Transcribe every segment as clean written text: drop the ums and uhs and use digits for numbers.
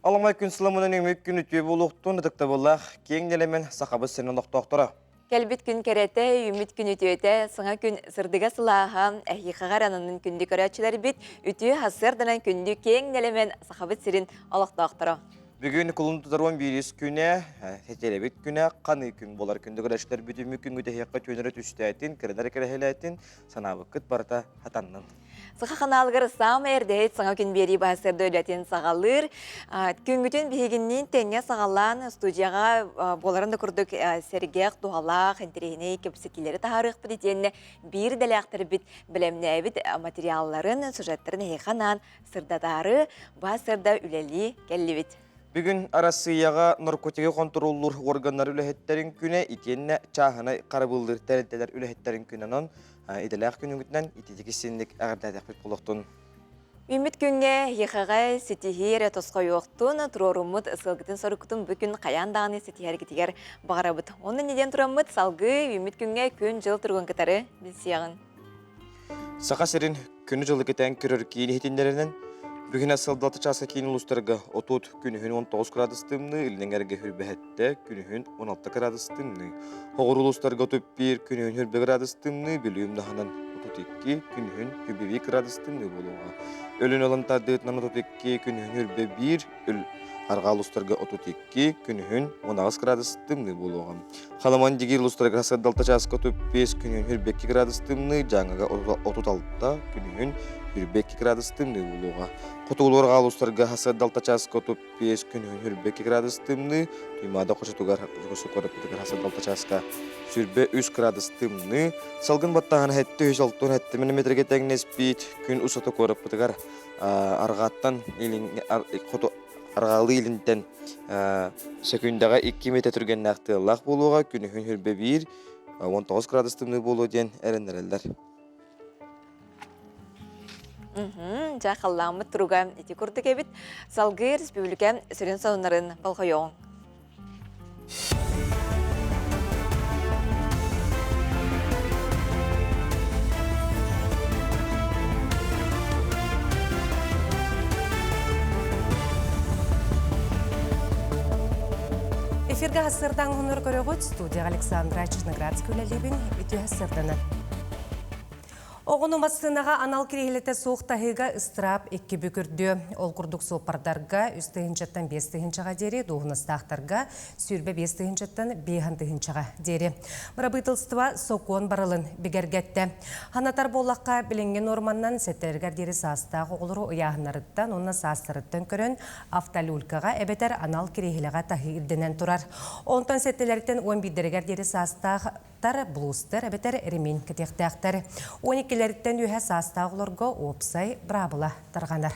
Аламай күн сыламынан үмүк күн үтүө буолуохтун ытыктабыллаах киэҥ нэлэмэн Сахабыт сирин олохтоохторо. Кэлбит күн кэрэтэ, үүммүт күн үтүөтэ, саҥа күн сырдыга сылааһа, эһиэхэҕэр ананын күндү көрөөччүлэрбит, үтүө сарсыарданан күндү киэҥ нэлэмэн Сахабыт сирин олохтоохторо. Бүгүн кулун тутар 11 күнэ, сэтиэлэбит күнэ, ханыы күн буолар күндү көрөөччүлэрбит үмүк күнгү тэһиэххэ түөнөрө түстээтин, кырынары кэрэһэлээтин, санаабыккыт барыта хатаннын. Саха ханаалыгар саамай эрдэһит саҥа күн биэрии баһасырда үлэтин саҕалыыр. Күҥҥүтүн биһигинниин тэҥҥэ саҕалаан студияҕа буоларын да курдук сэргэх, туһалаах, интэриэһинэй кэпсэтиилэри таһаарыахпыт итиэннэ биир идэлээхтэрбит бэлэмнээбит материалларын, сюжеттарын эһиэхэ анаан сырдатаары баһасырда үлэлии кэллибит. Бүгүн Арассыыйаҕа наркотигы хонтуруоллуур уорганнар үлэһиттэрин күнэ итиэннэ чааһынай харабыллыыр тэрилтэлэр үлэһиттэрин күнэ онон идэлээх күнүгүтүнэн ититик истинник эҕэрдээтэхпит буолуохтун. Үүммүт күҥҥэ эһиэхэҕэ ситиһии эрэ тосхойуохтун, туруоруммут сыалгытын-соруккутун бу күн хайаан даҕаны ситиһэргитигэр баҕарабыт. Онно неден тураммыт салгыы үүммүт күҥҥэ күн-дьыл туругун кытары билсиэҕин. Саха сирин күнү-дьылы кэтээн көрөр киин иһитиннэринэн, бүгүн сылдалта чааска киин улуустарга отут, күнүһүн 19 градус тымныы, илин эҥэргэ хүрбэһэттэ, күнүһүн 16 градус тымныы. Хоҕур улуустарга 31, күнүһүн хүрбэ градус тымныы, Бүлүү умнаһынан 32, күнүһүн хүрбэ градус тымныы буолуоҕа. Өлүн ылан тардыытынан 32, күнүһүн хүрбэ 1, үл Арҕаа улуустарга 32, күнүһүн 18 градус тымныы буолуоҕа. Халаман Дигир улуустарыгар сырдалта чааска 35, күнүһүн 22 градус тымныы, Дьааҥыга 36, күнүһүн 22 градус тымныы буолуоҕа. Хотугулуу арҕаа улуустарга сырдалта чааска 35, күнүһүн 22 градус тымныы, Туймаада хочотугар куораппытыгар сырдалта чааска 23 градус тымныы, салгын баттааһына 767 мм тэҥнэспит, күн устата куораппытыгар арҕааттан илин хоту арҕаалыы илинтэн сөкүүндэҕэ 2 метр түргэннээх тыаллаах буолуоҕа, күнүһүн хүрбэ 1, 19 градус тымныы буолуо диэн эрэннэрэллэр. Дьэ, халлааммыт туруга ити курдук эбит. Салгыы республика сүрүн сонуннарын болҕойуоҕуҥ. Эфиргэ хассырдаң хонор көрөҕүт студия Александра Черноградская үлэлиибин үтүө хассырданар. Оҕону массыынаҕа анал кириэһилэтэ суох таһыыга ыстыраап икки бүк үрдүө. Ол курдук суоппардарга үс тыһыынчаттан биэс тыһыынчаҕа диэри, дуоһунастаахтарга 25 тыһыынчаттан биэһэн тыһыынчаҕа диэри. Бырабыыталыстыба сокуон барылын бигэргэттэ. Ханатар буоллахха, билиҥҥи нуорманнан сэттэлэригэр диэри саастаах оҕолору ыйааһыннарыттан уонна саастарыттан көрөн автолюлькаҕа эбэтэр анал кириэһилэҕэ таһыы ирдэнэн турар. Онтон сэттэлэриттэн уон биирдэригэр диэри саастаах тар, блузтар эбэтэр ремень кэтиэхтээхтэр. Уон иккилэриттэн үөһэ саастаах оҕолорго уопсай быраабыла тарҕанар.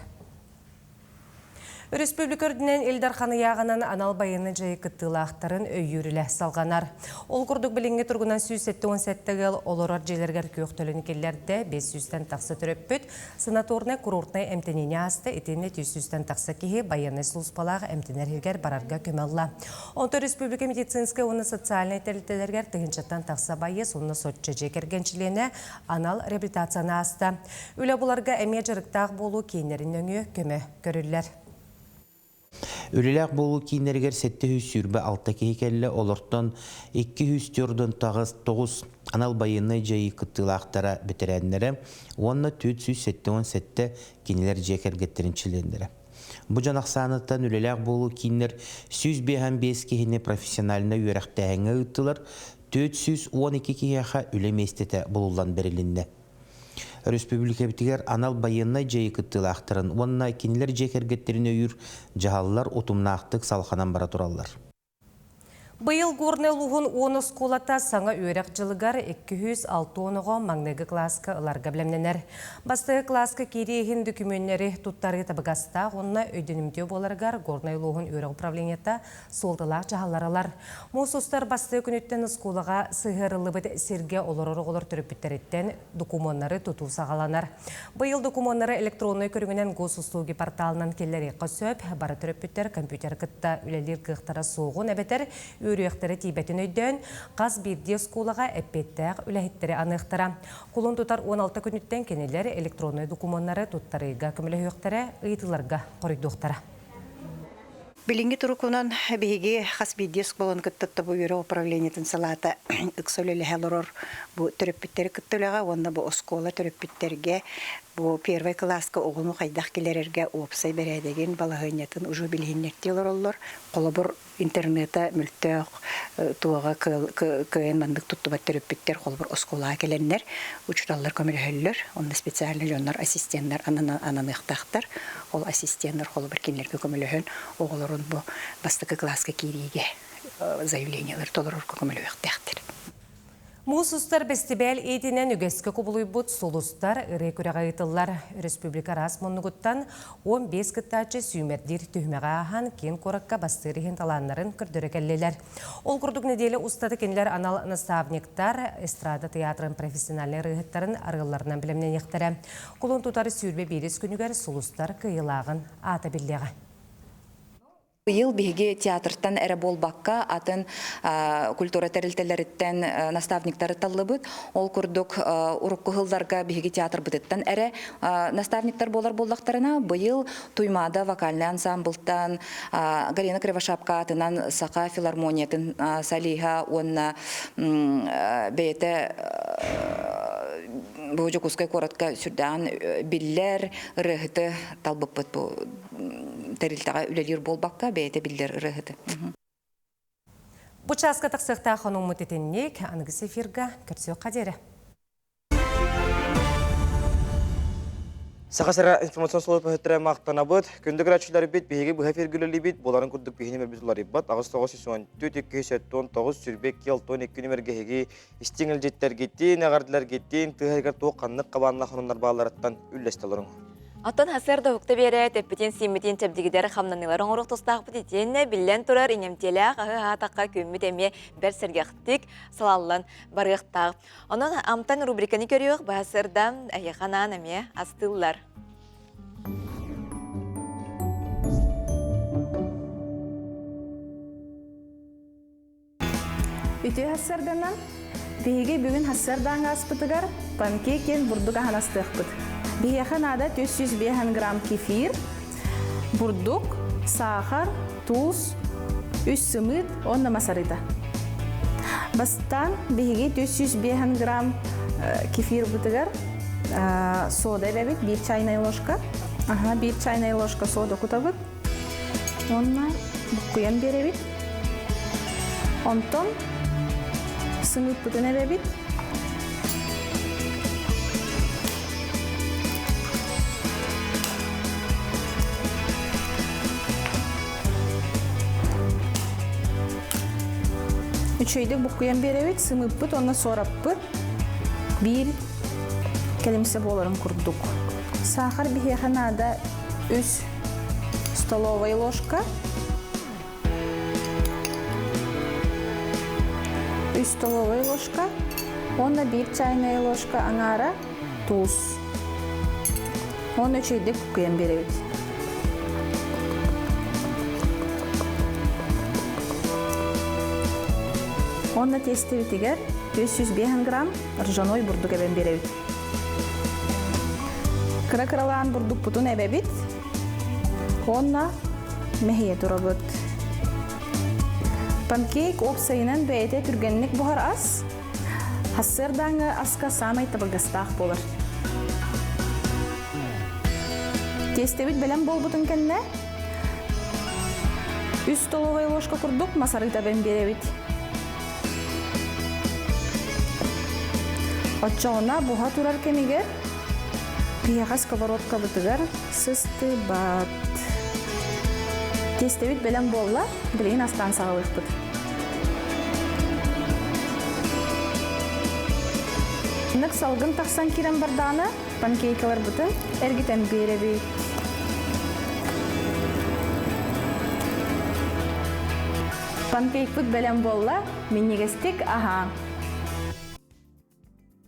Өрөспүүбүлүкэ үрдүнэн Ил Дархан ыйааҕынан анал байыаннай дьайыы кыттыылаахтарын өйүүр үлэ салҕанар. Ол курдук билиҥҥи туругунан 177 ыал олорор дьиэлэригэр күөх төлөнү киллэрдэ, 500-тэн тахса төрөппүт санаторнай-курортнай эмтэниини ааста, итиэннэ 300-тэн тахса киһи байыаннай сулууспалаах эмтэнэр иһигэр барарга көмө ылла. Онтон республика медицинскэй уонна социальнай тэрилтэлэригэр тыһыынчаттан тахса байыас уонна соччо дьиэ кэргэн чилиэнэ анал реабилитацияны ааста. Үлэ буларга эмиэ дьарыктаах буолуу кииннэрин нөҥүө көмө көрүллэр. Үлэлээх буолуу кииннэригэр 726 киһи кэллэ, олортон 249 анал байыаннай дьайыы кыттыылаахтара бэтэрээннэрэ уонна 477 кинилэр дьиэ кэргэттэрин чилиэннэрэ. Бу дьон ахсааныттан үлэлээх буолуу кииннэр 155 киһини профессиональнай үөрэхтээһиҥҥэ ыыттылар, 412 киһиэхэ үлэ миэстэтэ булуллан бэрилиннэ. Өрөспүүбүлүкэбитигэр анал байыаннай дьайыы кыттыылаахтарын уонна кинилэр дьиэ кэргэттэрин өйүүр дьаһаллар утумнаахтык салҕанан бара тураллар. Быйыл Горнай улууһун уон оскуолата саҥа үөрэх дьылыгар 260 оҕо маҥнайгы кылааска ыларга бэлэмнэнэр. Бастакы кылааска киирии иһин дөкүмүөннэри туттарыы табыгастаах уонна өйдөнүмтүө буоларыгар Горнай улууһун үөрэх управлениета суолталаах дьаһаллар ылар. Муус устар бастакы күнүттэн оскуолаҕа сыһыарыллыбыт сиргэ олорор оҕолор төрөппүттэриттэн докумуоннары тутуу саҕаланар. Быйыл докумуоннары электроннай көрүҥүнэн госуслуги порталынан киллэриэххэ сөп. Бары төрөппүттэр компьютер кытта үлэлиир кыахтара суоҕун эбэтэр үөрүйэхтэрэ тиийбэтин өйдөөн, хас биирдии оскуолаҕа эппиэттээх үлэһиттэри аныахтара. Кулун тутар 16 күнүттэн кинилэр электроннай докумуоннары туттарыыга көмөлөһүөхтэрэ, ыйытыыларга хоруйдуохтара. Билиҥҥи турукунан биһиги хас биирдии оскуоланы кытта бу үөрэх управлениетын салаата ыкса үлэлэһэ олорор бу төрөппүттэри кытта үлэҕэ уонна бу оскуола төрөппүттэргэ бу первый кылааска оҕону хайдах киллэрэргэ уопсай бэрээдэгин, балаһыанньатын уже билиһиннэртии олороллор. Холобур, интернета мөлтөх туоҕа кыайан маннык туттубат төрөппүттэр холобур оскуолаҕа кэлэннэр учууталлар көмөлөһөллөр онно специальный дьоннор ассистеннар ананыахтаахтар ол ассистеннар холобур кинилэргэ көмөлөһөн оҕолорун бу бастакы кылааска киириигэ заявлениелары толорорго көмөлөһүөхтээхтэр. Муус устар бэстибээл иитинэн үгэскэ кубулуйбут Сулустар ырыа күрэҕэ ыытыллар. Республика араас муннугуттан 15 кыттааччы сүүмэрдиир түһүмэҕи ааһан киин куоракка бастыыр иһин талааннарын көрдөрө кэллилэр. Ол курдук нэдиэлэ устата кинилэр анал наставниктар, эстрада театрын профессиональнай ырыаһыттарын арыалларынан бэлэмнэниэхтэрэ. Кулун тутар 21 күнүгэр Сулустар кыайыылааҕын аата биллиэҕэ. Быйыл биһиги театртан эрэ буолбакка, атын культура тэрилтэлэриттэн наставниктары таллыбыт. Ол курдук урукку сылларга биһиги театрбытыттан эрэ наставниктар буолар буоллахтарына, быйыл Туймаада вокальнай ансамблтан Галина Кривошапка аатынан Саха филармониятын солиһа уонна бэйэтэ бу Дьокуускай куоратка сүрдээҕин биллэр ырыаһыты талбыппыт бу тэрилтэҕэ үлэлиир буолбакка, бэйэтэ биллэр ырыаһыты. Бу чааска тахсыахтаах хонууммут итинник, аныгыс эфирга көрсүөххэ диэри. Саха сирэ информацион суолу махтанабыт. Күндү көрөөччүлэрбит биһиги быһа эфиргэ үлэлиибит. Буоларын курдук биһини мөрбүт уларыйбат. 8 9 2 79 22 62 нүмергэ эһиги истиҥ илдьиттэргитин, эҕэрдэлэргитин, тыаһыгар туох ханнык хабааннаах хонуннар баалларыттан үллэстэ олоруҥ. Оттон сарсыарда уһукта биэрэ тэппитин сииммитин чэбдигидэр хамнаныылар оҥоруох тустаахпыт итиэннэ биллэн турар иҥэмтиэлээх аһы аһаатахха күммүт эмиэ бэрт сэргэхтик салаллан барыахтаах. Онон амтан рубриканы көрүөх баһасырда эһиэхэ анаан эмиэ астыыллар. Үтүө сарсыарданан биһиги бүгүн сарсыардааҥҥы аспытыгар панкейк диэн бурдук аһан астыахпыт. Биһиэхэ наада 305 грамм кефир, бурдук, саахар, туус, үс сымыыт уонна мас арыыта. Бастаан биһиги 305 грамм кефирбытыгар сода эбэбит, биир чайная ложка. Аха, биир чайная ложка сода кутабыт. Уонна буккуйан биэрэбит. Онтон сымыыппытын эбэбит. Үчүгэйдик буккуйан биэрэбит, сымыыппыт уонна суораппыт биир кэлимсэ буоларын курдук. Саахар биһиэхэ наада үс столовая ложка, үс столовая ложка уонна биир чайная ложка аҥаара туус. Уонна үчүгэйдик куйан биэрэбит. Уонна тиэстэбитигэр 405 грамм ржаной бурдук эбэн биэрэбит. Кыра-кыралаан бурдукпутун эбэбит. Уонна мэһийэ турабыт. Панкейк уопсайынан бэйэтэ түргэнник буһар ас. Сарсыардааҥҥы аска саамай табыгастаах буолар. Тиэстэбит бэлэм буолбутун кэннэ үс столовай ложка курдук мас арыыта эбэн биэрэбит. Оччоҕуна буһа турар кэмигэр биһиэхэ сковородкабытыгар сыстыбат. Тиэстэбит бэлэм буолла, билигин астаан саҕалыахпыт. Нык салгын тахсан киирэн бардаҕына, панкейкаларбытын эргитэн биэрэбит. Панкейкпыт бэлэм буолла, минньигэстик аһаа.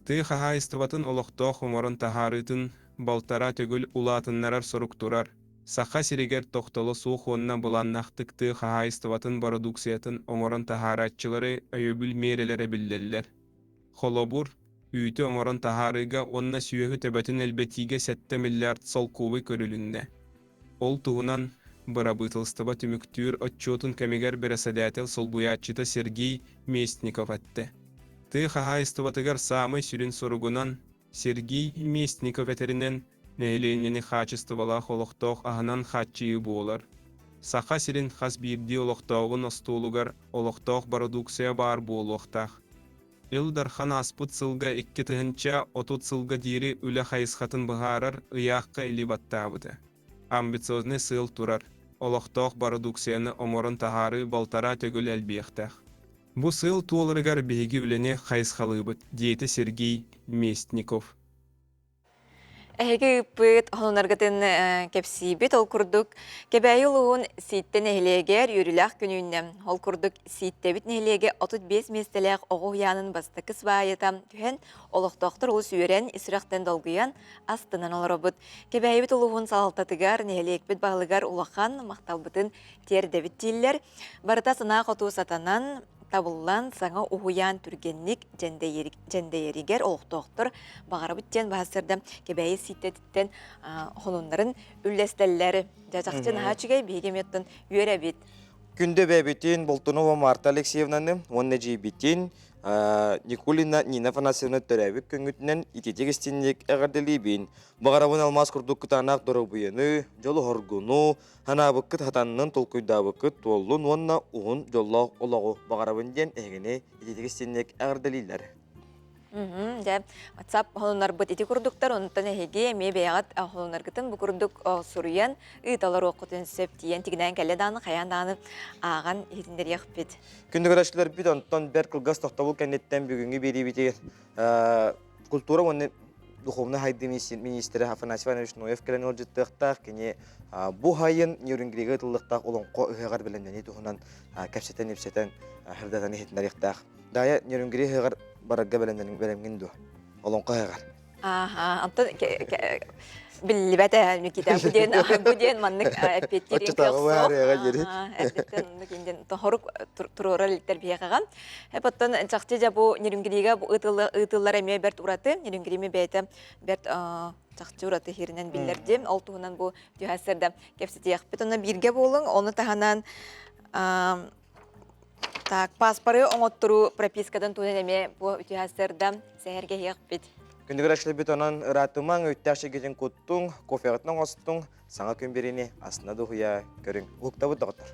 Тыа хаһаайыстыбатын олохтоох оҥорон таһаарыытын балтараа төгүл улаатыннарар сорук турар. Саха сиригэр тохтоло суох уонна былааннаахтык тыа хаһаайыстыбатын бородууксуйатын оҥорон таһаарааччылары өйөбүл миэрэлэрэ биллэллэр. Холобур, үүтү оҥорон таһаарыыга уонна сүөһү төбөтүн элбэтиигэ 7 миллиард солкуобай көрүлүннэ. Ол туһунан Бырабыыталыстыба түмүктүүр отчуотун кэмигэр бэрэссэдээтэл солбуйааччыта Сергей Местников эттэ. Тыа хаһаайыстыбатыгар саамай сүрүн соругунан, Сергей Местников этэринэн, нэһилиэнньэни хаачыстыбалаах олохтоох аһынан хааччыйыы буолар. Саха сирин хас биирдии олохтооҕун остуолугар олохтоох бородууксуйа баар буолуохтаах. Ил Дархан ааспыт сылга 2030 сылга диэри үлэ хайысхатын быһаарар ыйаахха илии баттаабыта. Амбициознай сыал турар, олохтоох бородууксуйаны оҥорон таһаарыы балтараа төгүл элбиэхтээх. Бу сыал туоларыгар биһиги үлэни хайысхалыыбыт, диэтэ Сергей Местников. Эһиги ыыппыт сонуннаргытын кэпсиибит. Ол курдук, Кэбээйи улууһун Сииттэ нэһилиэгэр үөрүүлээх күн үүннэ. Ол курдук, Сииттэбит нэһилиэгэ 35 миэстэлээх оҕо уһуйаанын бастакы сваайата түһэн, олохтоохтор олус үөрэн, ис сүрэхтэн долгуйан, астынан олоробут. Кэбээйибит улууһун салалтатыгар, нэһилиэкпит баһылыгар улахан махталбытын тиэрдэбит дииллэр. Барыта санаа хоту сатанан, табыллан, саҥа уһуйаан түргэнник дьэндэйэригэр олохтоохтор баҕарабыт диэн баһассырда Кэбээйи Сииттэтиттэн хонуннарын үллэстэллэр. Дьэ, чахчы наһаа үчүгэй, биһиги эмиэ оттон үөрэбит. Күндү эбээбитин Болтунова Марта Алексеевнаны уонна эдьиийбитин Никулина Нина Афанасьевна төрөөбүт күҥҥүтүнэн ититик истинник эҕэрдэлиибин. Баҕарабын алмаас курдук кытаанах доруобуйаны, дьолу-соргуну, Санаабыккыт хатаннын, толкуйдаабыккыт туоллун уонна уһун дьоллоох олоҕу баҕарабын диэн эһигини ититик истинник эҕэрдэлииллэр. Дьэ, WhatsApp холунарбыт ити курдуктар, онтон эһиги эмиэ бэйэҕит холунаргытын бу курдук суруйан ыыталар уоххутун сөп тиийэн тигинээн кэллэ даҕаны хайаан даҕаны ааҕан иһитиннэриэхпит. Күндү көрөөччүлэрбит, онтон бэрт кылгас тохтобул кэнниттэн бүгүҥҥү биэриибитигэр культура уонна духовнай хайдыы министрэ Афанасий Иванович Ноев кэлэн ыалдьыттыахтаах. Кини бу хайын Нерюнгрига ытыллыахтаах олоҥхо ыһыаҕар бэлэмнэнии туһунан кэпсэтэн-ипсэтэн сырдатан иһитиннэриэхтээх. Даайа, Нерюнгри ыһыаҕар барарга бэлэмҥин дуо? Олоҥхо ыһыаҕар. Ааха, онтон биллибэт ээ Никита бу диэн бу диэн маннык эппиэттиирин Оччотооҕу баарыаҕа диэри. Эрдэттэн оннук инден тоһорук туруорар иликтэр биһиэхэҕэ. Эп оттон чахчы дьэ бу Нерюнгрига ыытыллар эмиэ бэрт ураты. Нерюнгрими бэйэтэ бэрт чахчы ураты иһиринэн биллэрди. Ол туһунан бу түһээссэрдэ кэпсэтиэхпит. Онно бииргэ буолуҥ. Ону таһынан так, паспоры оҥотторуу пропискадан туһунан эмиэ бу үтүһээссэрдэ сэһэргэһиэхпит. Күндүгэр эшлэбит онон ыраатымаҥ, өйтөөх чэгитин куттуҥ, кофеҕытын оҥостуҥ, саҥа күн бириини астына дуһуйа көрүҥ. Уһуктабыт доҕоттор.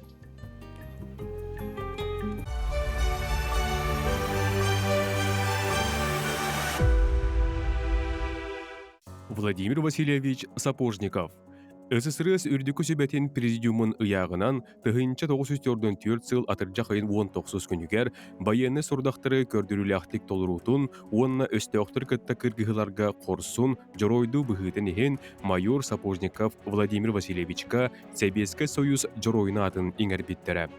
Владимир Васильевич Сапожников СССР Үрдүкү Сүбэтин Президиумун ыйааҕынан 1944 сыл атырдьах ыйын 19 күнүгэр байыаннай сорудахтары көрдөрүүлээхтик толоруутун уонна өстөөхтөрү кытта кыргыһыыларга хорсун, дьоруойдуу быһыытын иһин майор Сапожников Владимир Васильевичка Сэбиэскэй Союз Дьоруойун аатын иҥэрбиттэрэ.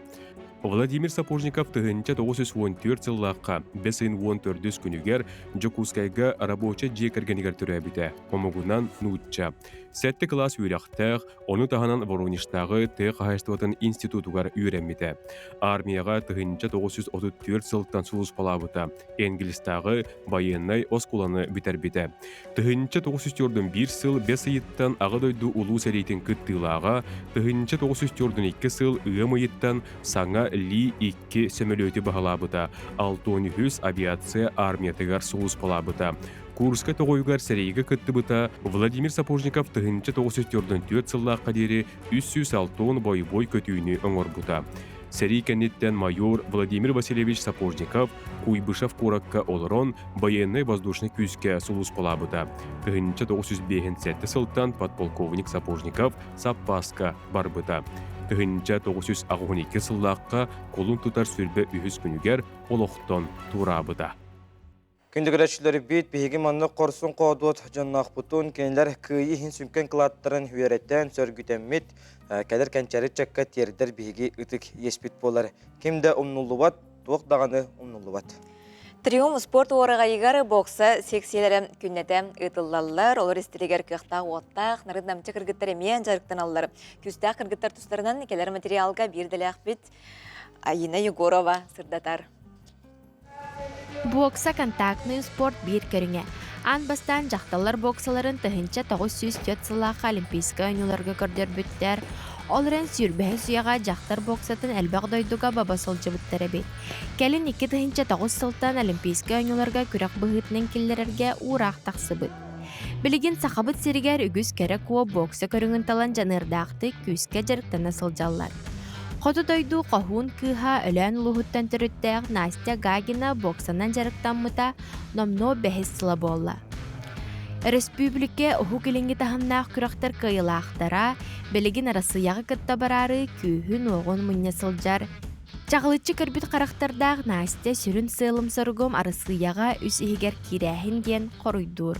Владимир Сапожников 1914 сыллаахха бэс ыйын 14 күнүгэр Дьокуускайга рабочай дьиэ кэргэнигэр төрөөбүтэ, омугунан нуучча. Сэттэ кылаас үөрэхтээх, ону таһынан Воронежтааҕы тыа хаһаайыстыбатын институтугар үөрэммитэ. Армияҕа 1934 сылтан сулууспалаабыта, Энгельстааҕы байыаннай оскуоланы бүтэрбитэ. 1941 сыл бэс ыйыттан Аҕа дойду Улуу сэриитин кыттыылааҕа, 1942 сыл ыам ыйыттан саҥа Ли-2 сөмөлүөтү баһылаабыта, 63 авиация армиятыгар сулууспалаабыта. Курскай тоҕойугар сэриигэ кыттыбыта Владимир Сапожников 1944 сыллаахха диэри 360 бойобуой көтүүнү оҥорбута. Сэрии кэнниттэн майор Владимир Васильевич Сапожников Куйбышев куоракка олорон байыаннай-воздушнай күүскэ сулууспалаабыта. 1957 сылтан подполковник Сапожников саппааска барбыта. 1982 сыллаахха кулун тутар сүрбэ үһүс күнүгэр олохтон туораабыта. Күндү көрөөччүлэрбит, биһиги маннык хорсун хоодуот дьонноохпутун, кинилэр кыайыы иһин сүҥкэн кылааттарын үөрэтэн, сөргүтэммит, кэлэр кэнчээри ыччакка тиэрдэр биһиги ытык иэспит буолар. Ким да умнуллубат, туох даҕаны умнуллубат. Триумф спорт уораҕайыгар бокса секциялэрэ күннэтэ ыытыллаллар. Олор истэригэр кыахтаах уоттаах, нарын-намчы кыргыттар эмиэ дьарыктаналлар. Күүстээх кыргыттар тустарынан кэлэр материалга биир дэлээхпит Айина Егорова сырдатар. Бокса контактный спорт биир көрүҥэ. Аан бастаан дьахталлар боксаларын 1904 сыллаахха Олимпийскай оонньууларга көрдөрбүттэр. Ол эрэн сүүрбэһис үйэҕэ дьахтар боксатын элбэх дойдуга баба сылдьыбыттар эбит. Кэлин 2009 сылтан Олимпийскай оонньууларга күрэх быһыытынан киллэрэргэ уураах тахсыбыт. Билигин Сахабыт сиригэр үгүс кэрэ куо бокса көрүҥүн талан дьаныардаахтык күүскэ дьарыктана сылдьаллар. Хоту дойду хоһуун кыыһа Өлөөн улууһуттан төрүттээх Настя Гагина боксанан дьарыктаммыта номнуо бэһис сыла буолла. Өрөспүүбүлүкэ Уһук Илиҥҥи таһымнаах күрэхтэр кыайыылаахтара билигин Арассыыйаҕа кытта бараары күүһүн-уоҕун мунньа сылдьар. Чаҕылыччы көрбүт харахтардаах Настя сүрүн сыалым-соругум Арассыыйаҕа үс иһигэр киирээһин диэн хоруйдуур.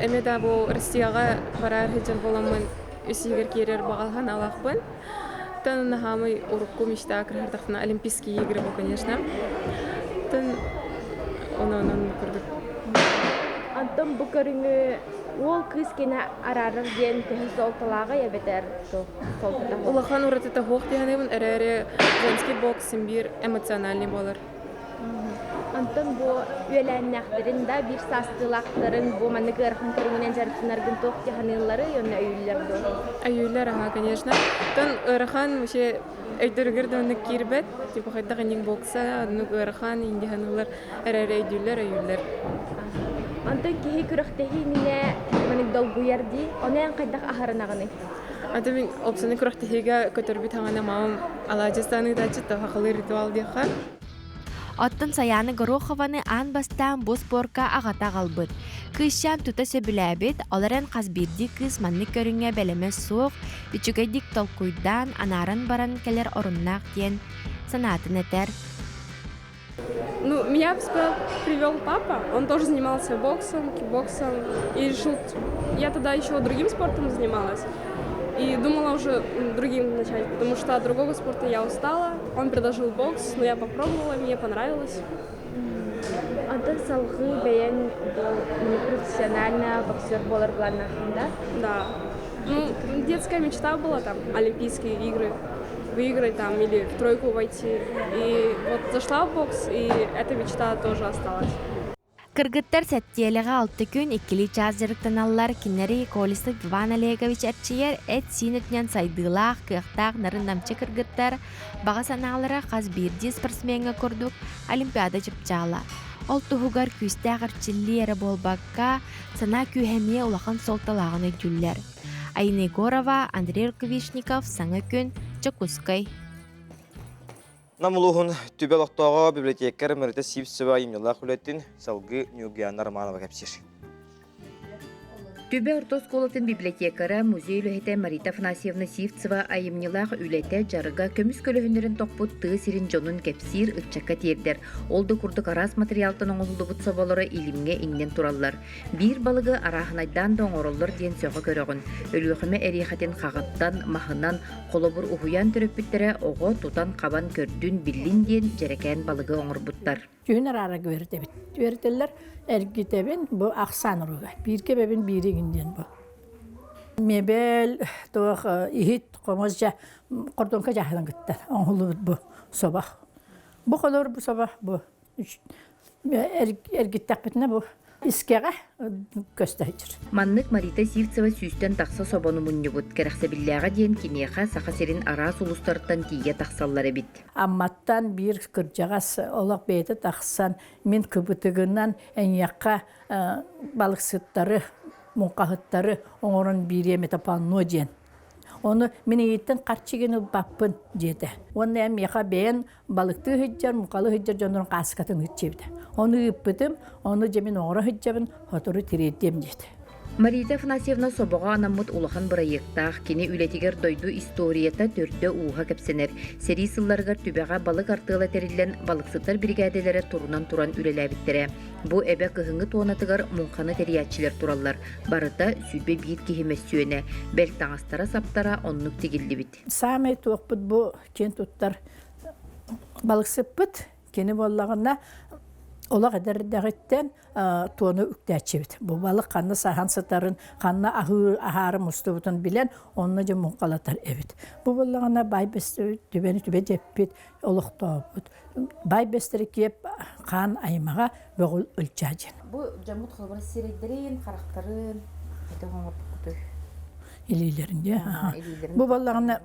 Эмиэ да бу Россияҕа бараар сылдьар буоламмын үс иһигэр киирэр баҕа санаалаахпын. Тан наһаамай урукку мечта кырыһардахтына Олимпийские игры бу, конечно. Тан онон курдук. Онтон бу көрүҥү уол кыыс кэнэ араарар диэн төһө суолталааҕый эбэтэр суолтата Улахан уратыта суох дии саныыбын, эрээри женский бокс син биир эмоциональный буолар. Онтон бу үөлээннээхтэрин да биир саастыылаахтарын бу маннык ыарахан көрүҥүнэн дьарыктанаргын туох дии саныылларый уонна өйүүллэр дуо? Өйүүллэр аһаа, конечно. Оттон ыарахан вообще өйдөрүгэр да оннук киирбэт. Типа хайдах инник бокса, оннук ыарахан инди саныыллар эрээри өйдүүллэр, өйүүллэр. Онтон киһи күрэхтэһии иннинэ маннык долгуйар дии. Ону эн хайдах аһарынаҕыный? Аты мин опсаны күрэхтэһиигэ көтөрбүт хаҥана мамам алаадьыстаан ыытааччы сахалыы ритуал диэххэ. Оттон Сайаана Горохованы аан бастаан бу спорка аҕата аҕалбыт. Кыысчаан тута сөбүлээбит, ол эрэн хас биирдии кыыс маннык көрүҥҥэ бэлэмэ суох, үчүгэйдик толкуйдаан, анааран баран кэлэр оруннаах диэн санаатын этэр. Ну, меня привел папа, он тоже занимался боксом, кикбоксом, и решил... Я тогда еще другим спортом занималась, и думала уже другим начать, потому что от другого спорта я устала. Он предложил бокс, но я попробовала, мне понравилось. Онтон салгыы бэйэҥ профессионально боксер буолар былааннааххын да? Да. Ну, детская мечта была там, Олимпийские игры выиграть там или в тройку войти. И вот зашла в бокс, и эта мечта тоже осталась. Кыргыттар сэттиэлэҕэ алта күн иккилии чаас дьарыктаналлар. Кинилэри Колесов Иван Олегович эрчийэр эт-сиин өттүнэн сайдыылаах, кыахтаах нарын-намчы кыргыттар баҕа санаалара хас биирдии спортсмеҥҥа курдук Олимпиада чыпчаала. Ол туһугар күүстээх эрчиллии эрэ буолбакка, санаа күүһэ эмиэ улахан суолталааҕын өйдүүллэр. Айна Егорова, Андрей Рукавишников, Саҥа күн, Дьокуускай. Нам улууһун Түбэ олохтооҕо библиотекарь Мөрүтэ Сивцева айымньылаах үлэтин салгыы Ньургуйаана Романова кэпсиир. Түбэ орто оскуолатын библиотекара, музей үлэһитэ Марита Афанасьевна Сивцева айымньылаах үлэтэ, дьарыга көмүс көлөһүннэрин тохпут тыа сирин дьонун кэпсиир, ыччакка тиэрдэр. Ол да курдук араас материалтан оҥоһуллубут соболоро илимҥэ иҥнэн тураллар. Биир балыгы арааһынайдаан да оҥороллор диэн сөҕө көрөҕүн. Өлүөхүмэ эриэхэтин хаҕыттан, маһынан, холобур уһуйаан төрөппүттэрэ оҕо тутан-хабан көрдүн, биллин диэн дьэрэкээн балыгы оҥорбуттар. Түүн араарарга үөрэтэбит. Үөрэтэллэр, эргитэбин бу ахсаан уруга. Бииргэ бэбин биири игин диэн бу. Мебель, туох иһит, хомус дьа, кордонка дьаһынан кытта оҥоһуллубут бу собах. Бу холор бу собах бу эргиттэхпитинэ бу искэҕэ көстө сылдьар. Маннык Марита Сивцева сүүстэн тахса собону мунньубут. Кэрэхсэбиллээҕэ диэн киниэхэ Саха сирин араас улуустарыттан тиийэ тахсаллар эбит. Амматтан биир кырдьаҕас олох бэйэтэ тахсан мин кыбытыгынан эйиэхэ балыксыттары, муҥхаһыттары оҥорон биэриэм этэ панно диэн. Ону мин эйиттэн харчы гин ылбаппын диэтэ. Уонна эн миэхэ бэйэн балыктыы сылдьар, мукалы сылдьар дьоннорун хааскатын ыытчыбыта. Ону ыыппытым, ону дьэ мин оҥоро сылдьабын, сотору тириэрдиэм диэтэ. Марита Афанасьевна собоҕо анаммыт улахан бырайыактаах. Кини үлэтигэр дойду историята төрдө-ууһа кэпсэнэр. Сэрии сылларыгар Түбэҕэ балык артыала тэриллэн, балыксыттар биригээдэлэрэ турунан туран үлэлээбиттэрэ. Бу эбэ кыһыҥҥы туонатыгар муҥханы тэрийээччилэр тураллар. Барыта 21 киһи мөссүөнэ, бэл таҥастара-саптара оннук тигиллибит. Саамай туохпут бу киэн туттар балыксыппыт. Кини буоллаҕына олох эдэрдэҕиттэн туону үктээччибит. Бу балык ханна саһан сытарын, ханна аһыы аһаары мустубутун билэн, онно дьэ муҥхалатар эбит. Бу буоллаҕына баай түбэни түбэ дьэппит, олохтообут. Баай бэстэри киэп хаан аймаҕа бөҕүл ылдьаа диэн. Бу дьоммут холобура сирэйдэрин, харахтарын хайдах оҥорбуккутуй? Илиилэрин дии. Бу баллаҕына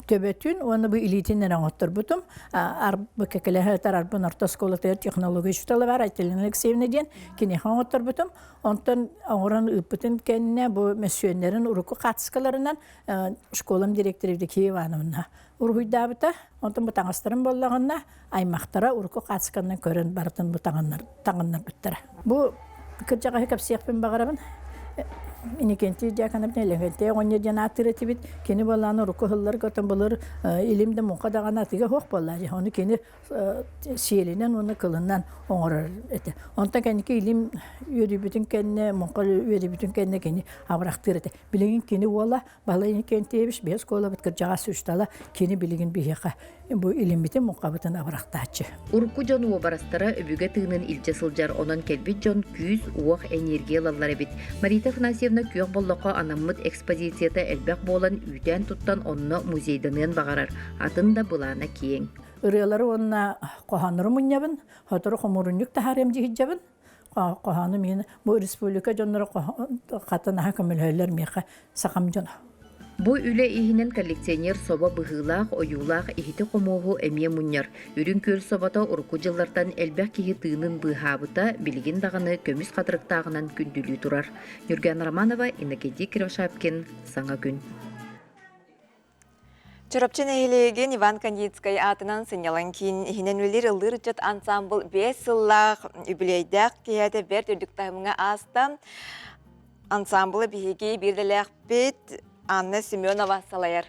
төбөтүн уонна бу илиитин эрэ оҥотторбутум. Арбы кэкэлэһэ арбын орто оскуолатыгар технология учуутала бар Айталина Алексеевна диэн киниэхэ оҥотторбутум. Онтон оҥорон ыыппытын кэннэ бу мөссүөннэрин урукку хаартыскаларынан школам директора Евдокия Ивановна уруһуйдаабыта. Онтон бу таҥастарын буоллаҕына аймахтара урукку хаартысканан көрөн барытын бу таҥыннарбыттара. Бу кырдьаҕаһы кэпсиэхпин баҕарабын. Иннокентий Дьяконов Лэгэнтэй оҕонньор диэн ааттыыр этибит. Кини буоллаҕына урукку сылларга отон былыр илим да муҥха даҕаны атыыга суох буолла. Ону кини сиэлинэн уонна кылынан оҥорор этэ. Онтон кэнники илим үөрүйбүтүн кэннэ, муҥха үөрүйбүтүн кэннэ кини абырахтыыр этэ. Билигин кини уола Балай Иннокентьевич биһи оскуолабыт кырдьаҕас учуутала кини билигин биһиэхэ бу илиммитин муҥхабытын абырахтааччы. Урукку дьон уобарастара өбүгэ тыынын илдьэ сылдьар, онон кэлбит дьон күүс-уох, энергия ылаллар эбит. Марита Афанасьевна күөх боллоххо анаммыт экспозицията элбэх буолан үүтээн туттан онно музейданыан баҕарар, атын да былаана киэҥ. Ырыалары уонна хоһооннору мунньабын, сотору хомуурунньук таһаарыам дьиһиддьэбин. Хоһоону мин бу республика дьонноро хатын аһа көмөлөһөллөр миэхэ сахам дьоно. Бу үлэ иһинэн коллекционер собо быһыылаах, ойуулаах иһити-хомуоһу эмиэ мунньар. Үрүҥ күөл собото урукку дьыллартан элбэх киһи тыынын быыһаабыта билигин даҕаны көмүс хатырыктааҕынан күндүлүү турар. Ньургуяна Романова, Иннокентий Кривошапкин, Саҥа күн. Чурапчы нэһилиэгин Иван Кандидскай аатынан сынньалаҥ киин иһинэн үлэлиир ыллыыр ыччат ансаамбыл 5 сыллаах үбүлүөйдээх киэһэтэ бэрт үрдүк таһымҥа ааста. Ансаамбылы биһиги биирдэлээхпит Анна Семенова салайар.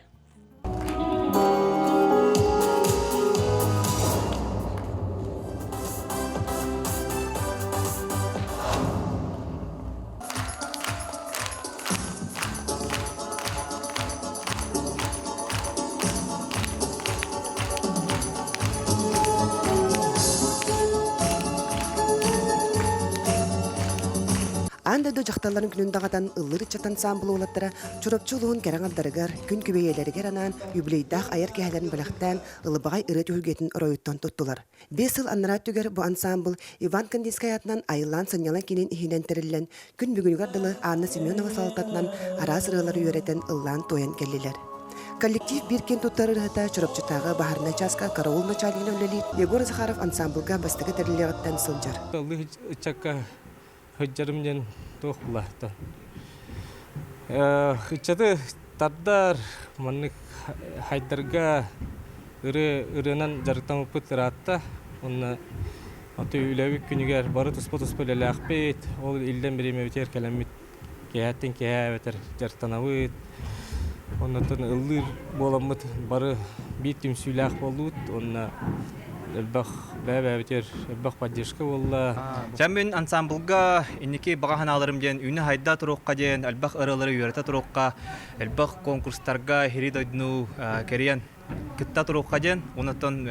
Аан дойду дьахталларын күнүн даҕатан ыллыыр ыччат ансаамбыл уолаттара Чурапчы улууһун кэрэ аҥардарыгар, күн күбэйэлэригэр анаан юбилейдаах айар киэһэлэрин бэлэхтээн ылыбаҕай ырыа түһүлгэтин оройуттан туттулар. Биэс сыл анараа өттүгэр бу ансаамбыл Иван Кандинскай аатынан Айыллаан сынньалаҥ киинин иһинэн тэриллэн, күн бүгүнүгэр дылы Анна Семенова салалтатынан араас ырыалары үөрэтэн ыллаан-туойан кэллилэр. Коллектив биир киэн туттар ырыаһыта Чурапчытааҕы баһаарынай чааска караул начальнигынан үлэлиир Егор Захаров ансаамбылга бастакы тэриллиэҕиттэн сылдьар. Ыллыы ыччакка сылдьарым диэн туох булаахтан. Ыччаты тардар, маннык хайдарга ырыа ырыанан дьарыктаммыппыт ыраатта. Уонна аты үлэбит күнүгэр бары туспа-туспа үлэлээхпит. Ол иллэн бириэмэбитигэр кэлэммит киэһэттэн киэһэ эбэтэр дьарыктанабыт. Оннуттан ыллыыр буоламмыт бары биир түмсүүлээх буоллубут уонна элбэх бэйэ-бэйэбитигэр элбэх поддержка буолла. Дьэ мин ансамблга инники баҕа санааларым диэн үүнэ-сайда туруохха диэн элбэх ырыалары үөрэтэ туруохха, элбэх конкурстарга иһири дойдуну кэрийэн кытта туруохха диэн онтон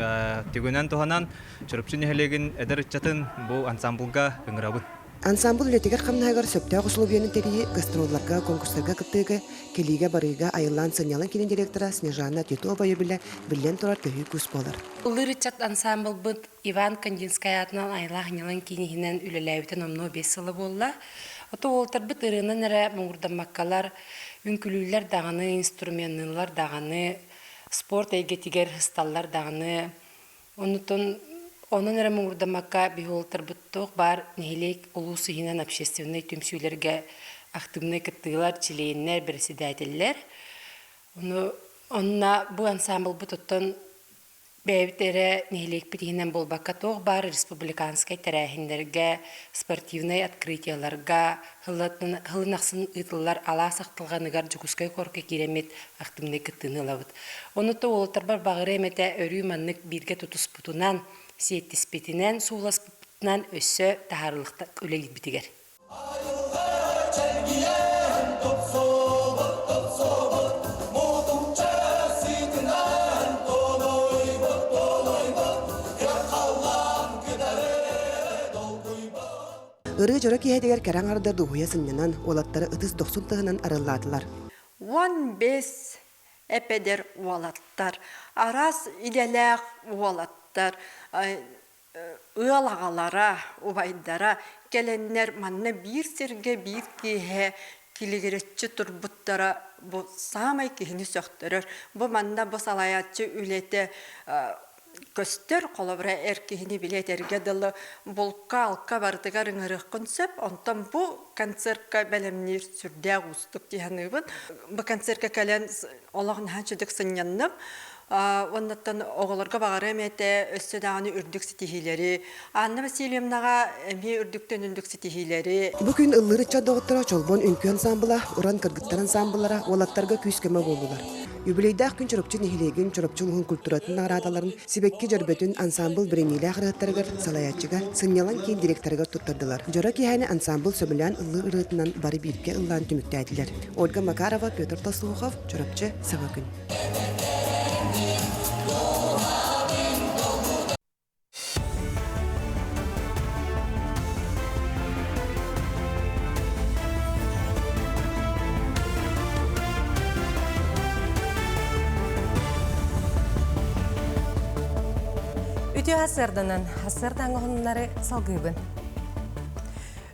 түгэнэн туһанан Чурапчы нэһилиэгин эдэр ыччатын бу ансамблга ыҥырабын. Ансамбль үлэтигэр-хамнаһыгар сөптөөх усулуобуйаны тэрийии гастролларга, конкурстарга кыттыыга, кэлиигэ-барыыга айыллаан сынньалаҥ киинин директора Снежана Титова өйөбүлэ биллэн турар төһүү күүс буолар. Ыллыыр ыччат ансамблбыт Иван Кандинскай аатынан айылаах сынньалаҥ киин иһинэн үлэлээбитэ номнуо 5 сыла буолла. Ото уолтарбыт ырыанан эрэ муҥурдаммаккалар, үҥкүлүүллэр даҕаны, инструменныыллар даҕаны, спорт эйгэтигэр ысталлар даҕаны, Оннуттан онон эрэ муҥурдаммакка биһиолтарбыт туох баар нэһилиэк улуус иһинэн общественнай түмсүүлэргэ актыыбынай кыттыылар, чилиэннэр, бэрэссэдээтэллэр. Ону онно бу ансаамбылбыт оттон бэйэбит эрэ нэһилиэкпит иһинэн буолбакка туох баар республиканскай тэрээһиннэргэ, спортивнай открытиеларга сылын ахсын ыытыллар алаас ахтылҕаныгар Дьокуускай куоракка киирэммит актыыбынай кыттыыны ылабыт. Ону то уолаттарбар баҕарыам этэ өрүү маннык бииргэ тутуспутунан, сиэттиспитинэн, сууласпытынан өссө таһаарылыктар үлэлиирбитигэр. Ырыа дьоро киэһэтигэр кэрэ аҥардар дуоһуйа сынньанан, уолаттары ытыс дохсун тыһынан арыллаатылар. 15 эпэдэр уолаттар, араас идэлээх уолаттар, ыал аҕалара, убайдара кэлэннэр манна биир сиргэ биир киэһэ килигирэччи турбуттара бу саамай киһини сөхтөрөр. Бу манна бу салайааччы үлэтэ көстөр, холобура эр киһини били этэргэ дылы булка-алка барытыгар ыҥырыаххын сөп. Онтон бу концертка бэлэмниир сүрдээх уустук дии саныыбын. Бу концертка кэлэн олох наһаа үчүгдүк сынньанным. Уоннаттан оҕолорго баҕарыам этэ өссө даҕаны үрдүк ситиһиилэри. Анна Васильевнаҕа эмиэ үрдүктэн үрдүк ситиһиилэри. Бу күн ыллыыр ыччат доҕотторо Чолбон үҥкүү ансаамбыла, Уран кыргыттар ансаамбыллара уолаттарга күүс-көмө буоллулар. Юбилейдаах күн Чурапчы нэһилиэгин Чурапчы улууһун культуратын наҕараадаларын сибэкки дьөрбөтүн ансаамбыл бириэмийэлээх ырыаһыттарыгар, салайааччыга, сынньалаҥ киин директорыгар туттардылар. Дьоро киэһэни ансаамбыл сөбүлээн ыллыыр ырыатынан бары бииргэ ыллаан түмүктээтилэр. Ольга Макарова, Петр Толстоухов, Чурапчы, Саҥа күн. Үтүө сарсыарданан, сарсыардааҥҥы оһоннары салгыыбын.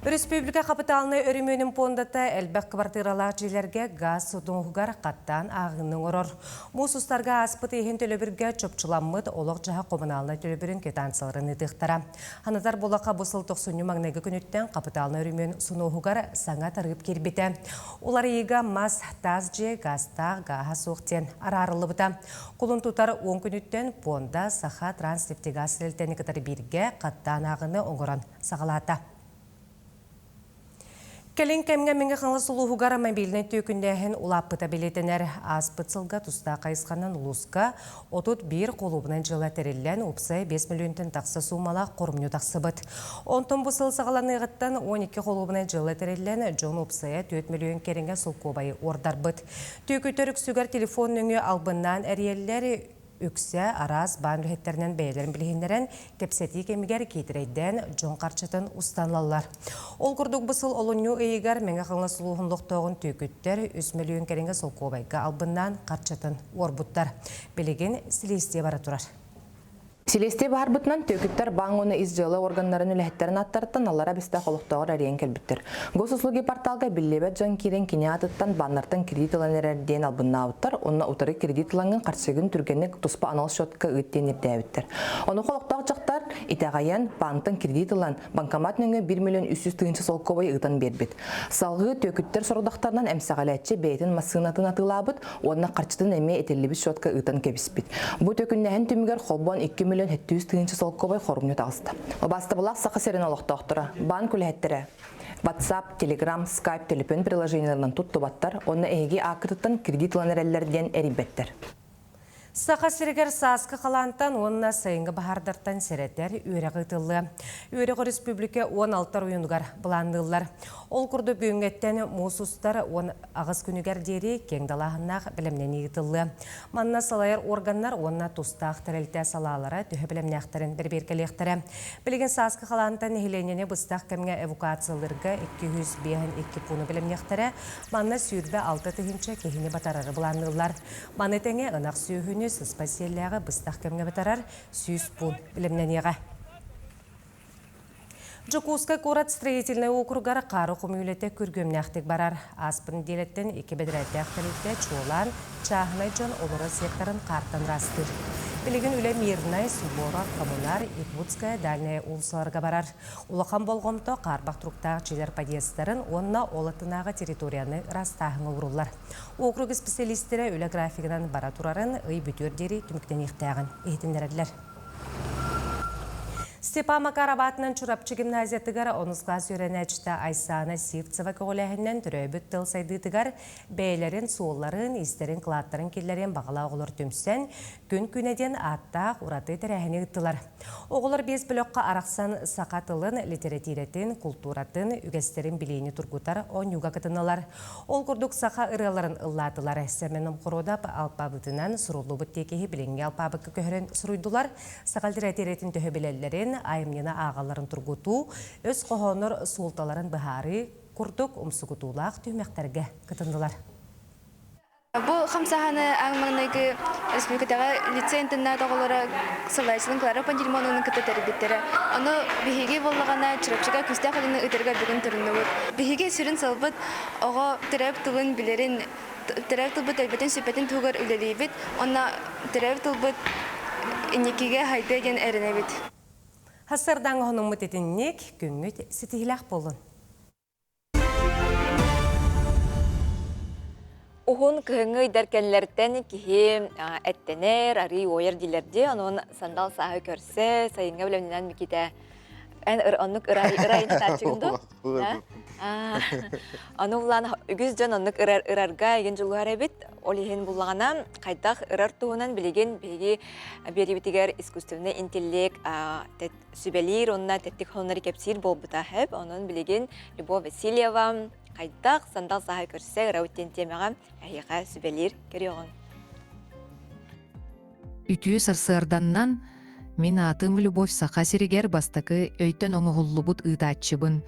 Өрөспүүбүлүкэ хапытаалынай өрөмүөнүн пуондата элбэх кыбартыыралаах дьиэлэргэ гаас сотуҥуһугар хаттаан ааҕыыны оҥорор. Муус устарга ааспыт иһин төлөбүргэ чопчуламмыт олох-дьаһах хомунаалынай төлөбүрүн квитанцияларын ыытыахтара. Ханатар булаха бу сыл тохсунньу маҥнайгы күнүттэн хапытаалынай өрөмүөн сунуоһугар саҥа тарыып киирбитэ. Уларыйыыга мас, таас дьиэ, гаастаах, гааһа суох диэн араарыллыбыта. Кулун тутар 10 күнүттэн пуонда Саха Транснефтегаз тэрилтэни кытары бииргэ хаттаан ааҕыны оҥорон саҕалаата. Кэлин кэмҥэ Мэҥэ Хаҥалас улууһугар мобильнай түөкүннээһин улааппыта бэлиэтэнэр. Ааспыт сылга тустаах хайысханан улууска 31 холуобунай дьыала тэриллэн, уопсай 5 мөлүйүөнтэн тахса суумалаах хоромньу тахсыбыт. Онтон бу сыл саҕаланыаҕыттан 12 холуобунай дьыала тэриллэн, дьон уопсайа 4 мөлүйүөн кэриҥэ солкуобайы уордарбыт. Түөкүттэр үксүгэр телефон нөҥүө албыннаан эрийэллэр, Үксэ араас баан үлэһиттэринэн бэйэлэрин билиһиннэрэн, кэпсэтии кэмигэр киитэрэйдээн дьон харчытын устан ылаллар. Ол курдук бу сыл олунньу ыйыгар Мэҥэ Хаҥалас улууһун олохтооҕун түөкүттэр 3 мөлүйүөн кэриҥэ солкуобайга албыннаан харчытын уорбуттар. Билигин силиэстийэ бара турар. Силиэстийэ баһарбытынан түөкүттэр баан уонна ис дьыала органнарын үлэһиттэрин аттарыттан аллара бэстээх олохтооҕор эрийэн кэлбиттэр. Госуслуги порталга биллибэт дьон киирэн кини аатыттан баннартан кредит ылан эрэр диэн албыннаабыттар уонна утары кредит ылаҥҥын харчыгын түргэнник туспа анал счетка ыыт диэн ирдээбиттэр. Онуоха олохтоох дьахтар итэҕэйэн баантан кредит ылан банкомат нөҥүө 1 миллион 300 тыһыынча солкуобай ыытан биэрбит. Салгыы түөкүттэр сорудахтарынан эмсэҕэлээччи бэйэтин массыынатын атыылаабыт уонна харчытын эмиэ этиллибит счетка ыытан кэбиспит. Бу төкүннэһин түмүгэр холбоон 2 миллион 700 тыһыынча солкуобай хорумньу таҕыста. Убаастабылаах Саха сирин олохтоохторо, баан үлэһиттэрэ WhatsApp, Telegram, Skype төлөпүөн приложениеларынан туттубаттар уонна эһиги ааккытыттан кредит ылан эрэллэр диэн эрийбэттэр. Саха сиригэр сааскы халаантан уонна сайыҥҥы баһаардартан сэрэтэр үөрэх ыытыллыа. Үөрэх өрөспүүбүлүкэ 16 оройуонугар былаанныыллар. Ол курдук бүгүҥҥэттэн муус устар 18 күнүгэр диэри киэҥ далааһыннаах бэлэмнэнии ыытыллыа. Манна салайар органнар уонна тустаах тэрилтэ салаалара төһө бэлэмнээхтэрин бэрэбиэркэлиэхтэрэ. Билигин сааскы халаантан нэһилиэнньэни быстах кэмҥэ эвакуациялыырга 252 пууну бэлэмниэхтэрэ. Манна 26 тыһыынча киһини батарары былаанныыллар. Маны тэҥэ ынах сүөһүнү сыспай сиэллээҕи быстах кэмҥэ батарар 100 пуун бэлэмнэниэҕэ. Дьокуускай куорат строительнай округар хаары хомүүлэтэ күргүөмнээхтик барар. Ааспыт нэдиэлэттэн икки бэдэрээттээх тэрилтэ чуолаан чааһынай дьон олорор секторын хаартан ыраастыыр. Билигин үлэ Мирнай, Суворов, Коммунар, Якутская, Дальняя уулуссаларга барар. Улахан болҕомто хаарбах туруктаах дьиэлэр подъездтарын уонна ол аттынааҕы территорияны ыраастааһыҥҥа ууруллар. Округ исписэлиистэрэ үлэ графигынан бара турарын ый бүтүөр диэри түмүктэниэхтээҕин иһитиннэрэллэр. Степан Макаров аатынан Чурапчы гимназиятыгар онус класс үөрэнээччитэ Айсана Сивцева көҕүлээһининэн төрөөбүт тыл сайдыытыгар бэйэлэрин суолларын, истэрин, кылааттарын киллэриэн баҕалаах оҕолор түмсэн, Күн күнэ диэн ааттаах ураты тэрээһини ыыттылар. Оҕолор биэс бөлөххө арахсан саха тылын, литэрэтиирэтин, култууратын, үгэстэрин билиини тургутар оонньууга кытыннылар. Ол курдук саха ырыаларын ыллаатылар. Сэмэн Номхородов алпаабытынан суруллубут тиэкиһи билиҥҥи алпаабыкка көһөрөн суруйдулар. Саха литэрэтиирэтин төһө билэллэрин, айымньыны ааҕалларын тургутуу, өс хоһооннор суолталарын быһаарыы курдук умсугутуулаах түһүмэхтэргэ кытыннылар. Бу хамсааһыны аан маҥнайгы республикатааҕы лицей-интернат оҕолоро салайааччыларын Клара Пантелеймоновнаны кытта тэрийбиттэрэ. Ону биһиги буоллаҕына Чурапчыга күүстээх үлэни ыытарга бүгүн туруннубут. Биһиги сүрүн сыалбыт оҕо төрөөбүт тылын билэрин, төрөөбүт тылбыт өлбөтүн-сүппэтин туһугар үлэлиибит уонна төрөөбүт тылбыт инникигэ хайдыа диэн эрэнэбит. Сарсыардаҥ оһонуммут итинник, күҥҥүт ситиһилээх буоллун. Уһун кыһыҥҥы ыйдар кэннилэриттэн киһи эттэнэр, арыый уойар дииллэр дии. Онон сандал сааһы көрсө, сайыҥҥа бэлэмнэнэн Микитэ эн оннук ырай ырайын дуо? Аны улаан үгүс дьон оннук ырар ырарга игин дьулуһар эбит. Ол иһин буллаҕына хайдах ырар туһунан билигин биһиги биэриибитигэр искусственный интеллект сүбэлиир уонна тэттик сонуннары кэпсиир буолбута сөп. Онон билигин Любовь Васильева хайдах сандал сааһы көрсө ырабыт диэн тиэмэҕэ эһиэхэ сүбэлиир көрүөҕүҥ. Үтүө сарсыарданнан мин аатым Любовь Саха сиригэр бастакы өйтөн оҥоһуллубут ыытааччыбын.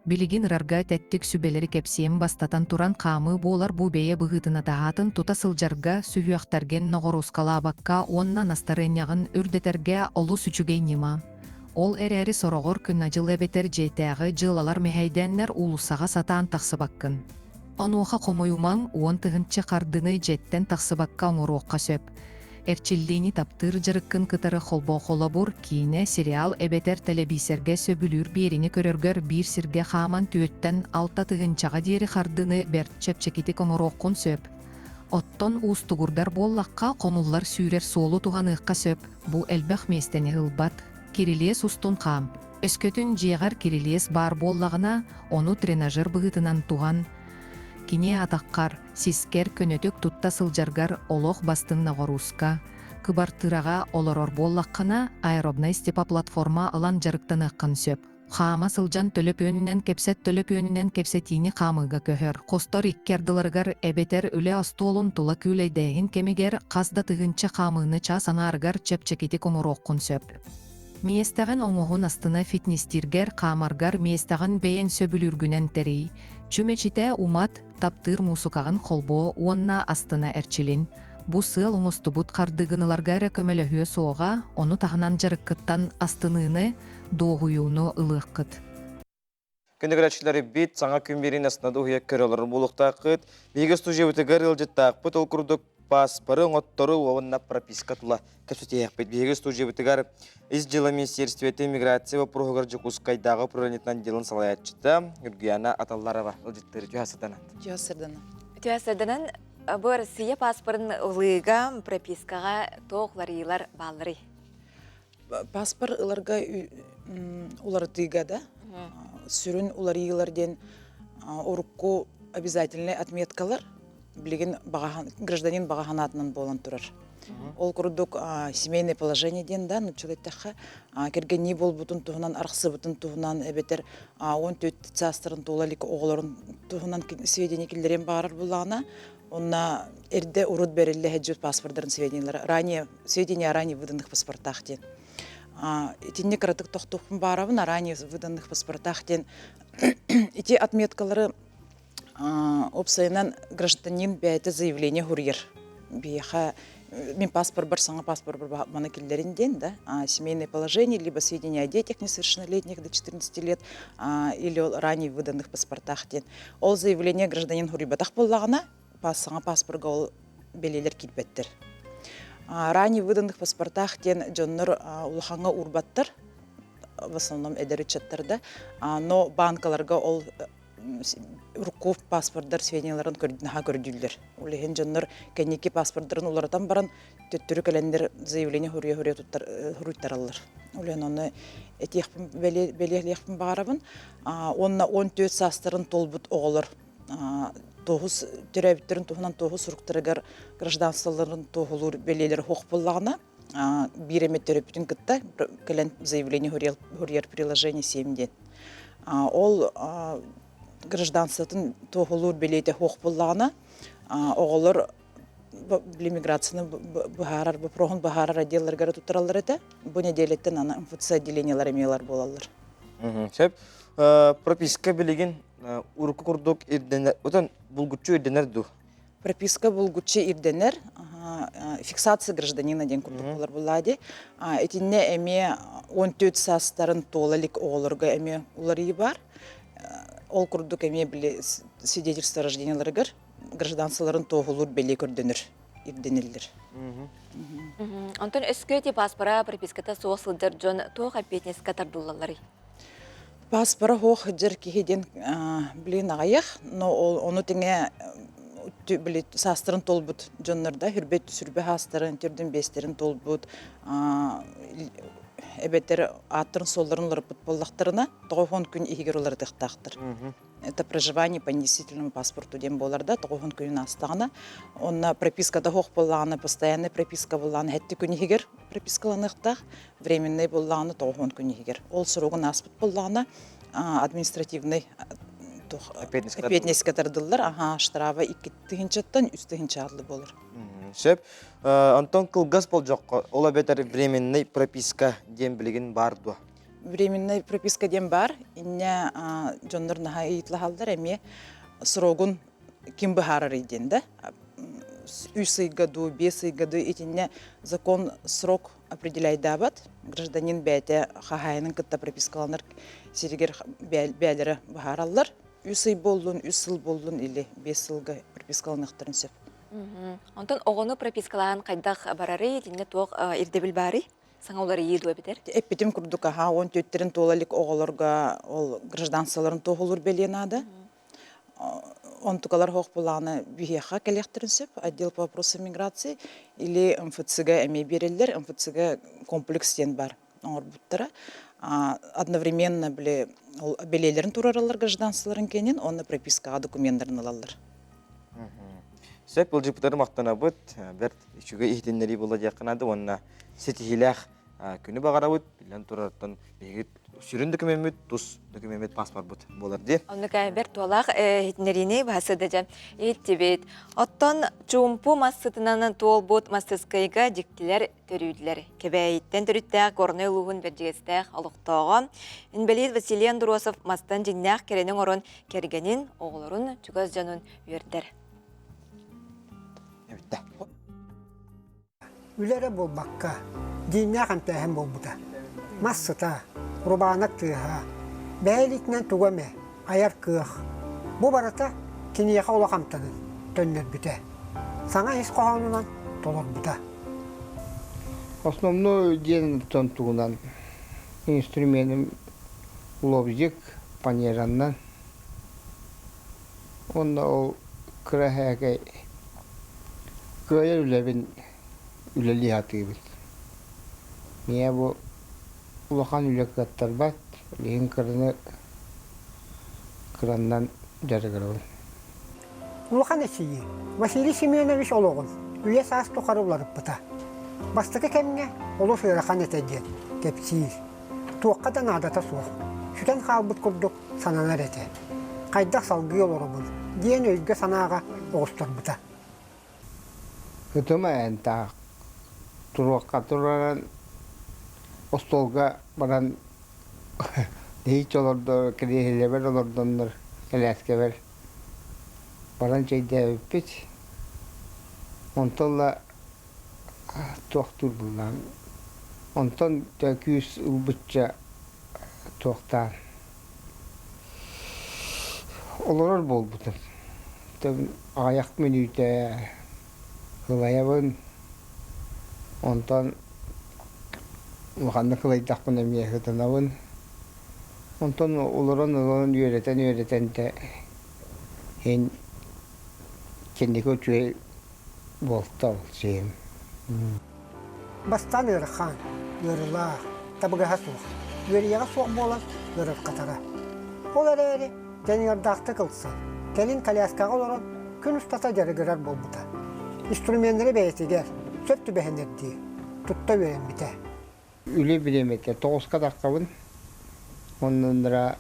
Билигин ырарга тэттик сүбэлэри кэпсиэм бастатан туран хаамыы буолар бу бэйэ быһыытына таһаатын тута сылдьарга сүһүөхтэргин ноҕоруускалаабакка уонна настарыанньаҕын үрдэтэргэ олус үчүгэй ньыма. Ол эрээри сороҕор күн-дьыл эбэтэр дьиэтээҕи дьыалалар мэһэйдээннэр уулуссаҕа сатаан тахсыбаккын. Онуоха хомойумаҥ 10 000 хардыыны дьиэттэн тахсыбакка оҥоруохха сөп. Эрчиллиини таптыыр дьарыккын кытары холбоо-холобур, киинэ, сериал эбэтэр тэлэбиисэргэ сөбүлүүр биэриини көрөргөр биир сиргэ хааман түөртэн алта тыһыынчаҕа диэри хардыыны бэрт чэпчэкитик оҥоруоххун сөп. Оттон уустугурдар буоллахха, хомуллар сүүрэр суолу туһаныахха сөп, бу элбэх миэстэни ылбат. Кирилиэс устун хаам. Өскөтүн дьиэҕэр кирилиэс баар буоллаҕына, ону тренажер быһыытынан туһан. Кини атаххар, сискэр көнөтүк тутта сылдьаргар олох бастыҥ ноҕорууска. Кыбартыыраҕа олорор буоллаххына, аэробнай степоплатформа ылан дьарыктаныаххын сөп. Хаама сылдьан төлөпүөнүнэн кэпсэт төлөпүөнүнэн кэпсэтиини хаамыыга көһөр. Хостор икки ардыларыгар эбэтэр үлэ остуолун тула күүлэйдээһин кэмигэр хас да тыһыынча хаамыыны чаас аҥаарыгар чэпчэкитик оҥоруоххун сөп. Миэстэҕин оҥоһун астына фитнестииргэр, хаамаргар миэстэҕин бэйэҥ сөбүлүүргүнэн тэрий. Чүмэчитэ умат, таптыыр муусукаҕын холбоо уонна астына эрчилин. Бу сыал оҥостубут хардыыгын ыларга эрэ көмөлөһүө суоҕа, ону таһынан дьарыккыттан астыныыны, дуоһуйууну ылыаххыт. Күндү көрөөччүлэрбит, саҥа күн биэрин астына дуһуйа көрө олорор буолуохтааххыт. Биһиги студиябытыгар ыалдьыттаахпыт, ол курдук пааспары оҥоттору уонна прописка тула кэпсэтиэхпит. Биһиги студиябытыгар Ис дьыала министиэристибэтин миграция боппуруоһугар Дьокуускайдааҕы управлениетынан отделын салайааччыта Ньургуяна Аталларова ыалдьыттыыр. Үтүө сырданан. Үтүө сырданан. Үтүө сырданан. Бу Россия паспорын ылыыга пропискаҕа туох уларыйыылар баалларый? Паспор ыларга уларытыыга да сүрүн уларыйыылар диэн урукку обязательный отметкалар билигин гражданин баҕа санаатынан буолан турар. Ол курдук семейное положение диэн да нууччалыы эттэххэ кэргэннии буолбутун туһунан арахсыбытын туһунан эбэтэр 14 саастарын туола илик оҕолорун туһунан сведения киллэриэн баҕарар буоллаҕына онно эрдэ урут бэриллэ сылдьыбыт паспордарын сведениялара ранее сведения о ранее выданных паспортах диэн итинник кыратык тохтуохпун баарабын ранее выданных паспортах диэн ити отметкалары Уопсайынан гражданин бэйэтэ заявление суруйар. Биһиэхэ мин паспорбар саҥа паспорбар маны киллэрин диэн да семейное положение либо сведения о детях несовершеннолетних до 14 лет или ранее выданных паспортах диэн. Ол заявление гражданин суруйбатах буоллаҕына саҥа паспорга ол бэлиэлэр киирбэттэр. Ранее выданных паспортах диэн дьоннор улахаҥҥа уурбаттар, в основном эдэр ыччаттар да, но банкаларга ол урукку паспордар сведенияларын наһаа көрдүүллэр. Ол иһин дьоннор кэнники паспордарын уларытан баран төттөрү кэлэннэр заявление суруйа-суруйа туттар суруйтараллар. Ол иһин ону этиэхпин бэлиэлиэхпин баҕарабын. Уонна 14 саастарын туолбут оҕолор туоһу төрөөбүттэрин туһунан туоһу суруктарыгар гражданстволарын туоһулуур бэлиэлэр суох буоллаҕына биир эмэ төрөппүтүн кытта кэлэн заявление суруйар приложение 7 диэн. Ол гражданствотын туоһулуур бэлиэтэ суох буоллаҕына, оҕолор миграцияны быһаарар, бопроһун быһаарар отделларыгар туттараллар этэ. Бу нэдиэлэттэн аны МФЦ отделениелар эмиэлэр буолаллар. Сөп. Прописка билигин урукку курдук ирдэнэр, отон булгуччу ирдэнэр дуу? Прописка булгуччу ирдэнэр. Фиксация гражданина диэн курдук буолар буллаа дии. Итиннэ эмиэ 14 саастарын туола илик оҕолорго эмиэ уларыйыы баар. Ол курдук эмиэ били свидетельство рожденияларыгар гражданстволарын туоһулуур бэлиэ көрдөнөр ирдэниллэр. Онтон өскө ити паспора прописката суох сылдьар дьон туох эппиэтинэскэ тардыллалларый? Паспора суох сылдьар киһи диэн билигин аҕыйах, но ол ону тэҥэ били саастарын туолбут дьоннор да хүрбэт сүрбэ саастарын, төрдүн биэстэрин туолбут эбэтэр ааттарын-суолларын уларыппыт буоллахтарына, 90 күн иһигэр уларытыахтаахтар. Это проживание по недействительному паспорту диэн буолар да, 90 күнүн аастаҕына, онно прописката суох буоллаҕына, постоянная прописка буоллаҕына, сэттэ күн иһигэр пропискаланыахтаах, временный буоллаҕына 90 күн иһигэр. Ол срогун ааспыт буоллаҕына, административный эппиэтинэскэ тардыллар, аха, штраба 2 тыһыынчаттан 3 тыһыынча ааллы буолар. Сөп. Онтон кылгас болдьоххо, ол эбэтэр временный прописка диэн билигин баар дуо? Временный прописка диэн баар. Инньэ дьоннор наһаа ыйыталаһаллар эмиэ срогун ким быһаарарый диэн да. Үс ыйга дуу, биэс ыйга дуу итиннэ закон срок определяйдаабат. Гражданин бэйэтэ хаһаайынын кытта пропискаланар сиригэр бэйэлэрэ быһаараллар. Үс ый буоллун, үс сыл буоллун или биэс сылга пропискаланыахтарын сөп. Онтон оҕону пропискалаан хайдах барарый, итиннэ туох ирдэбил баарый? Саҥа уларыйыы дуо эбэтэр? Эппитим курдук, аһаа, он түөттэрин туола илик оҕолорго ол гражданстволарын туоһулуур бэлиэ наада. Онтукалар хоох булааны биһиэхэ кэлиэхтэрин сөп, отдел по вопросам миграции или МФЦ-га эмиэ биэрэллэр. МФЦ-га комплекс диэн бар оҥорбуттара. Одновременно били ол бэлиэлэрин туруораллар гражданстволарын кэнин уонна пропискаҕа докуменнарын ылаллар. Сөп, былдьыппытары махтанабыт. Бэрт үчүгэй иһитиннэрии буолла диэххэ наада уонна ситиһиилээх күнү баҕарабыт. Биллэн турартан биһиги сүрүн докумеммит тус докумеммит паспорбут буолар дии. Оннук бэрт туолаах иһитиннэриини баһасыда дьэ иһиттибит. Оттон чуумпу мас сытынан туолбут мастыскайга дьиктилэр төрүүллэр. Кэбээйиттэн төрүттээх Горнай улууһун Бэрдьигэстээх олохтооҕо инбэлиит Василий Андросов мастан дьиҥнээх кэрэни оҥорон кэргэнин, оҕолорун, чугас дьонун үөрдэр. Эбиттэ. Үлэ эрэ буолбакка, дииннээх эмтээһин буолбута. Мас сыта, рубаанак тыаһа, бэйэ илиитинэн тугу эмэ айар кыах. Бу барыта киниэхэ олох амтанын төннөрбүтэ. Саҥа ис хоһоонунан толорбута. Основной диэн тугунан инструменым лобзик панераннан Уонна ол кыра эһээкэй кыайар үлэбин үлэлии сатыыбын. Миэхэ бу улахан үлэ кыаттарбат, билигин кыраны кыраннан дьарыгырабын. Улахан эчийии Василий Семенович олоҕун үйэ-саас тухары уларыппыта. Бастакы кэмҥэ олус ыарахан этэ диэн кэпсиир. Туохха да наадата суох, сүтэн хаалбыт курдук сананар этэ. Хайдах салгыы олоробун диэн өйгө-санааҕа оҕустарбыта. Ытым айантаах туруохха тураран остуолга баран нэһииччэ олордо кириэһилэбэр олордоннор кэлээскэбэр баран чэйдээбиппит. Онтон ыла туохтуур буллаҕым. Онтон күүс ылбычча туохтаан олорор буолбутум. Аҕыйах мүнүүтэ ылайабын, онтон улаханнык ылайдахпына эмиэ сытанабын. Онтон олорон-олорон үөрэтэн-үөрэтэн дьэ иһин кэнники үчүгэй буолта ол сиэм. Бастаан ыарахан, ыарыылаах, табыгаһа суох, үөрүйэҕэ суох буолан ыарырҕатара. Ол эрээри дьаныардаахтык ылсан, кэлин коляскаҕа олорон күн устата дьарыгырар буолбута. Инструменнары бэйэтигэр сөп түбэһиннэрдии тутта үөрэммитэ. Үлэ бириэмэтэ тоҕуска таххабын. Оннуннара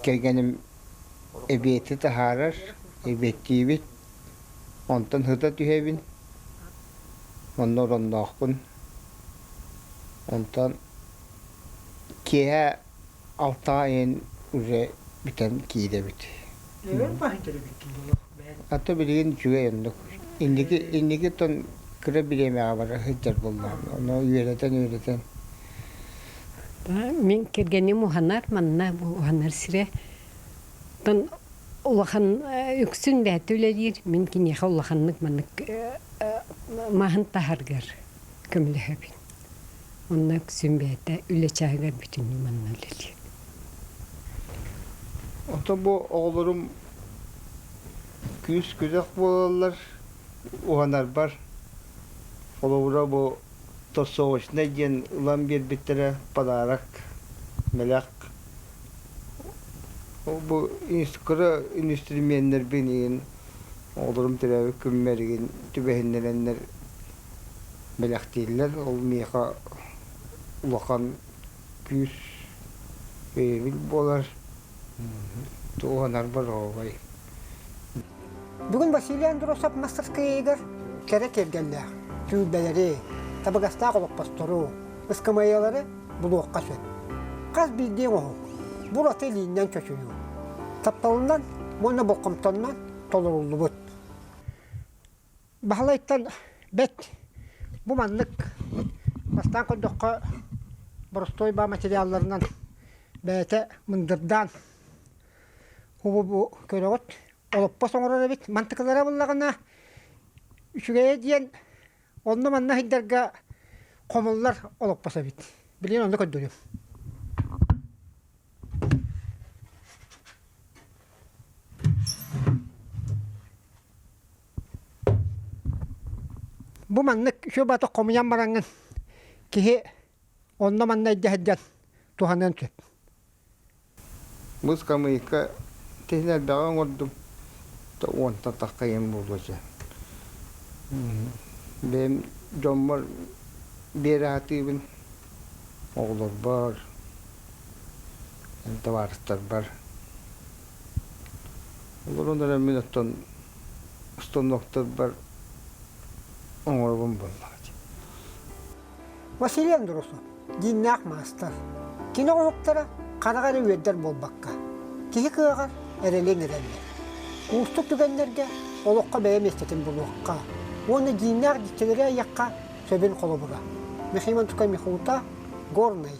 кэргэним эбиэти таһаарар, эбиэттиибит. Онтон сыта түһэбин, онно оронноохпун. Онтон киэһэ алтаҕа иһин уже бүтэн киирэбит. Өр баһыйтар эбиккин буолуох. Ата билигин үчүгэй оннук. Инники инники тон кыра бириэмэҕэ бара сылдьар буоллаҕым. Ону үөрэтэн-үөрэтэн. Мин кэргэним уһанар, манна бу уһанар сирэ. Тон улахан үксүн бэйэтэ үлэлиир. Мин киниэхэ улаханнык маннык маһын таһаргар көмөлөһөбүн. Онно үксүн бэйэтэ үлэ чааһыгар бүтүннүү манна үлэлиир. Онтон бу оҕолорум күүс-күдэх буолаллар, уһанарбар. Холобура бу тосовочнай диэн ылан биэрбиттэрэ подарок, бэлэх. Ол бу кыра инструменнэрбин игин оҕолорум төрөөбүт күммэр игин түбэһиннэрэннэр бэлэхтииллэр. Ол миэхэ улахан күүс, өйөбүл буолар. Туһанарбар оһуобай. Бүгүн Василий Андросов мастарскыйыгар кэрэ киэргэллээх түөлбэлэри, табыгастаах олоппостору, ыскамыайалары булуохха сөп. Хас биирдии оҥоһук бу ураты илииннэн чочуйуу, тапталынан уонна болҕомтоннон толоруллубут. Баһылайтан бэт бу маннык бастаан көрдөххө боростуой баа материалларынан бэйэтэ мындырдаан бу бу көрөҕүт олоппос оҥорор эбит мантыкылара буллаҕына үчүгэйэ диэн онно манна сылдьарга хомуллар олоппос эбит билигин онно көрдөрүөм Бу маннык үчүгэй баҕатык хомуйан бараҥҥын киһи онно-манна илдьэ сылдьан туһаныан сөп. Бу ыскамыайка тиһин элбэҕи оҥордум. Уонтан тахха ийэм буолуо чэ. Бэйэм дьоммор биэрэ сатыыбын, оҕолорбор, табаарыстарбар. Олорон эрэн мин оттон станоктарбар оҥоробун буоллаҕа дии. Василий Андросов дьиҥнээх маастар. Кини оҥоһуктара хараҕа эрэ үөрдэр буолбакка, киһи кыаҕар эрэлин эрэллэр. Уустук түгэннэргэ олоххо бэйэ миэстэтин булуохха уонна дьиҥнээх дьиктилэри айыахха сөбүн холобура. Михаил Антукай Михута, Горнай.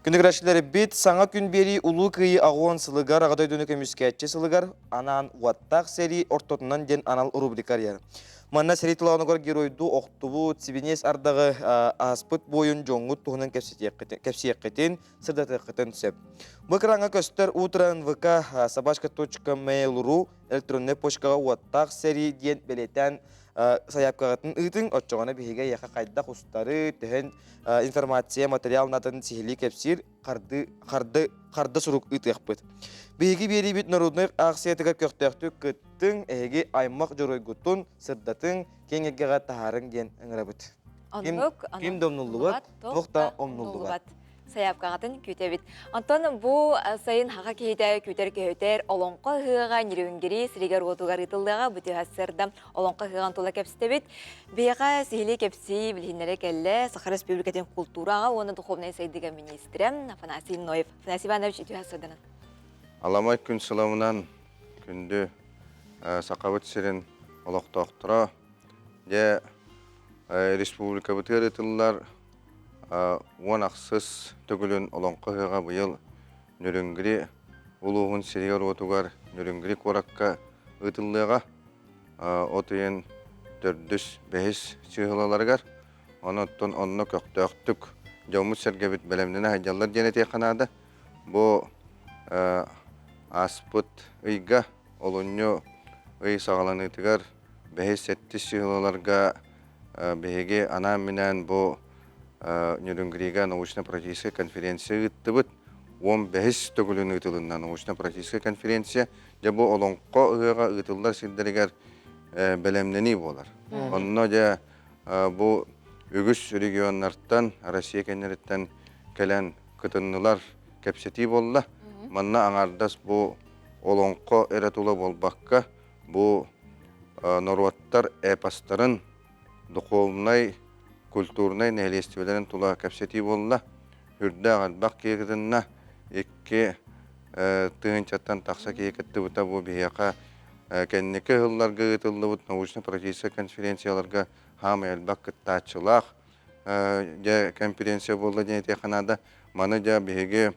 Күнүгүрээччилэрбит саҥа күн биэрии Улуу Кыайыы аҕуон сылыгар Аҕа дойдуну көмүскээччи сылыгар анаан уоттаах сэрии ортотунан диэн анал рубрика арыйар. Манна сэрии толоонугар геройдуу охтубут, сибиниэс ардаҕы ааспыт буойун дьоҥҥут туһунан кэпсиэххитин, сырдатыаххытын сөп. Бу экраҥҥа көстөр утро нвк собачка.mail.ru электроннай почкаҕа уоттаах сэрии диэн бэлиэтээн сайаапкаҕытын ыытыҥ, оччоҕуна биһиги эйиэхэ хайдах устары, төһөн информация, материал наадатын сиһилии кэпсиир харды, харды, харда сурук ыытыахпыт. Биһиги биэриибит народнай аахсыйатыгар көхтөөхтүк кыттыҥ, эһиги аймах дьоруойгутун сырдатыҥ, киэҥ эйгэҕэ таһаарыҥ диэн ыҥырабыт. Оннук, Ким да умнуллубат, туох да умнуллубат. Сайаапкаҕытын күүтэбит. Онтон бу сайын хаха киһитэ күүтэр көһүтэр олоҥхо ыһыаҕа Нерюнгри сиригэр-уотугар ыытыллыаҕа бу түһэ олоҥхо ыһыаҕын тула кэпсэтэбит. Биһиэхэ сиһилии кэпсии билиһиннэрэ кэллэ Саха Республикатын култуураҕа уонна духовнай сайдыыга министрэ Афанасий Ноев. Афанасий Иванович үтүө сырданан. Аламай күн сыламынан күндү Сахабыт сирин олохтоохторо, дьэ республикабытыгар ыытыллар 10 ахсыс төгүлүн Олоҥхо ыһыаҕа быйыл Нерюнгри улууһун сиригэр-уотугар Нерюнгри куоракка ыытыллыаҕа. От ыйын төрдүс, бэһис чыыһылаларыгар. Онон онно көхтөөхтүк дьоммут-сэргэбит бэлэмнэнэ сылдьаллар диэн этиэххэ наада. Бу ааспыт ыйга олунньу ый саҕаланыытыгар бэһис-сэттис чыыһылаларга биһиги анаан-минээн бу Нерюнгрига научно-практическай конференция ыыттыбыт. 15-ис төгүлүн ыытылынна научно-практическай конференция. Дьэ бу Олоҥхо ыһыаҕа ыытыллар сирдэригэр бэлэмнэнии буолар. Онно дьэ бу үгүс регионнартан, Россия кэннэриттэн кэлэн кытыннылар, кэпсэтии буолла. Манна аҥаардас бу олоҥхо эрэ тула буолбакка, бу норуоттар эпостарын духовнай, культурнай нэһилиэстибэлэрин тула кэпсэтии буолла. Үрдээх элбэх киһи кытынна. Икки тыһыынчаттан тахса киһи кыттыбыта бу биһиэхэ кэнники сылларга ыытыллыбыт научно-практическай конференцияларга хаамай элбэх кыттааччылаах дьэ конференция буолла диэн этиэххэ наада. Маны дьэ биһиги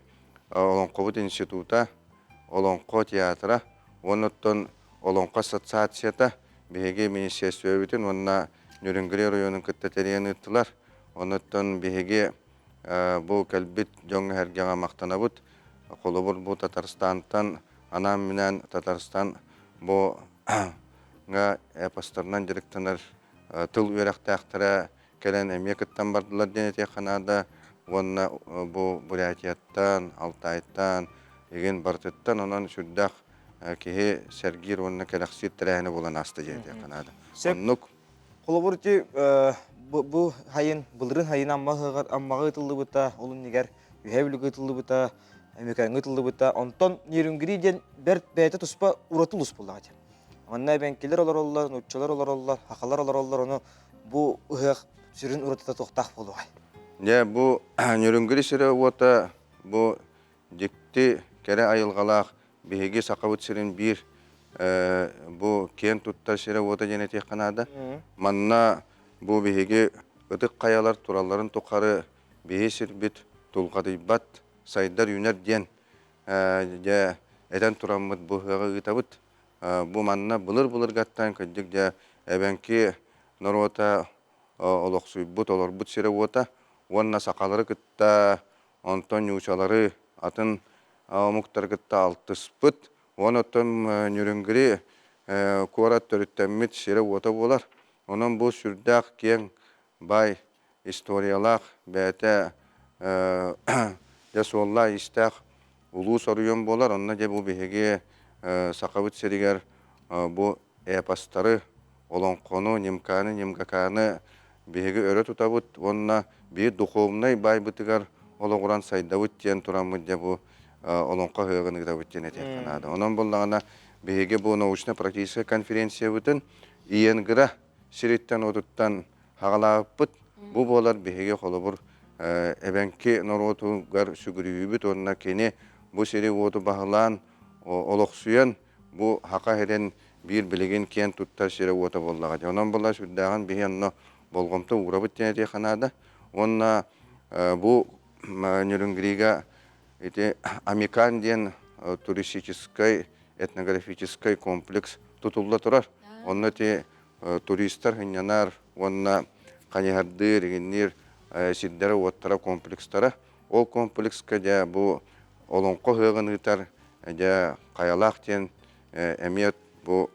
Олоҥхобут института, Олоҥхо театра уонна оттон Олоҥхо ассоциацията биһиги министиэристибэбитин уонна Нерюнгри оройуонун кытта тэрийэн ыыттылар. Онуттан биһиги бу кэлбит дьоҥҥо-сэргэҕэ махтанабыт. Холобур, бу Татарстантан анаан-минээн Татарстан бу эпостарынан дьарыктанар тыл үөрэхтээхтэрэ кэлэн эмиэ кыттан бардылар диэн этиэххэ наада. Уонна бу Бурятияттан, Алтайтан, игин барытыттан онон сүрдээх киһи сэргиир уонна кэрэхсиир тэрээһинэ буолан ааста диэн этиэххэ наада. Оннук. Холобур ити бу хайын былырыын хайын Амма ыһыаҕар Аммаҕа ыытыллыбыта, ол иннигэр Үһээ Бүлүүгэ ыытыллыбыта, Өймөкөөҥҥө ыытыллыбыта. Онтон Нерюнгри диэн бэрт бэйэтэ туспа ураты улуус буоллаҕа дии. Манна эбэҥкилэр олороллор, нууччалар олороллор, сахалар олороллор, ону бу ыһыах сүрүн уратыта туохтаах буолуоҕай? Дьэ, бу Нерюнгри сирэ-уота бу дьикти кэрэ айылҕалаах биһиги Сахабыт сирин биир бу киэн туттар сирэ-уота диэн этиэххэ наада. Манна бу биһиги ытык хайалар туралларын тухары биһи сирбит тулхадыйбат, сайдар-үүнэр диэн дьэ этэн тураммыт бу ыһыаҕы ыытабыт. Бу манна былыр-былыргаттан кырдьык дьэ эбэҥки норуота олохсуйбут, олорбут сирэ-уота уонна сахалары кытта онтон ньуучалары атын омуктары кытта алтыспыт уонна оттон Нерюнгри куорат төрүттэммит сирэ-уота буолар. Онон бу сүрдээх киэҥ баай историялаах, бэйэтэ дьэ суоллаах-иистээх улуу соруйан буолар. Онно дьэ бу биһиги Сахабыт сиригэр бу эпостары, олоҥхону, нимканы, нимгаканы биһиги өрө тутабыт уонна биир духовнай баайбытыгар олоҕуран сайдабыт диэн тураммыт дьэ бу олоҥхо ыһыаҕын ыытабыт диэн этиэххэ наада. Онон буоллаҕына биһиги бу научно-практическай конференциябытын ИНГРА сириттэн-уотуттан хаҕалаабыппыт. Бу буолар биһиги холобур эбэҥки норуотугар сүгүрүйүүбүт уонна кини бу сири-уоту баһылаан олохсуйан бу Хака сирин биир билигин киэн туттар сирэ-уота буоллаҕа дии. Онон буолла сүрдээҕин биһи онно болҕомто уурабыт диэн этиэххэ наада. Уонна бу Нерюнгрига ити Амикан диэн туристическай этнографическай комплекс тутулла турар. Онно ити туристар сынньанар уонна хайыһардыыр, игинниир сирдэрэ-уоттара, комплекстара. Ол комплекска дьэ бу Олоҥхо ыһыаҕын ыытар дьэ Хайалаах диэн эмиэ бу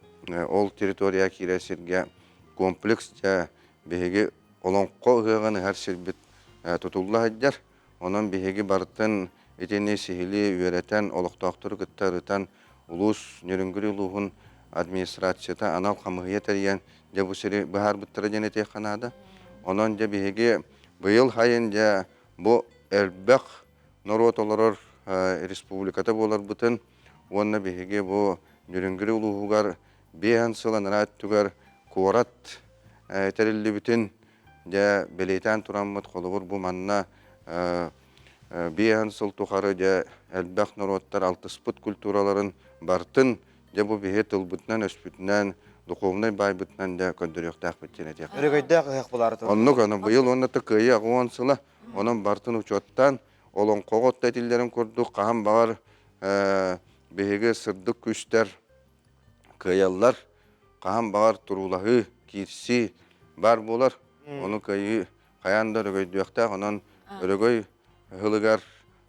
ол территория киирэр сиргэ комплекс дьэ биһиги Олоҥхо ыһыаҕын ыһар сирбит тутулла сылдьар. Онон биһиги барытын итини сиһилии үөрэтэн, олохтоохтору кытта ырытан, улуус Нерюнгри улууһун администрацията анал хамыыһыйа тэрийэн, дьэ бу сири быһаарбыттара диэн этиэххэ наада. Онон дьэ биһиги быйыл сайын дьэ бу элбэх норуот олорор республиката буоларбытын уонна биһиги бу Нерюнгри улууһугар биэһэн сыл анараа өттүгэр куорат тэриллибитин Дьэ, бэлиэтээн тураммыт, холобур, бу манна биэһэн сыл тухары дьэ элбэх норуоттар алтыспыт культураларын бартын дьэ бу биһи тылбытынан-өспүтүнэн, духовнай баайбытынан дьэ көрдөрүөхтээхпит диэн этиэх. Өрөгөйдөөх ыһыах буолаары турар. Оннук, аны быйыл уонна кыайыы аҕыс сыла, онон бартын учуоттаан, олоҥхоҕо отто этиллэрин курдук хаһан баҕар биһиги сырдык күүстэр кыайаллар, хаһан баҕар туруулаһыы, киирсии баар буолар. Ону кыайыы хайаан да өрөгөйдүөхтээх. Онон өрөгөй ыһылыгар,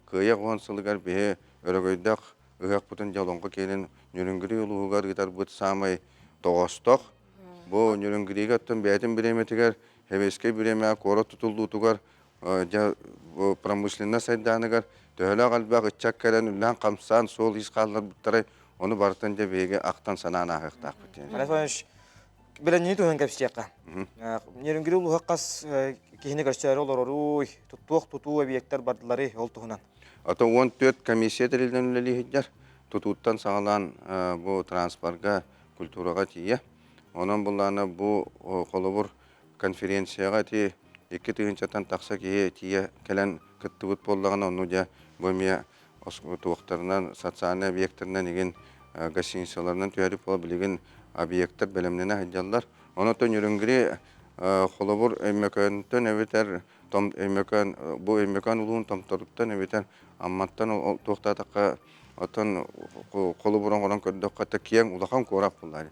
кыайа уон сылыгар биһи өрөгөйдөөх ыһыахпытын дьэ Олоҥхо киэнин Ньүрүҥгүрүй улууһугар ыытарбыт саамай тоҕоостоох. Бу Ньүрүҥгүрүйгэ оттон бэйэтин бириэмэтигэр, Сэбиэскэй бириэмэҕэ куорат тутуллуутугар дьэ промышленность сайдааныгар төһөлөөх элбэх ыччат кэлэн үлэлээн-хамсаан суол-иис хаалларбыттарай, ону барытын дьэ биһиги ахтан-санаан ааһыахтаахпыт диэн. Олег Иванович, билэннии туһунан кэпсиэххэ. Нерюнгри улууһа хас киһини көрсөөрү олороруй, туох тутуу объектар бардыларый ол туһунан? Ото 14 комиссия тэриллэн үлэлии сылдьар. Тутууттан саҕалаан бу транспорга, культураҕа тиийэ. Онон буллаана бу холобур конференцияҕа ити 2000-тан тахса киһи тиийэ кэлэн кыттыбыт буоллаҕына, ону дьэ бу эмиэ туохтарынан социальнай объектарынан игин гостиницаларынан түһэрip буола билигин объектар бэлэмнэнэ сылдьаллар. Онон Ньүрүҥгүри холобур Өймөкөөнтөн эбэтэр Өймөкөөн бу Өймөкөөн улууһун Томторуттан эбэтэр Амматтан туохтаатахха оттон холобур оҥорон көрдөххө это киэҥ улахан куорат буоллар.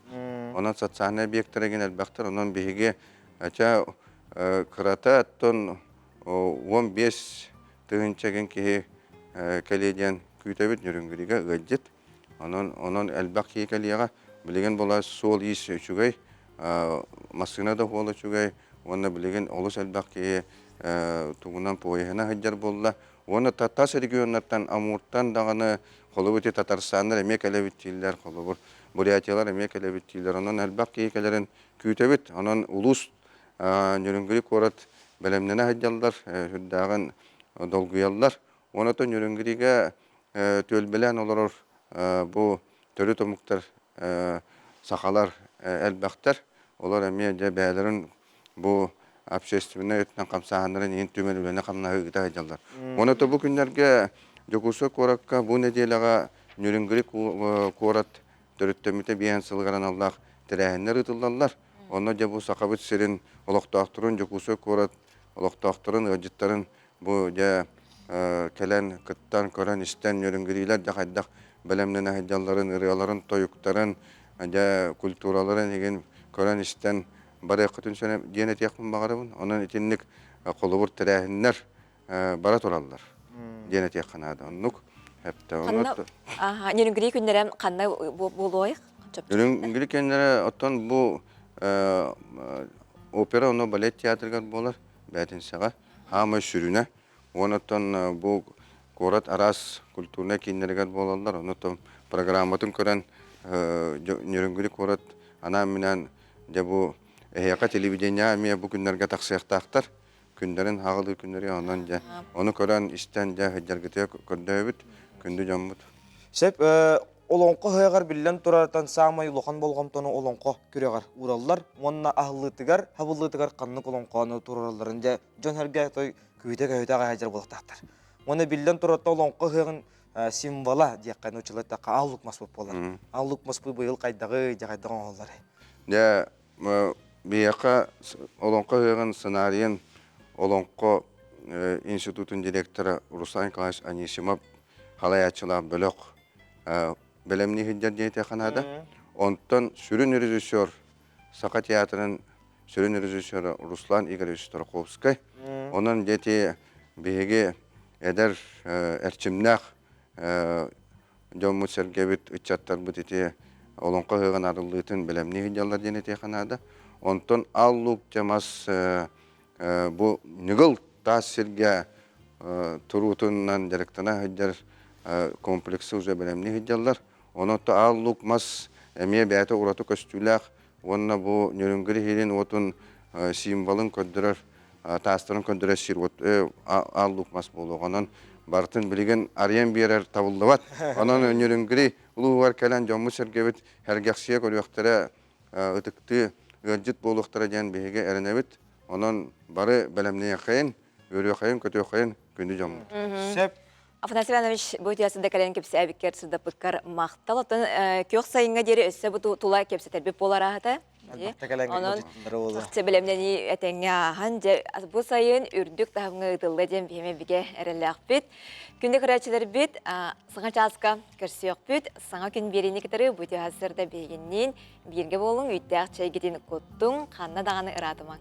Онон социальнай объектар игин элбэхтэр. Онон биһиги ача кырата оттон 15 тыһыынча гин киһи кэлиэ диэн күүтэбит Ньүрүҥгүрүгэ ыалдьыт. Онон онон элбэх киһи кэлиэҕэ. Билигин була суол-иис үчүгэй, массыына да суола үчүгэй уонна билигин олус элбэх киһи тугунан поеһына сылдьар буолла. Уонна тас регионнартан Амуртан даҕаны холобур ити Татарстаннар эмиэ кэлэбит дииллэр, холобур Бурятиялар эмиэ кэлэбит дииллэр. Онон элбэх киһи кэлэрин күүтэбит. Онон улуус Ньүрүҥгүрү куорат бэлэмнэнэ сылдьаллар, сүрдээҕин долгуйаллар. Уонна Ньүрүҥгүрүгэ түөлбэлээн олорор бу төрүт омуктар сахалар элбэхтэр. Олор эмиэ дьэ бэйэлэрин бу общественнай өттүнэн хамсааһыннарын иһин түмэн үлэни-хамнаһы ыыта сылдьаллар. Уонна бу күннэргэ Дьокуускай куоракка бу нэдиэлэҕэ Ньүрүҥгүрү куорат төрүттэммитэ биэһэн сылыгар аналлаах тэрээһиннэр ыытыллаллар. Онно дьэ бу Сахабыт сирин олохтоохторун, Дьокуускай куорат олохтоохторун, ыалдьыттарын бу дьэ кэлэн кыттан, көрөн-истэн, ньүрүҥгүрүүлэр дьэ хайдах бэлэмнэнэ сылдьалларын, ырыаларын, тойуктарын, дьэ культураларын игин көрөн-истэн барыаххытын сөп диэн этиэхпин баҕарабын. Онон итинник холобур тэрээһиннэр бара тураллар диэн этиэххэ наада. Оннук Ханна Ньүрүҥгүрий күннэрэ ханна буолуой? Ньүрүҥгүрий күннэрэ оттон бу опера ону балет театрыгар буолар бээтинсэҕэ. Хаамай сүрүнэ. Уонна бу куорат араас культурнай кииннэригэр буолаллар. Онон программатын көрөн Ньүрүҥгүрий куорат анаан-минээн дьэ бу эһиэхэ телевидениеҕа эмиэ бу күннэргэ тахсыахтаахтар. Күннэрин хаҕылыы күннэри онон дьэ ону көрөн истэн дьэ сылдьаргытыгар көрдөөбүт күндү дьоммут. Сөп олоҥхо ыһыаҕар биллэн турартан саамай улахан болҕомтону олоҥхо күрэҕэр уураллар уонна аһыллыытыгар хабыллыытыгар ханнык олоҥхону туруоралларын дьэ дьон-сэргэ той күүтэ-көһүтэ аҕай сылдьар буолуохтаахтар. Уонна биллэн турарта олоҥхо ыһыаҕын символа диэххэ нууччалыы эттэххэ аал лук маспыт буолар. Аал лук маспыт быйыл хайдаҕый, дьэ хайдах оҥоһулларый? Дьэ Биһиэхэ Олоҥхо ыһыаҕын сценарийын Олоҥхо институтун директора Руслан Николаевич Анисимов халайааччылаах бөлөх бэлэмнии сылдьар диэтиэххэ наада. Онтон сүрүн режиссер Саха театрын сүрүн режиссера Руслан Игоревич Тарковскай. Онон дети биһиги эдэр эрчимнээх дьоммут-сэргэбит, ыччаттарбыт ити олоҥхо ыһыаҕын арыллыытын бэлэмнии сылдьаллар диэн этиэххэ наада. Онтон Ал Луук мас бу ньыгыл таас сиргэ туруутунан дьарыктана сылдьар комплексы уже бэлэмнии сылдьаллар. Онон Аал Луук мас эмиэ бэйэтэ ураты көстүүлээх уонна бу Ньүрүҥгүр иһирин уотун символын көрдөрөр таастарын көрдөрөр сир Аал Луук мас буолуох. Онон барытын билигин арыйан биэрэр табыллыбат. Онон Ньүрүҥгүри улууһугар кэлэн дьоммут-сэргэбит сэргэхсийэ көрүөхтэрэ, ытыктыы ыалдьыт буолуохтара диэн биһиги эрэнэбит. Онон бары бэлэмниэххэйин, үөрүөххэйин, көтүөххэйин күндү дьоммут. Сөп. Афанасий Иванович, бу үтүөсүндэ кэлэн кэпсээбиккэр, сырдаппыккар махтал. Оттон күөх сайыҥҥа диэри өссө бу тула кэпсэтэрбит буолар аата. Онон чахчы бэлэмнэнии этэҥҥэ ааһан, дьэ бу сайын үрдүк таһымҥа ыытылла диэн биһиэхэ бигэ эрэллээхпит. Күндү көрөөччүлэрбит, саҥа чааска көрсүөхпүт. Саҥа күн биэриини кытары бу үтүө сырда биһигинниин бииргэ буолуҥ, үүттээх чэйгитин куттуҥ, ханна даҕаны ыраатымаҥ.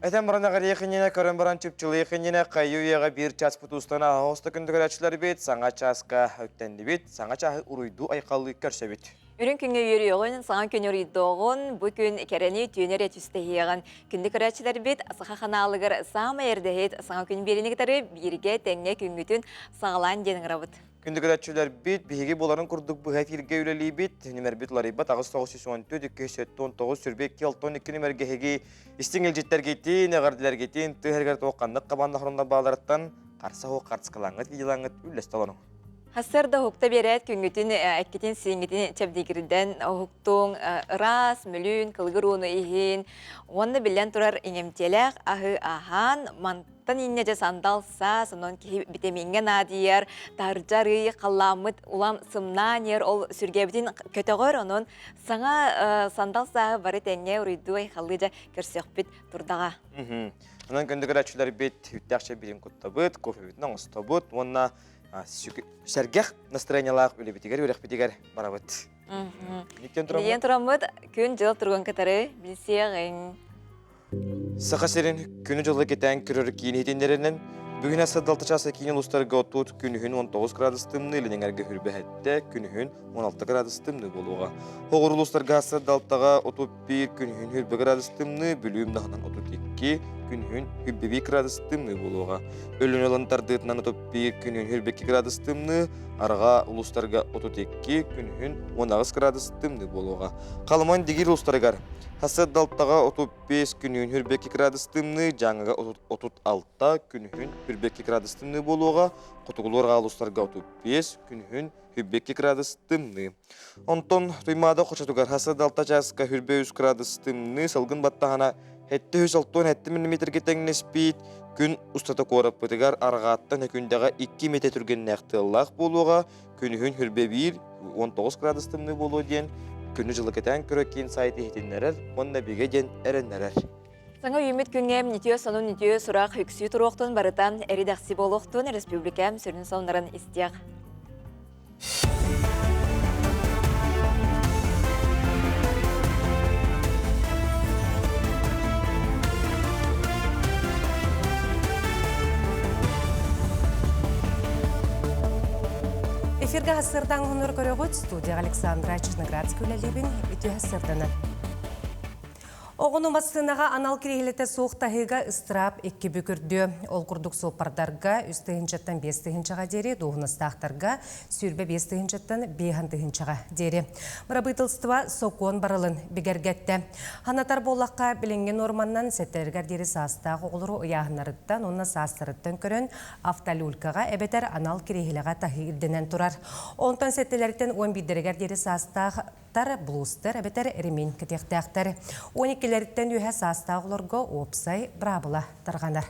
Этэн баран аҕырыйах иннинэ, көрөн баран чыпчылыйах иннинэ, хайыы үйэҕэ биир час путустан аһаҕас күндү көрөөччүлэрбит, саҥа чааска үктэннибит, саҥа чааһы уруйдуу-айхаллыы көрсөбүт. Үрүҥ күҥҥэ үөрүөҕүн, саҥа күн уруйдуоҕун, бу күн кэрэни түүнэр түстэһиэҕин. Күндү көрөөччүлэрбит, Саха ханаалыгар саамай эрдэһит саҥа күн биэриини кытары бииргэ тэҥҥэ күҥҥүтүн саҕалаан диэн ыҥырабыт. Күндү көрөөччүлэрбит, биһиги буоларын курдук быһа эфиргэ үлэлиибит. Нүмербит уларыйбат 8914 279 22 62 нүмергэ эһиги истиҥ илдьиттэргитин, эҕэрдэлэргитин, тыа иһигэр туох ханнык хабаанна хоруннар бааларыттан харса суох хартыскалааҥҥыт, видеолааҥҥыт үллэстэ олоруҥ. Сарсыарда уһукта биэрээт күҥҥүтүн эккитин сииҥҥитин чэбдигирдэн уһуктуҥ, ыраас, мүлүүн, кылгыр ууну иһин уонна биллэн турар иҥэмтиэлээх аһы аһаан, мантан инньэ дьэ сандал саас, онон киһи битэмииҥҥэ наадыйар, таһырдьа арыый халлааммыт улам сымнаан иһэр, ол сүргэбитин көтөҕөр, онон саҥа сандал сааһы бары тэҥҥэ уруйдуу айхаллыы дьэ көрсүөхпүт турдаҕа. Онон күндү көрөөччүлэрбит үүттээх чэйбитин куттабыт, кофебытын оҥостобут уонна сэргэх настроениялаах үлэбитигэр, үөрэхпитигэр барабыт. Диэн тураммыт күн-дьыл туругун кытары билсиэҕиҥ. Саха сирин күнү-дьылы кэтээн көрөр киин иһитиннэринэн, бүгүн сырдалта чааса киин улуустарга оттуут күнүһүн 19 градус тымныы, илин эҥэргэ хүрбэһэттэ, күнүһүн 16 градус тымныы буолуоҕа. Хоҕур улуустарга сырдалтаҕа 31, күнүһүн хүрбэ градус тымныы, Бүлүүм даһынан 32, күнүһүн хүрбэ градус тымныы буолуоҕа. Өлүнэ ылан тардыытынан 31, күнүһүн хүрбэ градус тымныы, арҕаа улуустарга 32, күнүһүн 18 градус тымныы буолуоҕа. Халыман Дигир улуустарыгар Сарсыардалтаҕа 35, күнүһүн хүрбэ градус тымныы, Дьааҥыга 36, күнүһүн хүрбэ градус тымныы буолуоҕа. Хотугулуу-арҕаа улуустарга 35, күнүһүн 22 градус тымныы. Онтон Туймаада хочотугар сарсыарда чааска 23 градус тымныы, салгын баттаһана 767 миллиметргэ тэҥнэспит. Күн устата куораппытыгар арҕааттан өкүндэҕэ 2 метр түргэннээх тыаллаах буолуоҕа. Күнүһүн 21 19 градус тымныы буолуо диэн күнү-дьылы кэтээн көрө киин сайт иһитиннэрэр уонна бигэ диэн эрэннэрэр. Саҥа үүммүт күҥҥэ үтүө сонун үтүө сурах үксүү туруохтун барыта эридэхси буолуохтун республика сүрүн сонуннарын истиэх. Эфиргэ сырдаң хонор көрөҕүт студияға Александра Черноградская үлэлиибин үтүө сырданы. Оҕону массыынаҕа анал кириэһилэтэ суох таһыыга ыстыраап икки бүк үрдүө. Ол курдук суоппардарга үс тыһыынчаттан биэс тыһыынчаҕа диэри, дуоһунастаахтарга 25 тыһыынчаттан биэһэн тыһыынчаҕа диэри. Бырабыыталыстыба сокуон барылын бигэргэттэ. Ханатар буоллахха, билиҥҥи нуорманнан сэттэлэригэр диэри саастаах оҕолору ыйааһыннарыттан уонна саастарыттан көрөн автолюлькаҕа эбэтэр анал кириэһилэҕэ таһыы ирдэнэн турар. Онтон сэттэлэриттэн уон биирдэригэр диэри саастаах тар, блустер эбэтэр ремень кэтиэхтээхтэр. 12-лэриттэн үөһэ саастаах олорго уопсай быраабыла тарҕанар.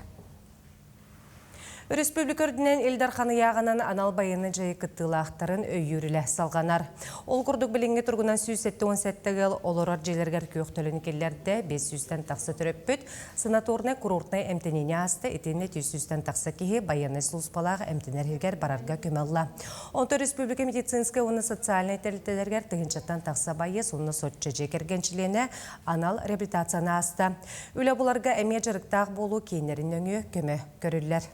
Өрөспүүбүлүкэ үрдүнэн Ил Дархан ыйааҕынан анал байыаннай дьайыы кыттыылаахтарын өйүүр үлэ салҕанар. Ол курдук билиҥҥи туругунан 177 ыал олорор дьиэлэригэр күөх төлөнү киллэрдэ, 500-тэн тахса төрөппүт санаторнай-курортнай эмтэниини ааста, итиэннэ 300-тэн тахса киһи байыаннай сулууспалаах эмтэнэр иһигэр барарга көмө ылла. Онтон республика медицинскэй уонна социальнай тэрилтэлэригэр тыһыынчаттан тахса байыас уонна соччо дьиэ кэргэн чилиэнэ анал реабилитацияны ааста. Үлэ буларга эмиэ дьарыктаах буолуу кииннэрин нөҥүө көмө көрүллэр.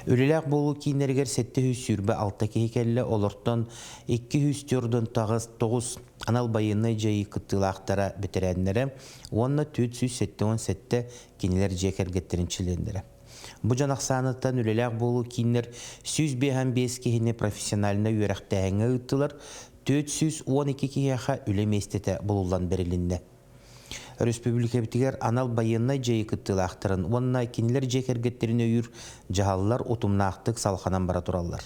Үлэлээх буолуу кииннэригэр 726 киһи кэллэ, олортон 249 анал байыаннай дьайыы кыттыылаахтара бэтэрээннэрэ уонна 477 кинилэр дьиэ кэргэттэрин чилиэннэрэ. Бу дьон ахсааныттан үлэлээх буолуу кииннэр 155 киһини профессиональнай үөрэхтээһиҥҥэ ыыттылар, 412 киһиэхэ үлэ миэстэтэ булуллан бэрилиннэ. Өрөспүүбүлүкэбитигэр анал байыаннай дьайыы кыттыылаахтарын уонна кинилэр дьиэ кэргэттэрин өйүүр дьаһаллар утумнаахтык салҕанан бара тураллар.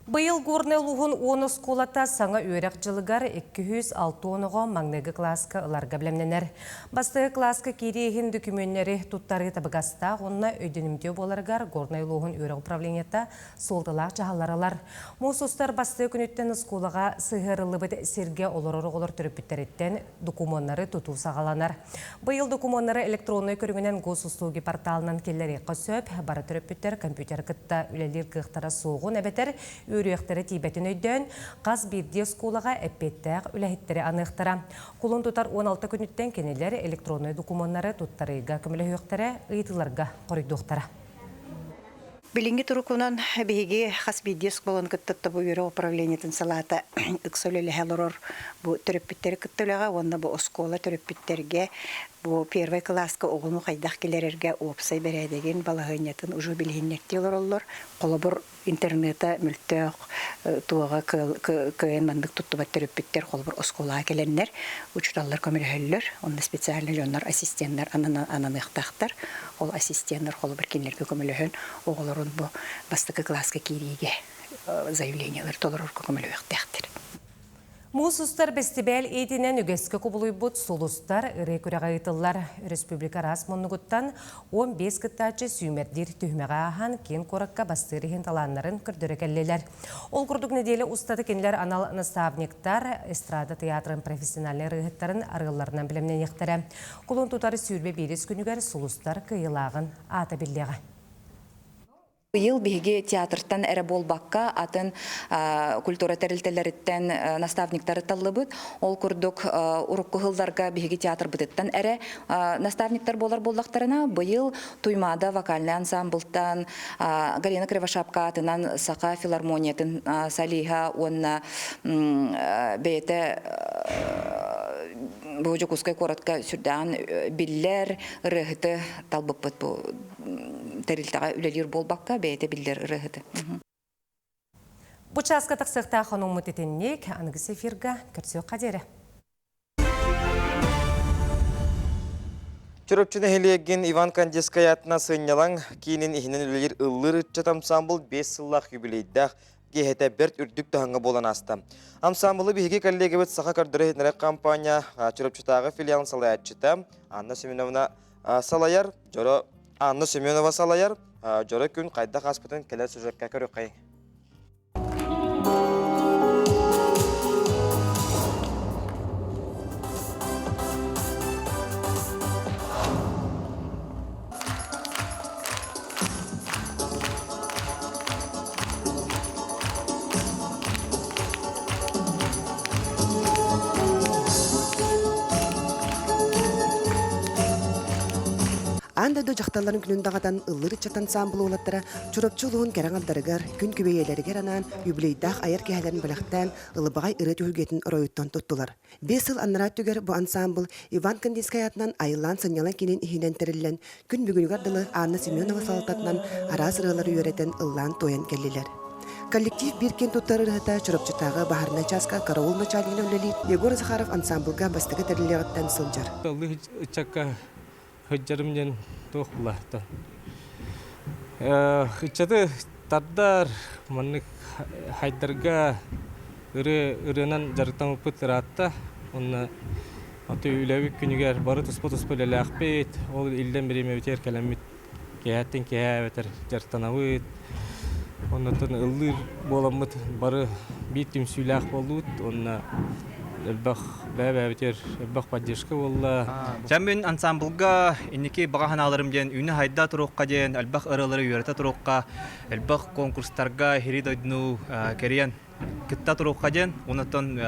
Быйыл Горнай улууһун уон оскуолата саҥа үөрэх дьылыгар 260 оҕо маҥнайгы кылааска ыларга бэлэмнэнэр. Бастакы кылааска киирии иһин дөкүмүөннэри туттарыы табыгастаах уонна өйдөнүмтүө буоларыгар Горнай улууһун үөрэх управлениета суолталаах дьаһаллар ылар. Муус устар бастакы күнүттэн оскуолаҕа сыһыарыллыбыт сиргэ олорор оҕолор төрөппүттэриттэн докумуоннары тутуу саҕаланар. Быйыл докумуоннары электроннай көрүҥүнэн госуслуги порталынан киллэриэххэ сөп. Бары төрөппүттэр компьютер кытта үлэлиир кыахтара суоҕун эбэтэр үөрүйэхтэрэ тиийбэтин өйдөөн, хас биирдии оскуолаҕа эппиэттээх үлэһиттэри аныахтара. Кулун тутар 16 күнүттэн кинилэр электроннай докумуоннары туттарыыга көмөлөһүөхтэрэ, ыйытыыларга хоруйдуохтара. Билиҥҥи турукунан биһиги хас биирдии оскуоланы кытта бу үөрэх управлениетын салаата ыкса үлэлэһэ олорор бу төрөппүттэри кытта үлэҕэ уонна бу оскуола төрөппүттэргэ Бу первый кылааска оҕону хайдах киллэрэргэ уопсай бэрээдэгин, балаһыанньатын уже билиһиннэртии олороллор. Холобур, интернета мөлтөх, туоҕа кыайан маннык туттубат төрөппүттэр холобур оскуолаҕа кэлэннэр учууталлар көмөлөһөллөр. Онно специальный дьоннор ассистеннар ананыахтаахтар. Ол ассистеннар холобур кинилэргэ көмөлөһөн оҕолорун бу бастакы кылааска киириигэ заявлениелары толорорго көмөлөһүөхтээхтэр. Муус устар бэстибээл иитинэн үгэскэ кубулуйбут Сулустар ырыа күрэҕэ ыытыллар. Республика араас муннугуттан 15 кыттааччы сүүмэрдиир түһүмэҕи ааһан киин куоракка бастыыр иһин талааннарын көрдөрө кэллилэр. Ол курдук нэдиэлэ устата кинилэр анал наставниктар, эстрада театрын профессиональнай ырыаһыттарын арыалларынан бэлэмнэниэхтэрэ. Кулун тутар 21 күнүгэр Сулустар кыайыылааҕын аата биллиэҕэ. Быйыл биһиги театртан эрэ буолбакка, атын культура тэрилтэлэриттэн наставниктары таллыбыт. Ол курдук урукку сылларга биһиги театрбытыттан эрэ наставниктар буолар буоллахтарына, быйыл Туймаада вокальнай ансамблтан Галина Кривошапка аатынан Саха филармониятын солиһа уонна бэйэтэ бу Дьокуускай куоратка сүрдээҕин биллэр ырыаһыты талбыппыт бу тэрилтэҕэ үлэлиир буолбакка, бэйэтэ биллэр ырыаһыты. Бу чааска тахсыахтаах хонууммут итинник, аныгыс эфирга көрсүөххэ диэри. Чурапчы нэһилиэгин Иван Кандинскай аатынан сынньалаҥ киинин иһинэн үлэлиир ыллыыр ыччат ансаамбыл 5 сыллаах юбилейдаах киэһэтэ бэрт үрдүк таһымҥа буолан ааста. Ансаамбылы биһиги коллегабыт Саха көрдөрөр-иһитиннэрэр компания Чурапчытааҕы филиалын салайааччыта Анна Семеновна салайар, дьоро Анна Семенова салайар, дьоро күн хайдах ааспытын кэлэр сюжекка көрүөххэйиҥ. Аан дойду дьахталларын күнүн даҕатан ыллыыр ыччат ансаамбыл уолаттара Чурапчы улууһун кэрэ аҥардарыгар, күн күбэйэлэригэр анаан юбилейдаах айар киэһэлэрин бэлэхтээн ылыбаҕай ырыа түһүлгэтин оройуттан туттулар. 5 сыл анараа өттүгэр бу ансаамбыл Иван Кандинскай аатынан Айыллаан сынньалаҥ киинин иһинэн тэриллэн, күн бүгүнүгэр дылы Анна Семенова салалтатынан араас ырыалары үөрэтэн ыллаан-туойан кэллилэр. Коллектив биир киэн туттар ырыаһыта Чурапчытааҕы баһаарынай чааска караул начальнигынан үлэлиир Егор Захаров ансаамбылга бастакы тэриллиэҕиттэн сылдьар. Ыллыы ыччакка сылдьарым диэн туох булаахтан. Ыччаты тардар, маннык хайдарга ырыа ырыанан дьарыктаммыппыт ыраатта. Уонна аты үлэбит күнүгэр бары туспа-туспа үлэлээхпит. Ол иллэн бириэмэбитигэр кэлэммит киэһэттэн киэһэ эбэтэр дьарыктанабыт. Оннуттан ыллыыр буоламмыт бары биир түмсүүлээх буоллубут уонна элбэх бэйэ-бэйэбитигэр элбэх поддержка буолла. Дьэ мин ансамблга инники баҕа санааларым диэн үүнэ-сайда туруохха диэн элбэх ырыалары үөрэтэ туруохха, элбэх конкурстарга иһири дойдуну кэрийэн кытта туруохха диэн онтон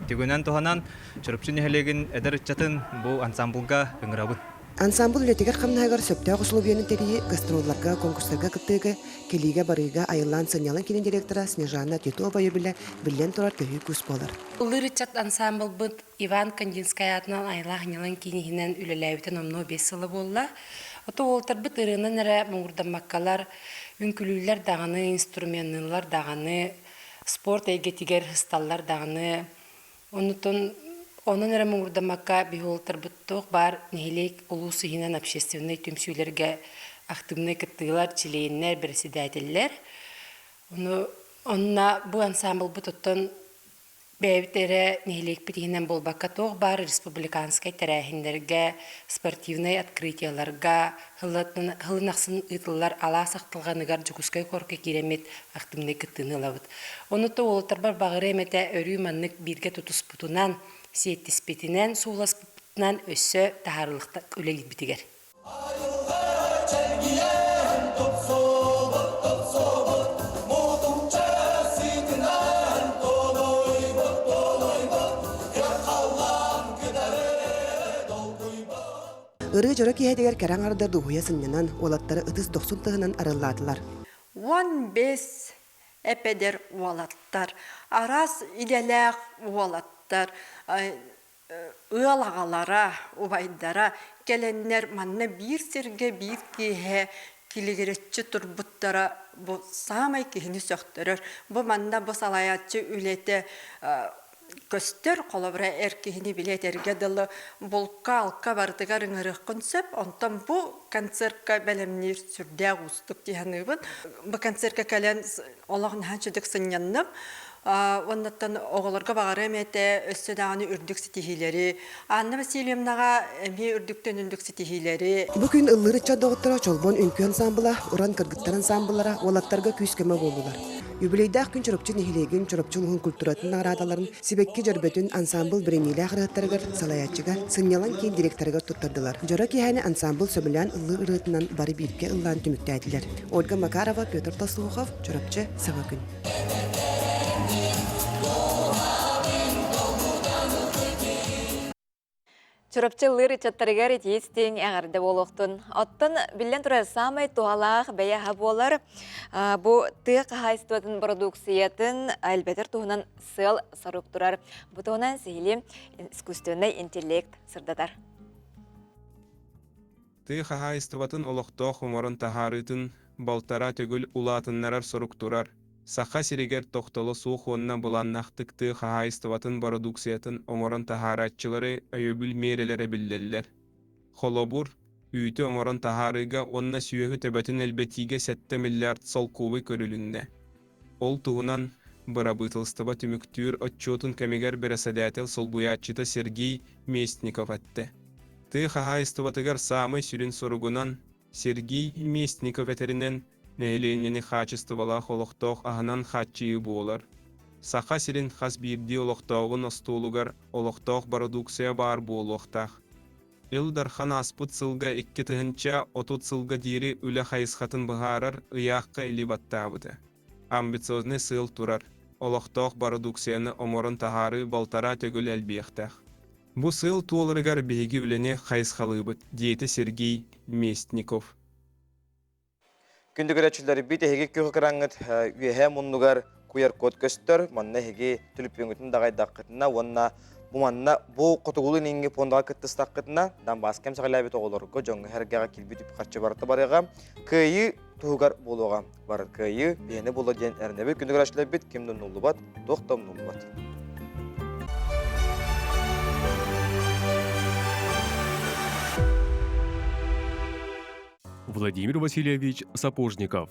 түгэнэн туһанан Чурапчы нэһилиэгин эдэр ыччатын бу ансамблга ыҥырабын. Ансамбл үлэтигэр-хамнаһыгар сөптөөх усулуобуйаны тэрийии гастролларга, конкурстарга кыттыыга, кэлиигэ-барыыга айыллаан сынньалаҥ киинин директора Снежана Титова өйөбүлэ биллэн турар төһүү күүс буолар. Ыллыыр ыччат ансамблбыт Иван Кандинскай аатынан айылаах сынньалаҥ киин иһинэн үлэлээбитэ номнуо 5 сыла буолла. Ото уолтарбыт ырыанан эрэ муҥурдаммаккалар, үҥкүлүүллэр даҕаны, инструменныыллар даҕаны, спорт эйгэтигэр сысталлар даҕаны, Оннуттан онон эрэ муҥурдаммакка биһи уолаттарбыт туох баар нэһилиэк улуус иһинэн общественнай түмсүүлэргэ активнай кыттыылар, чилиэннэр, бэрэссэдээтэллэр. Ону онно бу ансамблбыт оттон бэйэбит эрэ нэһилиэкпит иһинэн буолбакка туох баар республиканскай тэрээһиннэргэ, спортивнай открытиеларга сылын ахсын ыытыллар алаас ахтылҕаныгар Дьокуускай куоракка киирэммит активнай кыттыыны ылабыт. Ону то уолаттарбар баҕарыам этэ өрүү маннык бииргэ тутуспутунан, сиэттиспитинэн, сууласпытынан өссө таһаарылыхта үлэлиирбитигэр. Ырыа дьоро киэһэтигэр кэрэ аҥардар дуоһуйа сынньанан, уолаттары ытыс дохсун тыһынан арыллаатылар. 15 эпэдэр уолаттар, араас идэлээх уолаттар, ыал аҕалара, убайдара. кэлэннэр манна биир сиргэ биир киэһэ килигирэччи турбуттара бу саамай киһини сөхтөрөр. Бу манна бу салайааччы үлэтэ көстөр, холобура эр киһини били этэргэ дылы булка-алка барытыгар ыҥырыаххын сөп. Онтон бу концертка бэлэмниир сүрдээх уустук дии саныыбын. Бу концертка кэлэн олох наһаа үчүгдүк сынньанным. Уоннаттан оҕолорго баҕарыам этэ өссө даҕаны үрдүк ситиһиилэри. Анна Васильевнаҕа эмиэ үрдүктэн үрдүк ситиһиилэри. Бу күн ыллыыр ыччат доҕотторо Чолбон үҥкүү ансаамбыла, Уран кыргыттар ансаамбыллара уолаттарга күүс-көмө буоллулар. Юбилейдаах күн Чурапчы нэһилиэгин Чурапчы улууһун культуратын наҕараадаларын сибэкки дьөрбөтүн ансаамбыл бэриниилээх ырыаһыттарыгар, салайааччыга, сынньалаҥ киин директорыгар туттардылар. Дьоро киэһэни ансаамбыл сөбүлээн ыллыыр ырыатынан бары бииргэ ыллаан түмүктээтилэр. Ольга Макарова, Петр Толстоухов, Чурапчы, Саҥа күн. Чурапчы ыллыыр ыччаттарыгар итии-истиҥ эҕэрдэ буолуохтун. Оттон биллэн турар саамай туһалаах бэйэ аһа буолар бу тыа хаһаайыстыбатын бородууксуйатын элбэтэр туһунан сыал-сорук турар. Бу туһунан сиһилии искусственнай интеллект сырдатар. Тыа хаһаайыстыбатын олохтоох оҥорон таһаарыытын балтараа төгүл улаатыннарар сорук турар. Саха сиригэр тохтоло суох уонна былааннаахтык тыа хаһаайыстыбатын бородууксуйатын оҥорон таһаарааччылары өйөбүл миэрэлэрэ биллэллэр. Холобур, үүтү оҥорон таһаарыыга уонна сүөһү төбөтүн элбэтиигэ 7 миллиард солкуобай көрүлүннэ. Ол туһунан Бырабыыталыстыба түмүктүүр отчуотун кэмигэр бэрэссэдээтэл солбуйааччыта Сергей Местников эттэ. Тыа хаһаайыстыбатыгар саамай сүрүн соругунан, Сергей Местников этэринэн, нэһилиэнньэни хаачыстыбалаах олохтоох аһынан хааччыйыы буолар. Саха сирин хас биирдии олохтооҕун остуолугар олохтоох бородууксуйа баар буолуохтаах. Ил Дархан ааспыт сылга 2030 сылга диэри үлэ хайысхатын быһаарар ыйаахха илии баттаабыта. Амбициознай сыал турар, олохтоох бородууксуйаны оҥорон таһаарыы балтараа төгүл элбиэхтээх. Бу сыал туоларыгар биһиги үлэни хайысхалыыбыт, диэтэ Сергей Местников. Күндү көрөөччүлэрбит, эһиги күөх экраҥҥыт үөһээ муннугар QR-код көстөр. Манна эһиги түлүпүөҥҥүтүн даҕайдаххытына уонна бу манна бу хотугулуу илиҥҥи пуондаҕа кыттыстаххытына Донбасска эмсэҕэлээбит оҕолорго, дьоҥҥо-сэргэҕэ киирбит үп-харчы барыта барыаҕа. Кыайыы туһугар буолуоҕа. Бар кыайыы биһиэнэ буолуо диэн эрэнэбит. Күндү көрөөччүлэрбит, ким да умнуллубат, туох да умнуллубат. Владимир Васильевич Сапожников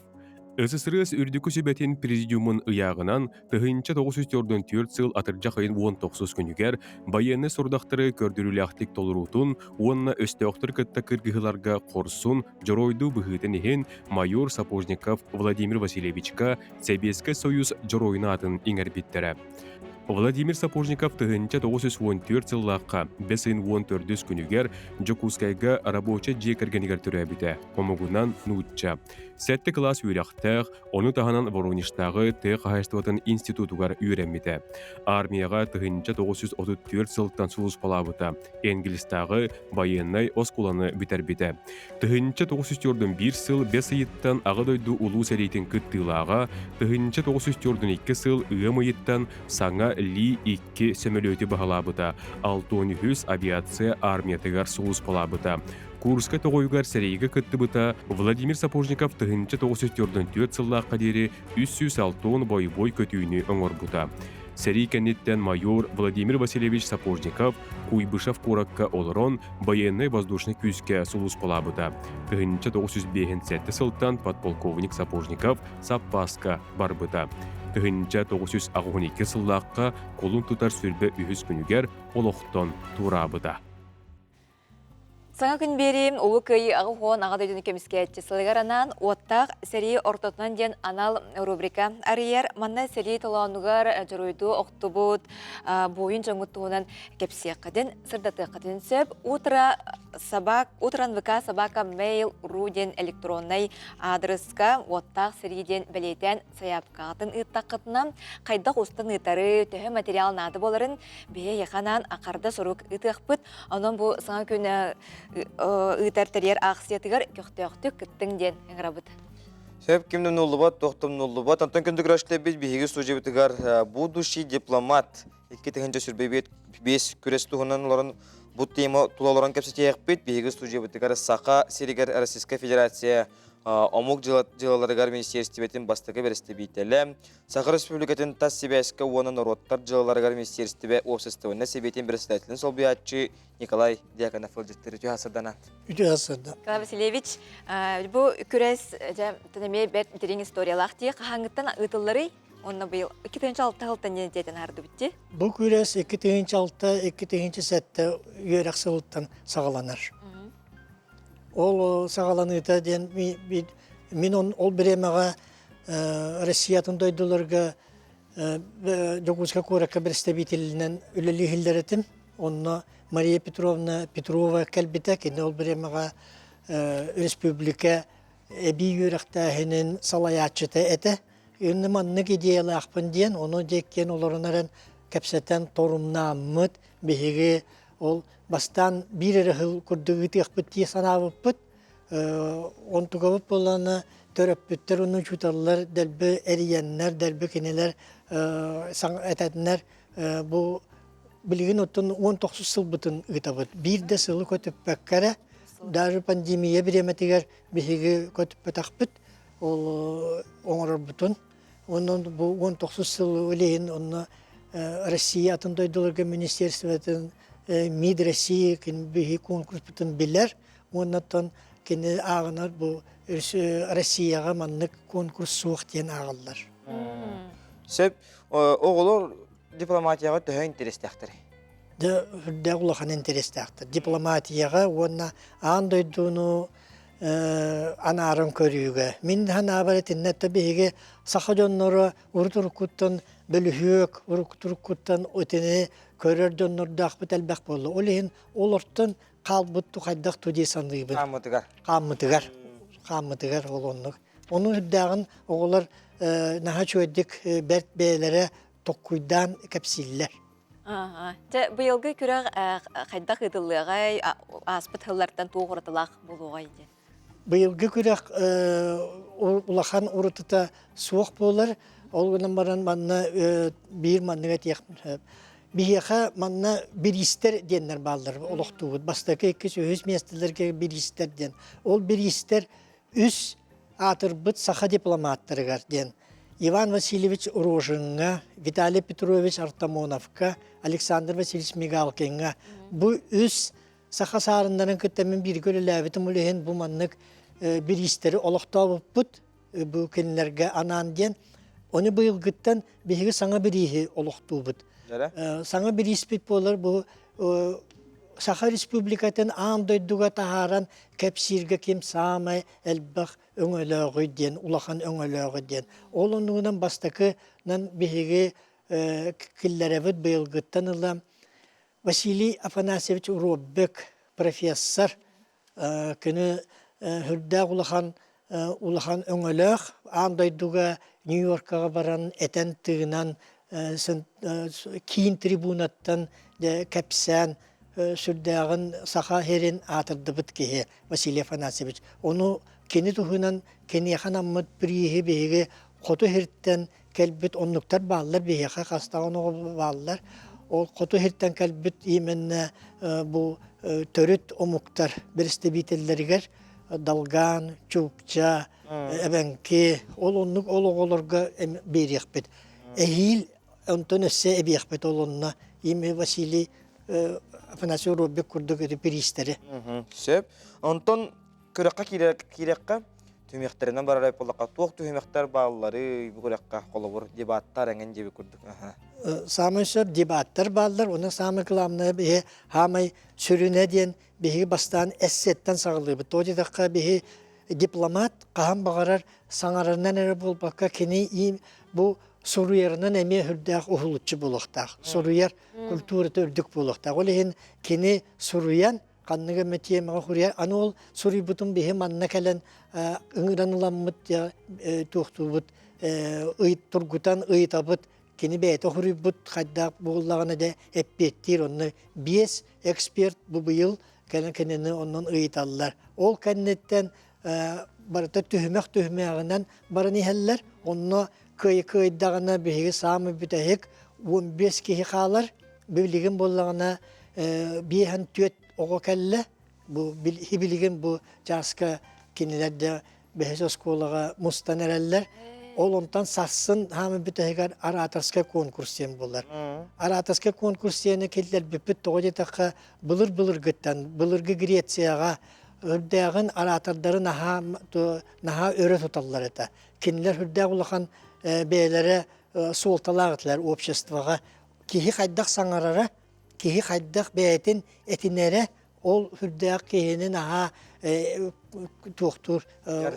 СССР Үрдүкү Сүбэтин Президиумун ыйааҕынан 1944 сыл атырдьах ыйын 19 күнүгэр байыаннай сорудахтары көрдөрүүлээхтик толоруутун уонна өстөөхтөрү кытта кыргыһыыларга хорсун, дьоруойдуу быһыытын иһин майор Сапожников Владимир Васильевичка Сэбиэскэй Союз Дьоруойун аатын иҥэрбиттэрэ. Владимир Сапожников 1914 сыллаахха бэс ыйын 14 күнүгэр Дьокуускайга рабочай дьиэ кэргэнигэр төрөөбүтэ, омугунан нуучча. Сэттэ кылаас үөрэхтээх, ону таһынан Воронежтааҕы тыа хаһаайыстыбатын институтугар үөрэммитэ. Армияҕа 1934 сылтан сулууспалаабыта, Энгельстааҕы байыаннай оскуоланы бүтэрбитэ. 1941 сыл бэс ыйыттан Аҕа дойду Улуу сэриитин кыттыылааҕа, 1942 сыл ыам ыйыттан саҥа Ли-2 сөмөлүөтү баһылаабыта, 63 авиация армиятыгар сулууспалаабыта. Курскай тоҕойугар сэриигэ кыттыбыта Владимир Сапожников 1944 сыллаахха диэри 360 бойобуой көтүүнү оҥорбута. Сэрии кэнниттэн майор Владимир Васильевич Сапожников Куйбышев куоракка олорон байыаннай-воздушнай күүскэ сулууспалаабыта. 1957 сылтан подполковник Сапожников саппааска барбыта. 1982 сыллаахха кулун тутар сүрбэ үһүс күнүгэр олохтон туораабыта. Саҥа күн биэриим Улуу Кыайыы 80 Аҕа дойдуну көмүскээччи сылыгар анаан уоттаах сэрии ортотунан диэн анал рубрика арыйар. Манна сэрии толоонугар дьоруойдуу охтубут буойун дьоҥҥут туһунан кэпсиэххитин, сырдатыаххытын сөп. Утро собак, утро НВК собака mail.ru диэн электроннай аадырыска уоттаах сэрии диэн бэлиэтээн сайаапкаҕытын ыыттаххытына хайдах устан ыытары, төһө материал наада буоларын биһи эһиэхэ анаан акарда сурук ыытыахпыт. Онон бу саҥа күн ыытар тэрийэр аахсыйатыгар көхтөөхтүк кыттыҥ диэн ыҥырабыт. Сөп ким умнуллубат, туох да умнуллубат. Онтон күндү көрөөччүлэрбит биһиги студиябытыгар будущий дипломат 2025 күрэс туһунан олорон Бу тема тула олорон кэпсэтиэхпит. Биһиги студиябытыгар Саха сиригэр Российскай Федерация омук дьыалаларыгар министиэристибэтин бастакы бэрэстэбиитэлэ, Саха Республикатын тас сибээскэ уонна норуоттар дьыалаларыгар министиэристибэ уопсастыбаннай сэбиэтин председателин солбуйааччы Николай Дьяконов ыалдьыттыр. Үтүө сырдана. Үтүө сырда. Николай Васильевич, бу күрэс дьэ эмиэ бэрт дириҥ историялаах дии хаһааҥҥыттан ыытылларый? Онно быйыл 2006 сылтан диэн диэтэн аһардыбыт дии. Бу күрэс 2006-2007 үөрэх сылыттан саҕаланар. Ол саҕаланыыта диэн мин ол бириэмэҕэ Россиятын дойдуларга Дьокуускай куоракка представителинэн үлэлииһиллэр этим. Онно Мария Петровна Петрова кэлбитэ. Кини ол бириэмэҕэ республика эбии үөрэхтээһинин салайааччыта этэ. Иннэ маннык идеялаахпын диэн, ону диэккиэн олорон эрэн кэпсэтэн торумнааммыт, биһиги ол бастаан биир эрэ сыл курдук ыытыахпыт дии санаабыппыт. Онтугабыт буоллаҕына төрөппүттэр уонна учууталлар дэлби эрийэннэр, дэлби кинилэр этэннэр бу билигин оттон 19 сылбытын ыытабыт. Биир да сылы көтүппэккэ эрэ, даже пандемия бириэмэтигэр биһиги көтүппэтэхпит. Ол оҥорорбутун. Онон бу 19 сыл үлэһин онно Россия атын дойдуларга министерствотын МИД России биһи конкурспутун билэр. Уоннаттан кини ааҕынар бу Россияҕа маннык конкурс суох диэн ааҕаллар. Сөп. Оҕолор дипломатияҕа төһө интэриэстээхтэрий? Дьэ, үрдээх улахан интэриэстээхтэр. Дипломатияҕа уонна аан дойдуну анааран көрүүгэ. Мин санаабар итиннэ биһиги саха дьонноро урут-уруккуттан бөлүһүөк, урукку-туруккуттан итини көрөр дьоннордоохпут элбэх буолла. Ол иһин олортон хаалбыт хайдах ту дии саныыбын. Хааммытыгар. Хааммытыгар. Хааммытыгар ол оннук. Ону үрдээҕин оҕолор наһаа үчүгэйдик бэрт бэйэлэрэ токкуйдаан кэпсииллэр. Чэ, быйылгы күрэх хайдах ыытыллыаҕай, ааспыт сыллартан туох уратылаах буолуоҕай диэн? Быйылгы күрэх улахан уратыта суох буолар. Ол гынан баран манна биир маннык этиэх Биһиэхэ манна бириистэр диэннэр бааллар олохтуубут. Бастакы, иккис, үһүс миэстэлэргэ бириистэр диэн. Ол бириистэр үс аатырбыт саха дипломаттарыгар диэн Иван Васильевич Рожиҥҥа, Виталий Петрович Артамоновка, Александр Васильевич Мигалкиҥҥа бу үс саха саарыннарын кытта мин бииргэ үлэлээбитим ол иһин бу маннык бириистэри олохтообуппут бу кинилэргэ анаан диэн ону быйылгыттан биһиги саҥа бирииһи олохтуубут. Саҥа бирииспит буолар бу Саха Республикатын аан дойдуга таһааран кэпсииргэ ким саамай элбэх өҥөлөөҕүй диэн, улахан өҥөлөөҕүй диэн. Ол оннугунан бастакынан биһиги киллэрэбит быйылгыттан ыла Василий Афанасьевич Роббек профессор Кини сүрдээх улахан улахан өҥөлөөх аан дойдуга Нью-Йоркаҕа баран этэн-тыынан киин трибунаттан кэпсээн сүрдээҕин саха сирин аатырдыбыт киһи Василий Афанасьевич. Ону кини туһунан киниэхэ анаммыт бирииһи биһиги хоту сиртэн кэлбит оннуктар бааллар биһиэхэ хастаҕын оҕо бааллар ол хоту сиртэн кэлбит именно бу төрүт омуктар бэрэстэбиитэллэригэр долган чукча эбэҥки ол оннук ол оҕолорго биэриэхпит эһиил онтон өссө эбиэхпит ол онно имя Василий Афанасий Робик курдук ити бириистэри сөп онтон күрэххэ киирэххэ түһүмэхтэринэн барар буоллахха туох түһүмэхтэр баалларый бу күрэххэ холобур дебаттар эҥин диэби курдук Саамай сөп дебаттар бааллар уонна самое главное биһи хаамай сүрүнэ диэн биһиги бастаан эссеттэн саҕалыыбыт. Тоҕо диэтэххэ биһи дипломат хаһан баҕарар саҥарарынан эрэ буолбакка кини бу суруйарынан эмиэ үрдээх уһулуччу буолуохтаах. Суруйар культурата үрдүк буолуохтаах. Ол иһин кини суруйан ханнык эмэ тиэмэҕэ суруйар. Аны ол суруйбутун биһи манна кэлэн ыҥыран ыламмыт туохтуубут ый тургутан ыйытабыт кини бэйэтэ суруйбут хайдах буоллаҕына да эппиэттиир онно биэс эксперт бу быйыл кэлэн кинини оннун ыйыталлар ол кэнниттэн барыта түһүмэх түһүмэҕинэн баран иһэллэр онно кыай кыайдаҕына биһиги саамай бүтэһик 15 киһи хаалар билигин буоллаҕына. Биэһэн түөт оҕо кэллэ. Бу билигин бу чааска кинилэр да бэһис оскуолаҕа мустан эрэллэр. Ол онтон сарсын хаамы бүтэһигэр ораторскай конкурс диэн буолар. Ораторскай конкурс диэни киллэрбиппит тоҕо диэтэххэ былыр-былыргыттан былыргы Грецияҕа үрдээҕин оратордары наһаа наһаа өрө туталлар этэ. Кинилэр үрдээх улахан бэйэлэрэ суолталаах этилэр обществоҕа. Киһи хайдах саҥарара, киһи хайдах бэйэтин этинэрэ ол үрдээх киһини наһаа туохтуур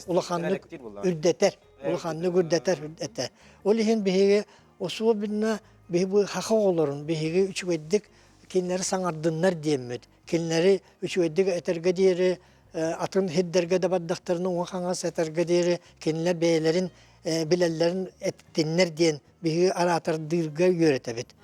улаханнык үрдэтэр, улаханнык үрдэтэр этэ. Ол иһин биһиги особенно биһи бу хаха оҕолорун биһиги үчүгэйдик кинилэри саҥардыннар диэммит, кинилэри үчүгэйдик этэргэ диэри атын сирдэргэ да бардахтарына уҥа-хаҥас этэргэ диэри кинилэр бэйэлэрин билэллэрин эттиннэр диэн биһиги араатардыырга үөрэтэбит.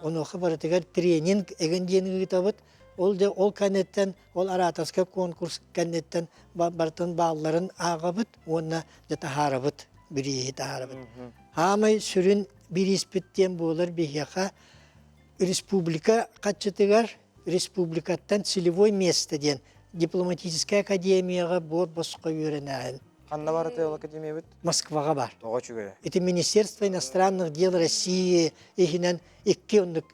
Онуоха барытыгар тренинг эгин диэн ыытабыт. Ол дьэ ол кэнниттэн ол ораторскай конкурс кэнниттэн барытын баалларын ааҕабыт уонна дьэ таһаарабыт, бирииһи таһаарабыт. Хаамай сүрүн бирииспит диэн буолар биһиэхэ республика хаччытыгар республикаттан целевой место диэн дипломатическай академияҕа буор босхо үөрэнээһин. Ханна бар ол академиябыт? Москваҕа бар. Тоҕо үчүгэй. Ити Министерство иностранных дел России иһинэн икки оннук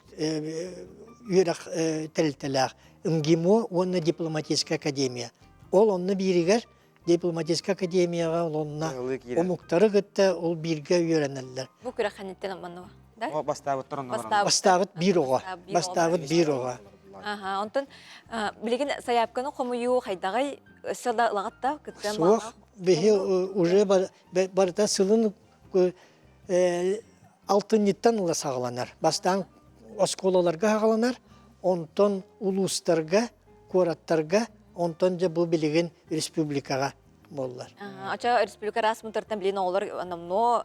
үөрэх тэрилтэлээх МГИМО уонна дипломатическая академия. Ол онно бииригэр дипломатическай академияҕа ол онно омуктары кытта ол бииргэ үөрэнэллэр. Бу күрэххэниттэн манна да? Бастаабыттар онно Бастаабыт биир оҕо. Бастаабыт биир оҕо. Аха, онтон билигин сайаапканы хомуйуу хайдаҕай өссө да ылаҕат кыттыан Суох, биһи уже барыта сылын алтынньыттан ыла саҕаланар. Бастаан оскуолаларга саҕаланар, онтон улуустарга, куораттарга, онтон дьэ бу билигин республикаҕа буоллар. Ача республика раз мутартан билин оҕолор номнуо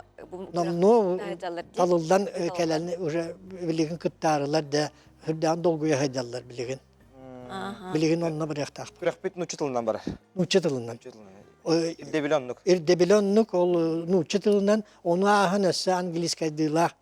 номнуо талыллан кэлэн уже билигин кыттаарылар да үрдээн долгуйа сылдьаллар билигин. Билигин онно барыахтаах. Күрэхпит нуучча тылынан барар. Нуучча тылынан. Ирдэбилэ оннук. Ирдэбилэ оннук, ол нуучча тылынан, ону ааһан өссө английскайдыылаах.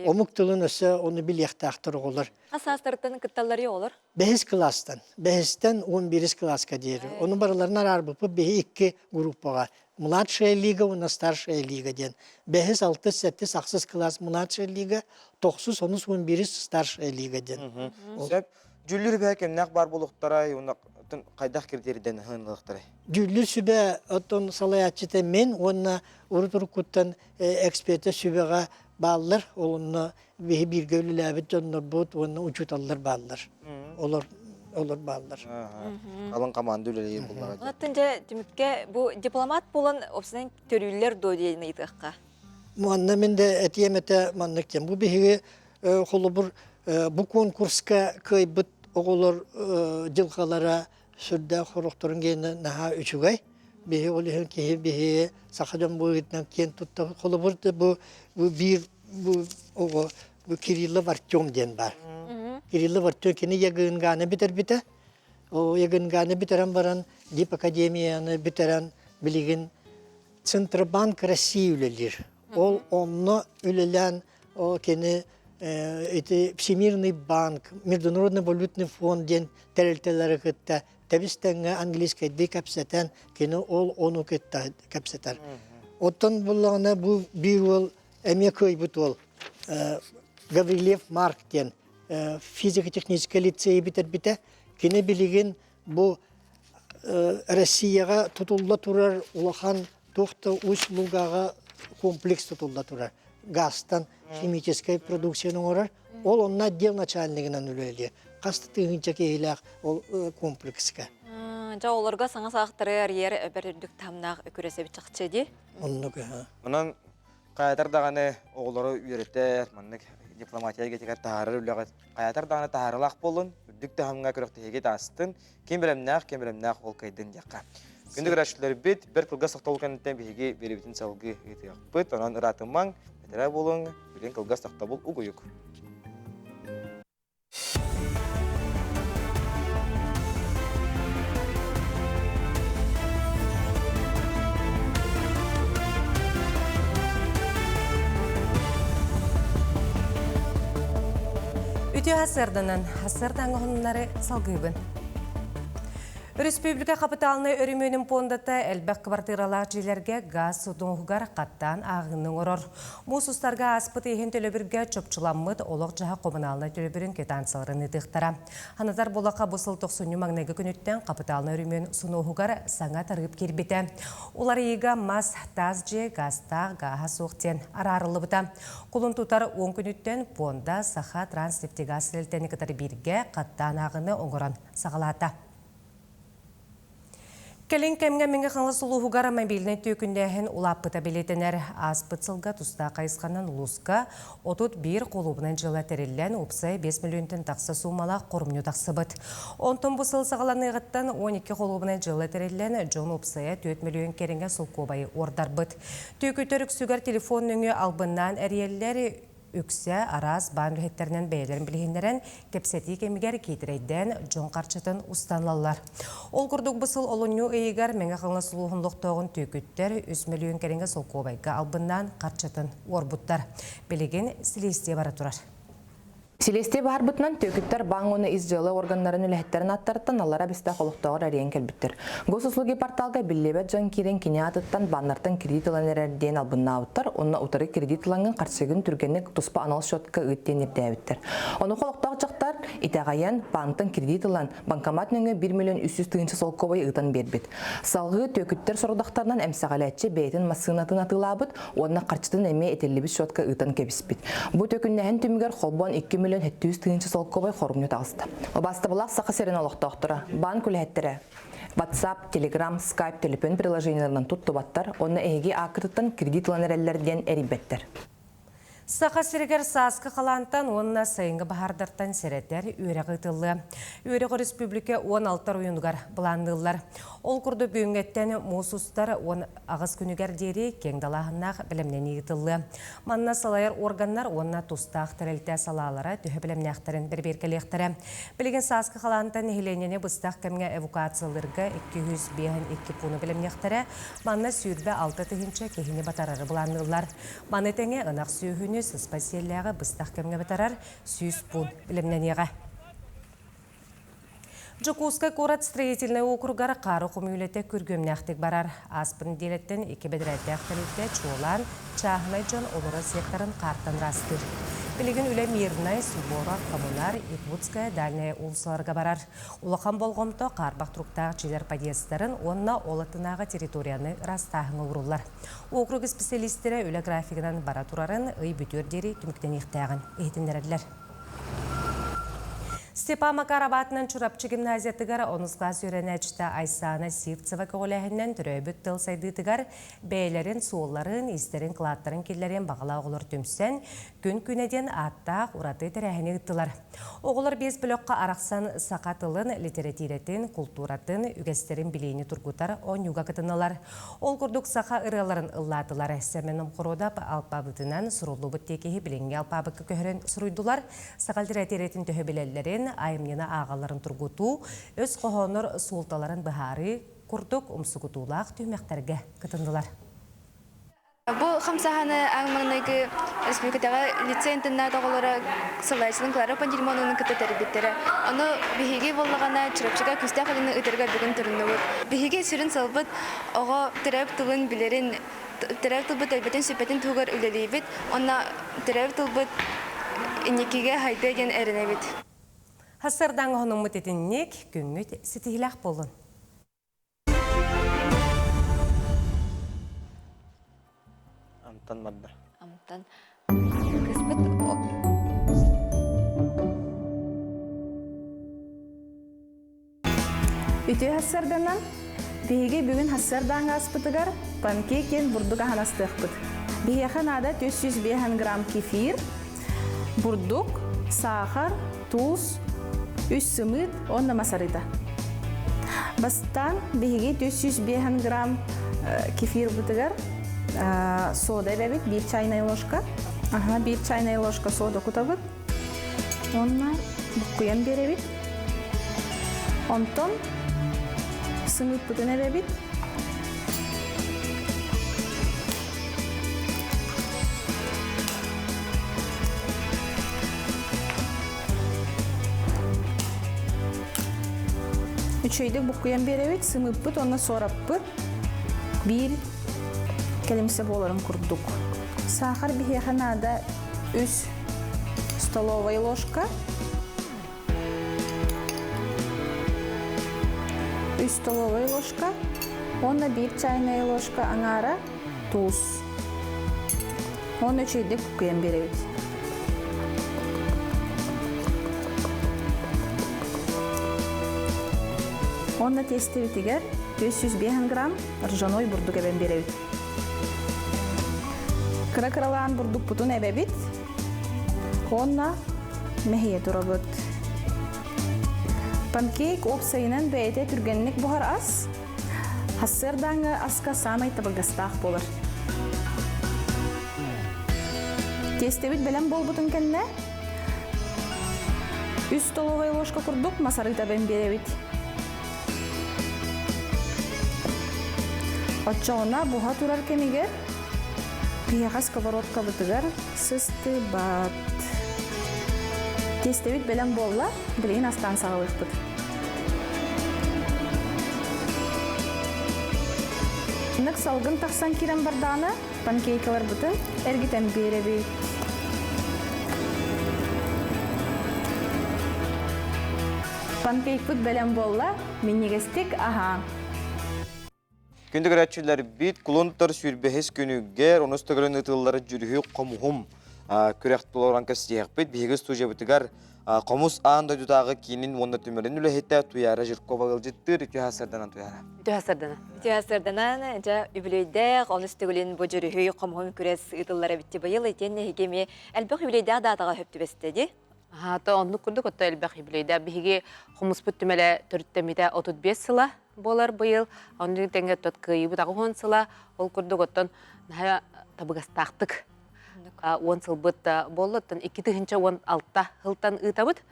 Омук тылын өссө ону билиэхтээхтэр оҕолор. Хас саастарыттан кытталлар оҕолор? Бэһис кылаастан. Бэһистэн 11 кылааска диэри. Ону барыларын араарбыппыт биһи икки группаҕа. Младшая лига уонна старшая лига диэн. Бэһис, алтыс, сэттис, ахсыс кылаас младшая лига, тохсус, онус, он бирис старшая лига диэн. Сөп. Дьүүллүүр сүбэ кэмнээх баар буолуохтарай уонна хайдах критерийдэн ыһынылыахтарай? Дьүүллүүр сүбэ оттон салайааччыта мен уонна урут-уруккуттан эксперта сүбэҕэ бааллар. Ол онно биһи бииргэ үлэлээбит дьоннорбут уонна учууталлар бааллар. Олор олор бааллар. Алын команда үлэлиир буллаҕа. Онтон дьэ түмүккэ бу дипломат буолан опсынан төрүүллэр дуо диэн ыйытыахха. Манна мин да этиэм этэ маннык диэн. Бу биһиги холобур бу конкурска кыайбыт оҕолор дьылҕалара сүрдээх хорохторун гиэнэ наһаа үчүгэй. Биһи ол иһин киһи биһи саха дьон быһыытынан киэн туттабыт. Холобур бу бу биир бу оҕо бу Кириллов Артем диэн баар. Кириллов Артем кини ЯГНГ-ны бүтэрбитэ. О ЯГНГ-ны бүтэрэн баран ДИП академияны бүтэрэн билигин Центробанк России үлэлиир. Ол онно үлэлээн Ол кини ити Всемирный банк, Международный валютный фонд диэн тэрилтэлэри кытта тэбис-тэҥҥэ английскайдыы кэпсэтэн, кини ол ону кытта кэпсэтэр. Оттон буллаҕына бу биир уол эмиэ кыайбыт уол Гаврильев Марк диэн физико-техническэй лицейи бүтэрбитэ. Кини билигин бу Россияҕа тутулла турар улахан туох да Усть-Лугаҕа комплекс тутулла турар. Газтан химическэй продукцияны оҥорор. Ол онно отдел начальнигынан үлэлиир. Хас да тыһыынча киһилээх ол комплекска. Дьэ, олорго саҥа саҕахтары арыйар эбэр үрдүк таһымнаах күрэсэбит чахчы дии. Оннук. Онон хайатар даҕаны оҕолору үөрэтэр, маннык дипломатия эйгэтигэр таһаарар үлэҕит хайатар даҕаны таһаарыылаах буоллун, үрдүк таһымҥа күрэхтэһиигэ таастын, ким бэлэмнээх, ким бэлэмнээх ол кыайдын диэххэ. Күндү көрөөччүлэрбит, бэрт кылгас тохтобул кэнниттэн биһиги биэриибитин салгыы ыытыахпыт. Онон ыраатымаҥ, бэтэрээ буолуҥ, билин кылгас тохтобул угуйук. Үтүө сарсыарданан, сарсыардааҥҥы сонуннары салгыыбын. Республика хапытаалынай өрөмүөнүн пуондата элбэх квартиралаах дьиэлэргэ газ сутуҥугар хаттаан ааҕыыны оҥорор. Муус устарга ааспыт иһин төлөбүргэ чопчуламмыт олох-дьаһах хомунаалынай төлөбүрүн квитанцияларын ыытыахтара. Санатар буоллахха, бу сыл тохсунньу маҥнайгы күнүттэн хапытаалынай өрөмүөн сунуоһугар саҥа тарыып киирбитэ. Уларыйыыга мас, таас дьиэ, газтаах, гааһа суох диэн араарыллыбыта. Кулун тутар 10 күнүттэн пуонда Саха Транснефтегаз тэрилтэни кытары бииргэ хаттаан ааҕыны оҥорон саҕалаата. Кэлин кэмҥэ Мэҥэ Хаҥалас улууһугар мобильнай түөкүннээһин улааппыта бэлиэтэнэр. Ааспыт сылга тустаах хайысханан улууска 31 холуобунай дьыала тэриллэн, уопсай 5 мөлүйүөнтэн тахса суумалаах хоромньу тахсыбыт. Онтон бу сыл саҕаланыаҕыттан 12 холуобунай дьыала тэриллэн, дьон уопсайа 4 мөлүйүөн кэриҥэ солкуобайы уордарбыт. Түөкүттэр үксүгэр телефон нөҥүө албыннаан эрийэллэр, үксэ араас баан үлэһиттэринэн бэйэлэрин билиһиннэрэн, кэпсэтии кэмигэр киитэрэйдээн дьон харчытын устан ылаллар. Ол курдук бу сыл олунньу ыйыгар Мэҥэ Хаҥалас улууһун олохтооҕун түөкүттэр 3 мөлүйүөн кэриҥэ солкуобайга албыннаан харчытын уорбуттар. Билигин силиэстийэ бара турар. Силиэстийэ баһарбытынан түөкүттэр баан уонна ис дьыала органнарын үлэһиттэрин аттарыттан аллара бэстээх олохтооҕор эрийэн кэлбиттэр. Госуслуги порталга биллибэт дьон киирэн кини аатыттан бааннартан кредит ылан эрэр диэн албыннаабыттар уонна утары кредит ылаҥҥын харчыгын түргэнник туспа анал счетка ыыт диэн ирдээбиттэр. Онуоха олохтоох дьахтар итэҕэйэн баантан кредит ылан банкомат нөҥүө 1 миллион 300 тыһыынча солкуобай ыытан биэрбит. Салгыы түөкүттэр сорудахтарынан эмсэҕэлээччи бэйэтин массыынатын атыылаабыт уонна харчытын эмиэ этиллибит счетка ыытан кэбиспит. Бу төкүннэһин түмүгэр холбоон 2 миллион 700 тыһыынча солкуобай хорумньу таҕыста. Убаастабылаах Саха сирин олохтоохторо, баан үлэһиттэрэ WhatsApp, Telegram, Skype төлөпүөн приложениеларынан туттубаттар уонна эһиги ааккытыттан кредит ылан эрэллэр диэн эрийбэттэр. Саха сиригэр сааскы халаантан уонна сайыҥҥы баһаардартан сэрэтэр үөрэх ыытыллыа. Үөрэх өрөспүүбүлүкэ 16 оройуонугар былаанныыллар. Ол курдук бүгүҥҥэттэн муус устар 18 күнүгэр диэри киэҥ далааһыннаах бэлэмнэнии ыытыллыа. Манна салайар органнар уонна тустаах тэрилтэ салаалара төһө бэлэмнээхтэрин бэрэбиэркэлиэхтэрэ. Билигин сааскы халаантан нэһилиэнньэни быстах кэмҥэ эвакуациялыырга 252 пууну бэлэмниэхтэрэ. Манна 26 тыһыынча киһини батарары былаанныыллар. Маны тэҥэ ынах сүөһүнү сыспай сиэллээҕи быстах кэмҥэ батарар 100 пуун бэлэмнэниэҕэ. Дьокуускай куорат строительнай округар хаары хомүүлэтэ күргүөмнээхтик барар. Ааспыт нэдиэлэттэн икки бэдэрээттээх тэрилтэ чуолаан чааһынай дьон олорор секторын хаартан ыраастыыр. Билигин үлэ Мирнай, Суворов, Коммунар, Якутская, Дальняя уулуссаларга барар. Улахан болҕомто хаарбах туруктаах дьиэлэр подъездтарын уонна ол аттынааҕы территорияны ыраастааһыҥҥа ууруллар. Округ исписэлиистэрэ үлэ графигынан бара турарын ый бүтүөр диэри түмүктэниэхтээҕин иһитиннэрэллэр. Степан Макаров аатынан Чурапчы гимназиятыгар онус класс үөрэнээччитэ Айсана Сивцева көҕүлээһининэн төрөөбүт тыл сайдыытыгар бэйэлэрин суолларын, истэрин, кылааттарын киллэриэн баҕалаах оҕолор түмсэн, Күн күнэ диэн ааттаах ураты тэрээһини ыыттылар. Оҕолор биэс бөлөххө арахсан саха тылын, литэрэтиирэтин, култууратын, үгэстэрин билиини тургутар оонньууга кытыннылар. Ол курдук саха ырыаларын ыллаатылар. Сэмэн Номхородов алпаабытынан суруллубут тиэкиһи билиҥҥи алпаабыкка көһөрөн суруйдулар. Саха литэрэтиирэтин төһө билэллэрин, айымньыны ааҕалларын тургутуу, өс хоһооннор суолталарын быһаарыы курдук умсугутуулаах түһүмэхтэргэ кытыннылар. Бу хамсааһыны аан маҥнайгы республикатааҕы лицей-интернат оҕолоро салайааччыларын Клара Пантелеймоновнаны кытта тэрийбиттэрэ. Ону биһиги буоллаҕына Чурапчыга күүстээх үлэни ыытарга бүгүн туруннубут. Биһиги сүрүн сыалбыт оҕо төрөөбүт тылын билэрин, төрөөбүт тылбыт өлбөтүн-сүппэтин туһугар үлэлиибит уонна төрөөбүт тылбыт инникигэ хайдыа диэн эрэнэбит. Сарсыардааҥҥы хонуммут итинник, күҥҥүт ситиһиилээх буоллун! Амтан барда. Амтан. Кыспыт Үтүө хассарданан, биһиги бүгүн хассардааҥҥа аспытыгар панкейк диэн бурдук аһан астыахпыт. Биһиэхэ наада 305 грамм кефир, бурдук, саахар, туус, үс сымыыт уонна мас арыыта. Бастаан биһиги 305 грамм кефирбытыгар сода эбэбит, биир чайная ложка. Аха, биир чайная ложка сода кутабыт. Уонна буккуйан биэрэбит. Онтон сымыыппытын эбэбит. Үчүгэйдик буккуйан биэрэбит, сымыыппыт уонна суораппыт биир кэлимсэ буоларын курдук. Саахар биһиэхэ наада үс столовая ложка. Үс столовая ложка уонна биир чайная ложка аҥаара туус. Уонна үчүгэйдик буккуйан биэрэбит. Уонна тиэстэбитигэр 405 грамм ржаной бурдук эбэн биэрэбит. Кыра-кыралаан бурдукпутун эбэбит. Уонна мэһийэ турабыт. Панкейк уопсайынан бэйэтэ түргэнник буһар ас. Сарсыардааҥҥы аска саамай табыгастаах буолар. Тиэстэбит бэлэм буолбутун кэннэ үс столовай ложка курдук мас арыыта эбэн биэрэбит. Оччоҕуна буһа турар кэмигэр биһиэхэ сковородкабытыгар сыстыбат. Тиэстэбит бэлэм буолла, билигин астаан саҕалыахпыт. Нык салгын тахсан киирэн бардаҕына, панкейкаларбытын эргитэн биэрэбит. Панкейкпыт бэлэм буолла, минньигэстик аһаа. Күндү көрөөччүлэрбит, кулун тутар сүүрбэһис күнүгэр онус төгүлүн ыытыллар Дьүрүһү хомуһум күрэх толорон кэпсиэхпит. Биһиги студиябытыгар Хомус аан дойдутааҕы киинин уонна түмэлин үлэһитэ Туйаара Жиркова ыалдьыттыыр. Үтүө сарданан Туйаара. Үтүө сарданан. Үтүө сарданан, дьэ үбүлүөйдээх онус төгүлүн бу Дьүрүһүй хомуһум күрэс ыытыллар эбитти быйыл итиэннэ эһиги эмиэ элбэх үбүлүөйдээх даатаҕа сөп түбэстэ дии. Аата оннук курдук отто элбэх юбилейда биһиги хомуспут түмэлэ төрүттэммитэ 35 сыла буолар быйыл. Оннук тэҥэ тот кыайыыбыт 80 сыла. Ол курдук оттон наһаа табыгастаахтык 10 сылбыт буолла. Оттон 2016 сылтан ыытабыт.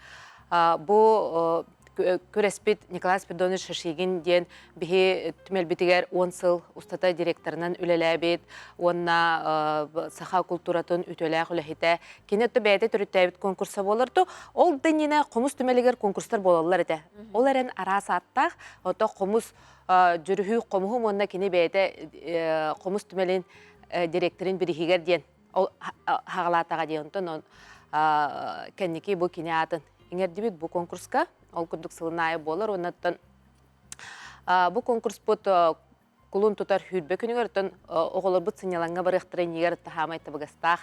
Бу күрэспит Николай Спиридонович Шашигин диэн биһи түмэлбитигэр 10 сыл устата директорынан үлэлээбит уонна саха култууратын үтүөлээх үлэһитэ. Кини отто бэйэтэ төрүттээбит конкурса буолар то ол да иннинэ хомус түмэлигэр конкурстар буолаллар этэ. Ол эрэн араас ааттаах, ото хомус дьүрүһүү хомуһум уонна кини бэйэтэ хомус түмэлин директорын бириһигэр диэн ол хаҕалаатаҕа диэн онтон кэнники бу кини аатын иҥэрдибит бу конкурска ол курдук сылын аайы буолар уоннаттан бу конкурспут кулун тутар сүүрбэ күнүгэр оттон оҕолорбут сынньалаҥҥа барыахтара иннигэр таһаамай табыгастаах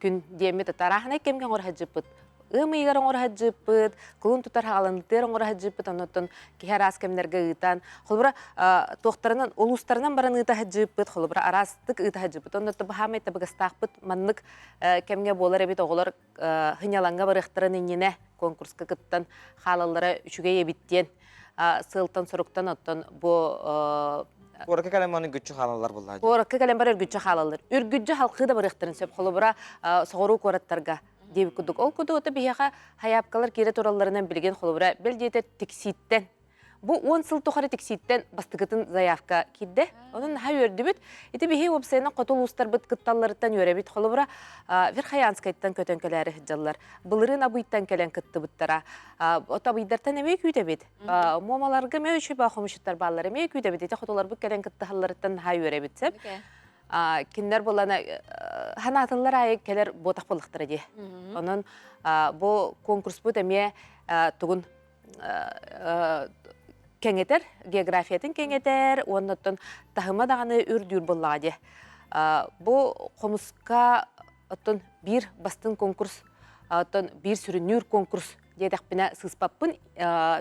күн диэммит арааһынай кэмҥэ оҥоро сылдьыппыт ыам ыйыгар оҥоро сылдьыппыт кулун тутар хаҕаланытыар оҥоро сылдьыппыт оннуттан киһи араас кэмнэргэ ыытан холобура туохтарынан улуустарынан баран ыыта сылдьыппыт холобура араастык ыыта сылдьыппыт оннуттан баһаамай табыгастаахпыт маннык кэмҥэ буолар эбит оҕолор сынньалаҥҥа барыахтарын иннинэ конкурска кыттан хаалаллара үчүгэй эбит диэн сыалтан-соруктан оттон бу Куоракка кэлэн маны үргүччү хаалаллар буоллаа. Куоракка кэлэн бар үргүччү хаалаллар. Үргүччү халқыы да барыахтарын сөп. Холобура, соҕуруу куораттарга диэбит курдук. Ол курдук ото биһиэхэ хайаапкалар киирэ туралларынан билигин холобура бэл диэтэр тиксииттэн Бу 10 сыл тухары тиксииттэн бастакытын заявка киирдэ. Онон наһаа үөрдүбүт. Ити биһи уопсайынан хоту улуустарбыт кытталларыттан үөрэбит. Холобура, Верхоянскайтан көтөн кэлээри сылдьаллар. Былырыын Абыйтан кэлэн кыттыбыттара. Ото Абыйдартан эмиэ күүтэбит. Муомаларга эмиэ үчүгэй хомусчуттар бааллар. Эмиэ күүтэбит. Ити хотуларбыт кэлэн кыттыһалларыттан наһаа үөрэбит. Сөп. Кинилэр булана ханаатыллар аайы кэлэр буотах буоллахтара дии. Онон бу конкурспут эмиэ тугун кэҥэтэр, географиятын кэҥэтэр уонна оттон таһыма даҕаны үрдүүр буоллаҕа дии. Бу хомуска оттон биир бастыҥ конкурс, оттон биир сүрүннүүр конкурс диэтэхпинэ сыыспаппын.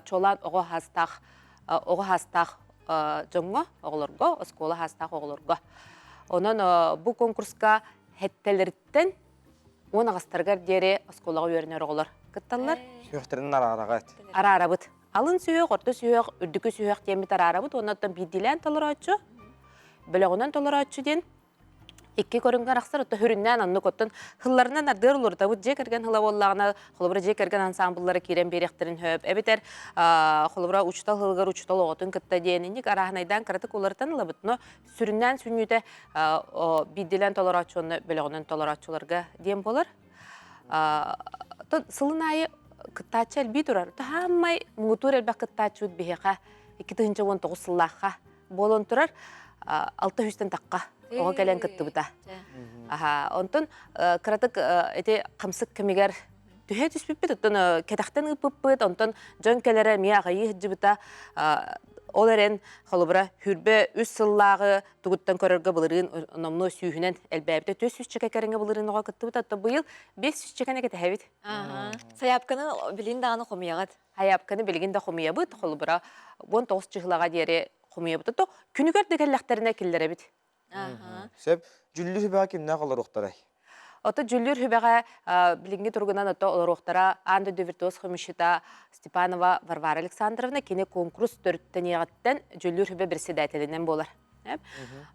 Чуолаан оҕо хаастаах оҕо хаастаах дьоҥҥо, оҕолорго, оскуола хаастаах оҕолорго. Онон бу конкурска хэттэлэриттэн 10 аҕыстарыгар диэри оскуолаҕа үөрэнэр оҕолор кытталлар. Сүһүөхтэрин араараҕыт. Араарабыт. Алын сүһүөх, орто сүһүөх, үрдүкү сүһүөх диэммит араарабыт уонна оттон биирдиилээн толорооччу, бөлөҕүнэн толорооччу диэн икки көрүҥҥэ арахсар, оттон сүрүннээн оннук оттон хылларынан ардыар уларытабыт дьиэ кэргэн хыла буоллаҕына, холобура дьиэ кэргэн ансаамбыллара киирэн биэриэхтэрин сөп, эбэтэр холобура учуутал хылыгар учуутал оҕотун кытта диэн инник арааһынайдаан кыратык уларытан ылабыт, но сүрүннээн сүнньүтэ биирдилээн толорооччу уонна бөлөҕүнэн толорооччуларга диэн буолар. Сылын аайы кыттааччы элбии турар. Таһаамай муҥутуур элбэх кыттааччыбыт биһиэхэ. 2019 сыллаахха буолан турар 600-тэн тахха оҕо кэлэн кыттыбыта. Аха, онтон кыратык ити хамсык кэмигэр түһэ түспүппүт, оттон кэтэхтэн ыыппыппыт, онтон дьон кэлэрэ эмиэ аҕыйыы сылдьыбыта. Ол эрэн, холобура, хүрбэ үс сыллааҕы тугуттан көрөргө былырыын номнуо сүүһүнэн элбээбитэ. Түс сүүсчэкэ кэриҥэ былырыын оҕо кыттыбыта, оттон быйыл 5 сүүсчэкэни кэтэһэбит. Сайаапканы билин даҕаны хомуйаҕыт? Сайаапканы билигин да хомуйабыт, холобура, 19 чыһылаҕа диэри хомуйабыт. То күнүгэр да кэллэхтэринэ киллэрэбит. Сөп. Дьүллүр сүбэҕэ кимнээх олоруохтарай? Ото дьүллүр сүбэҕэ билиҥҥи туругунан ото олоруохтара аан дойду виртуоз хомусчута Степанова Варвара Александровна кини конкурс төрүттэниэҕиттэн дьүллүр сүбэ председателинэн буолар.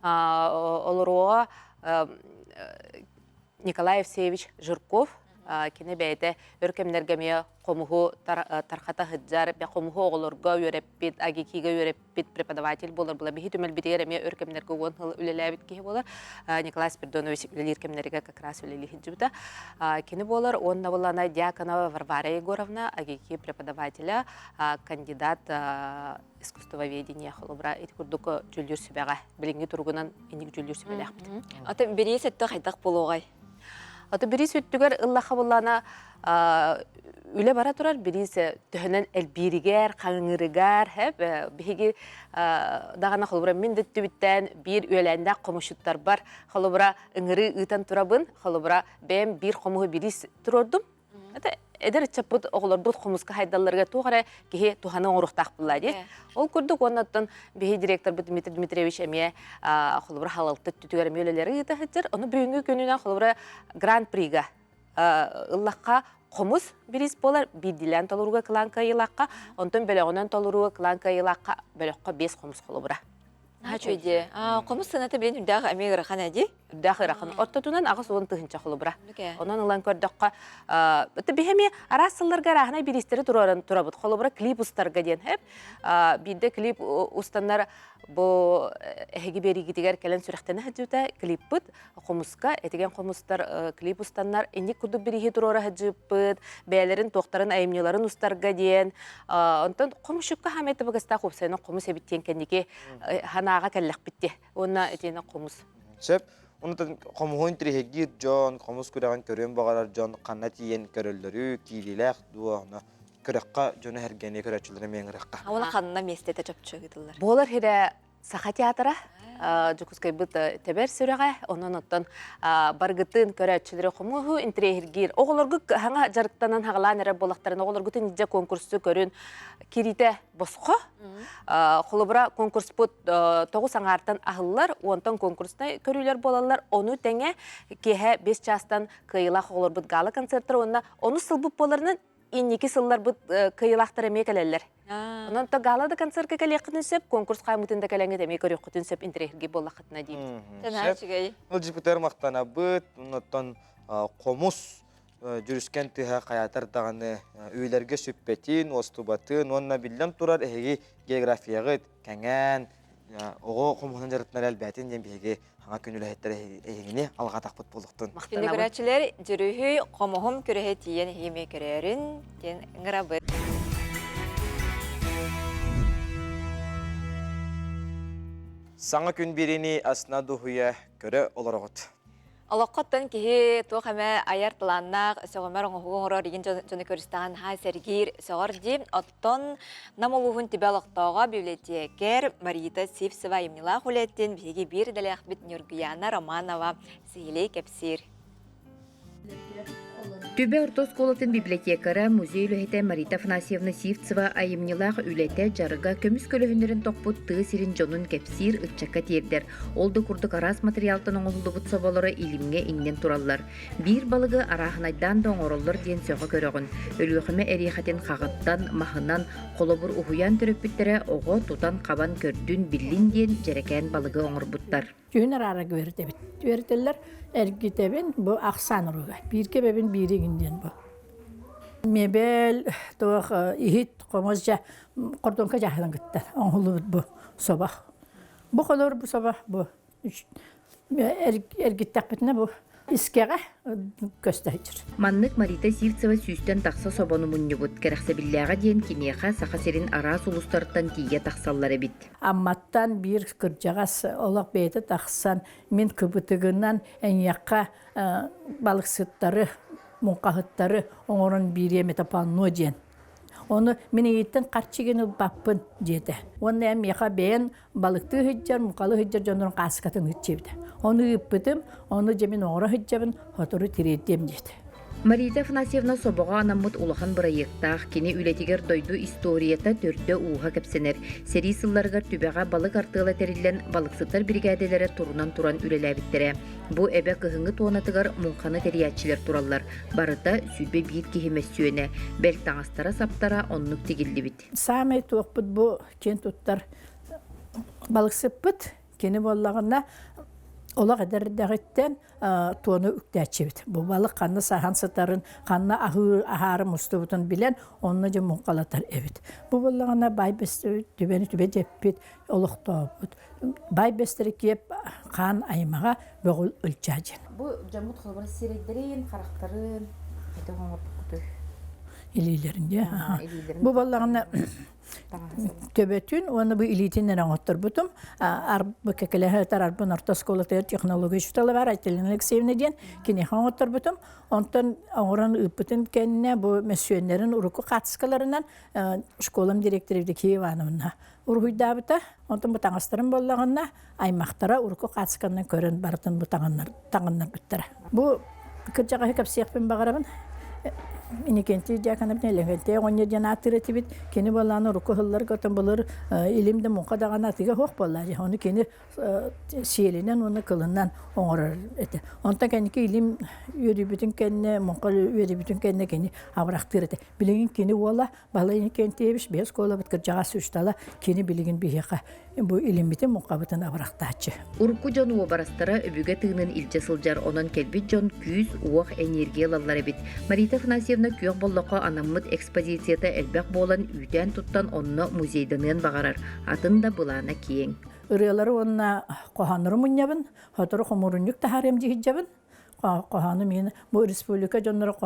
Олоруоҕа Николай Евсеевич Жирков кини бэйэтэ өр кэмнэргэ эмиэ хомуһу тархата сылдьар, хомуһу оҕолорго үөрэппит, АГИКИга үөрэппит преподаватель буолар була. Биһи түмэлбитигэр эмиэ өр кэмнэргэ 10 сыл үлэлээбит киһи буолар. Николай Спиридонович үлэлиир кэмнэригэр как раз үлэлии сылдьыбыта. Кини буолар уонна булана Дьяконова Варвара Егоровна, АГИКИ преподавателя, кандидат искусствоведения холобура ити курдук дьүүллүүр сүбэҕэ билиҥҥи туругунан инник дьүүллүүр сүбэлээхпит. Ата бириис өттө хайдах буолуоҕай? Ата бириис өттүгэр ыллаха буллана үлэ бара турар бириис төһөнөн элбииригэр, хаҥырыгар, хэп биһиги даҕаны холобура мин да өттүбүттэн биир үөлээннээх хомусчуттарбар холобура ыҥырыы ыытан турабын, холобура бэйэм биир хомуһу бириис туруордум. Это эдэр ыччаппыт оҕолорбут хомуска хайдалларыгар туох эрэ киһи туһаны оҥоруохтаах буолла дии. Ол курдук уонна оттон биһи директорбыт Дмитрий Дмитриевич эмиэ холобура халалты өттүтүгэр эмиэ үлэлэри ыыта сылдьар. Ону бүгүҥҥү күнүнэн холобура гран-прига ыллахха хомус бириис буолар, биирдиилээн толорууга кылаан кыайыылаахха, онтон бөлөҕүнэн толорууга кылаан кыайыылаахха бөлөххө биэс хомус холобура. Үчүгэй. Хомус сыаната билин үрдээх эмиэ ыарахан ээ дии? Үрдээх ыарахан. Ортотунан 80 тыһыынча холобура. Онон ылан көрдөххө, биһи эмиэ араас сылларга арааһынай бириистэри туруоран турабыт. Холобура, клип устарга диэн хэп. Биирдэ клип устаннар бу эһиги биэриигитигэр кэлэн сүрэхтэнэ сылдьыбыта клиппыт хомуска этигэн хомустар клип устаннар инник курдук бирииһи туруора сылдьыппыт бэйэлэрин туохтарын айымньыларын устарга диэн онтон хомусчукка хаамай табыгастаах уопсайынан хомус эбит диэн кэнники ханаага кэллэхпит дии уонна итиэнэ хомус сөп онтон хомуһун тириһигиир дьон хомус күрэҕин көрүөн баҕарар дьон ханна тиийэн көрөллөрү киириилээх дуо ону көрөххө дьону эргэни көрөөччүлэри эмиэ ыҥырыахха Уонна ханна миэстэтэ чопчу ыытыллар буолар хирэ Саха театра Дьокуускайбыт тэбэр сүрэҕэ, онон оттон баргытын көрөөччүлэри хомуһу интириэһиргиир. Оҕолоргу хаҥа дьарыктанан хаҕалаан эрэр буоллахтарына, оҕолоргутун илдьэ конкурсу көрүн кириитэ босхо. Холобура, конкурспут тоҕус аҥаартан аһыллар, онтон конкурснай көрүүлэр буолаллар. Ону тэҥэ киэһэ 5 чаастан кыайыылаах оҕолорбут гала концерттар уонна онус сылбыт буоларынан инники сылларбыт кыайыылаахтар эмиэ кэлэллэр. Онон то гала да концертка кэлиэххитин сөп, конкурс хаамыытын да кэлэҥҥит эмиэ көрүөххүтүн сөп, интэриэһиргии буоллаххытына диибит. Үчүгэй. Ылдьыппытыгар махтанабыт, оннуттан хомус дьүрүскэн тыһа хайаатар даҕаны үйэлэргэ сүппэтин, уостубатын уонна биллэн турар эһиги географияҕыт кэҥээн, оҕо хомуһунан дьарыктанар элбээтин диэн биһиги хаҥа күн үлэһиттэр эһигини алҕатахпыт буолуохтун. Күндү көрөөччүлэр, дьүрүһүй хомуһум күрэһэ тиийэн эһиги көрөөрүн диэн ыҥырабыт. Саҥа күн биэриини асна дуһуйа көрө олороҕут. Олоххоттон киһи туох эмэ айар талааннаах, сөҕүмэр оҥоһугу оҥорор игин дьону көрүстэҕин наһаа сэргиир, сөҕөр дии. Оттон Нам улууһун Түбэ олохтооҕо библиотекарь Марита Сивцева айымньылаах үлэтин биһиги биир идэлээхпит Ньургуяна Романова сиһилии кэпсиир. Түбэ орто оскуолатын библиотекара, музей үлэһитэ Марита Афанасьевна Сивцева айымньылаах үлэтэ, дьарыга көмүс көлөһүннэрин тохпут тыа сирин дьонун кэпсиир, ыччакка тиэрдэр. Ол да курдук араас матырыйаалтан оҥоһуллубут соболоро илимҥэ иҥнэн тураллар. Биир балыгы арааһынайдаан да оҥороллор диэн сөҕө көрөҕүн. Өлүөхүмэ эриэхэтин хаҕыттан, маһынан, холобур уһуйаан төрөппүттэрэ оҕо тутан-хабан көрдүн, биллин диэн дьэрэкээн балыгы оҥорбуттар. Түүн араарарга үөрэтэбит. Үөрэтэллэр, эргитэбин бу ахсаан уруга. Бииргэ бэбин биири игин диэн бу. Мебель, туох иһит, хомус дьэ кордонка дьаһанан кытта оҥоһуллубут бу собах. Бу холор бу собах бу эргиттэхпитинэ бу. Искэҕэ көстө сылдьар. Маннык Марита Сивцева сүүстэн тахса собону мунньубут. Кэрэхсэбиллээҕэ диэн киниэхэ Саха сирин араас улуустарыттан тиийэ тахсаллар эбит. Амматтан биир кырдьаҕас олох бэйэтэ тахсан мин кыбытыгынан эйиэхэ балыксыттары, муҥхаһыттары оҥорон биэриэм этэ панно диэн. Ону мин эйиттэн харчы гин ылбаппын диэтэ. Уонна эн миэхэ бэйэн балыктыы сылдьар, муҥхалыы сылдьар дьоннорун хааскатын ыытчыбыта. Ону ыыппытым, ону дьэ мин оҥоро сылдьабын, сотору тириэрдиэм диэтэ. Марита Афанасьевна собоҕо анаммыт улахан бырайыактаах, кини үлэтигэр дойду историята төрдө-ууһа кэпсэнэр. Сэрии сылларыгар Түбэҕэ балык артыала тэриллэн, балыксыттар биригээдэлэрэ турунан туран үлэлээбиттэрэ. Бу эбэ кыһыҥҥы туонатыгар муҥханы тэрийээччилэр тураллар. Барыта 21 киһи мөссүөнэ, бэл таҥастара-саптара оннук тигиллибит. Саамай туохпут бу киэн туттар балыксыппыт. Кини буоллаҕына олох эдэрдэҕиттэн туону үктээччибит. Бу балык ханна саһан сытарын, ханна аһыы аһаары мустубутун билэн, онно дьэ муҥхалатар эбит. Бу буоллаҕына баай түбэни түбэ дьэппит, олохтообут. Баай бэстэри киэп хаан аймаҕа бөҕүл ылдьаа диэн. Бу дьоммут холобура сирэйдэрин, харахтарын этэ оҥорбуккутуй? Илиилэрин дьэ. Бу буоллаҕына төбөтүн уонна бу илиитин эрэ оҥотторбутум. Арбы кэкэлэһэ арбын орто оскуолатыгар технология учуутала бар Айталина Алексеевна диэн киниэхэ оҥотторбутум. Онтон оҥорон ыыппытын кэннэ бу мөссүөннэрин урукку хаартыскаларынан школам директора Евдокия Ивановна уруһуйдаабыта. Онтон бу таҥастарын буоллаҕына аймахтара урукку хаартысканан көрөн барытын бу таҥыннарбыттара. Бу кырдьаҕаһы кэпсиэхпин баҕарабын. Иннокентий Дьяконов Лэгэнтэй оҕонньор диэн ааттыыр этибит. Кини буоллаҕына урукку сылларга отон былыр илим да муҥха даҕаны атыыга суох буолла. Ону кини сиэлинэн уонна кылынан оҥорор этэ. Онтон кэнники илим үөрүйбүтүн кэннэ, муҥха үөрүйбүтүн кэннэ кини абырахтыыр этэ. Билигин кини уола Балай Иннокентьевич биһи оскуолабыт кырдьаҕас учуутала кини билигин биһиэхэ бу илиммитин муҥхабытын абырахтааччы. Урукку дьон уобарастара өбүгэ тыынын илдьэ сылдьар, онон кэлбит дьон күүс-уох, энергия ылаллар эбит. Марита Афанасьевна күөх боллоххо анаммыт экспозицията элбэх буолан үүтээн туттан онно музейданыан баҕарар, атын да былаана киэҥ. Ырыалары уонна хоһооннору мунньабын, сотору хомуурунньук таһаарыам дьиһиддьэбин. Хоһоону мин бу республика дьонноро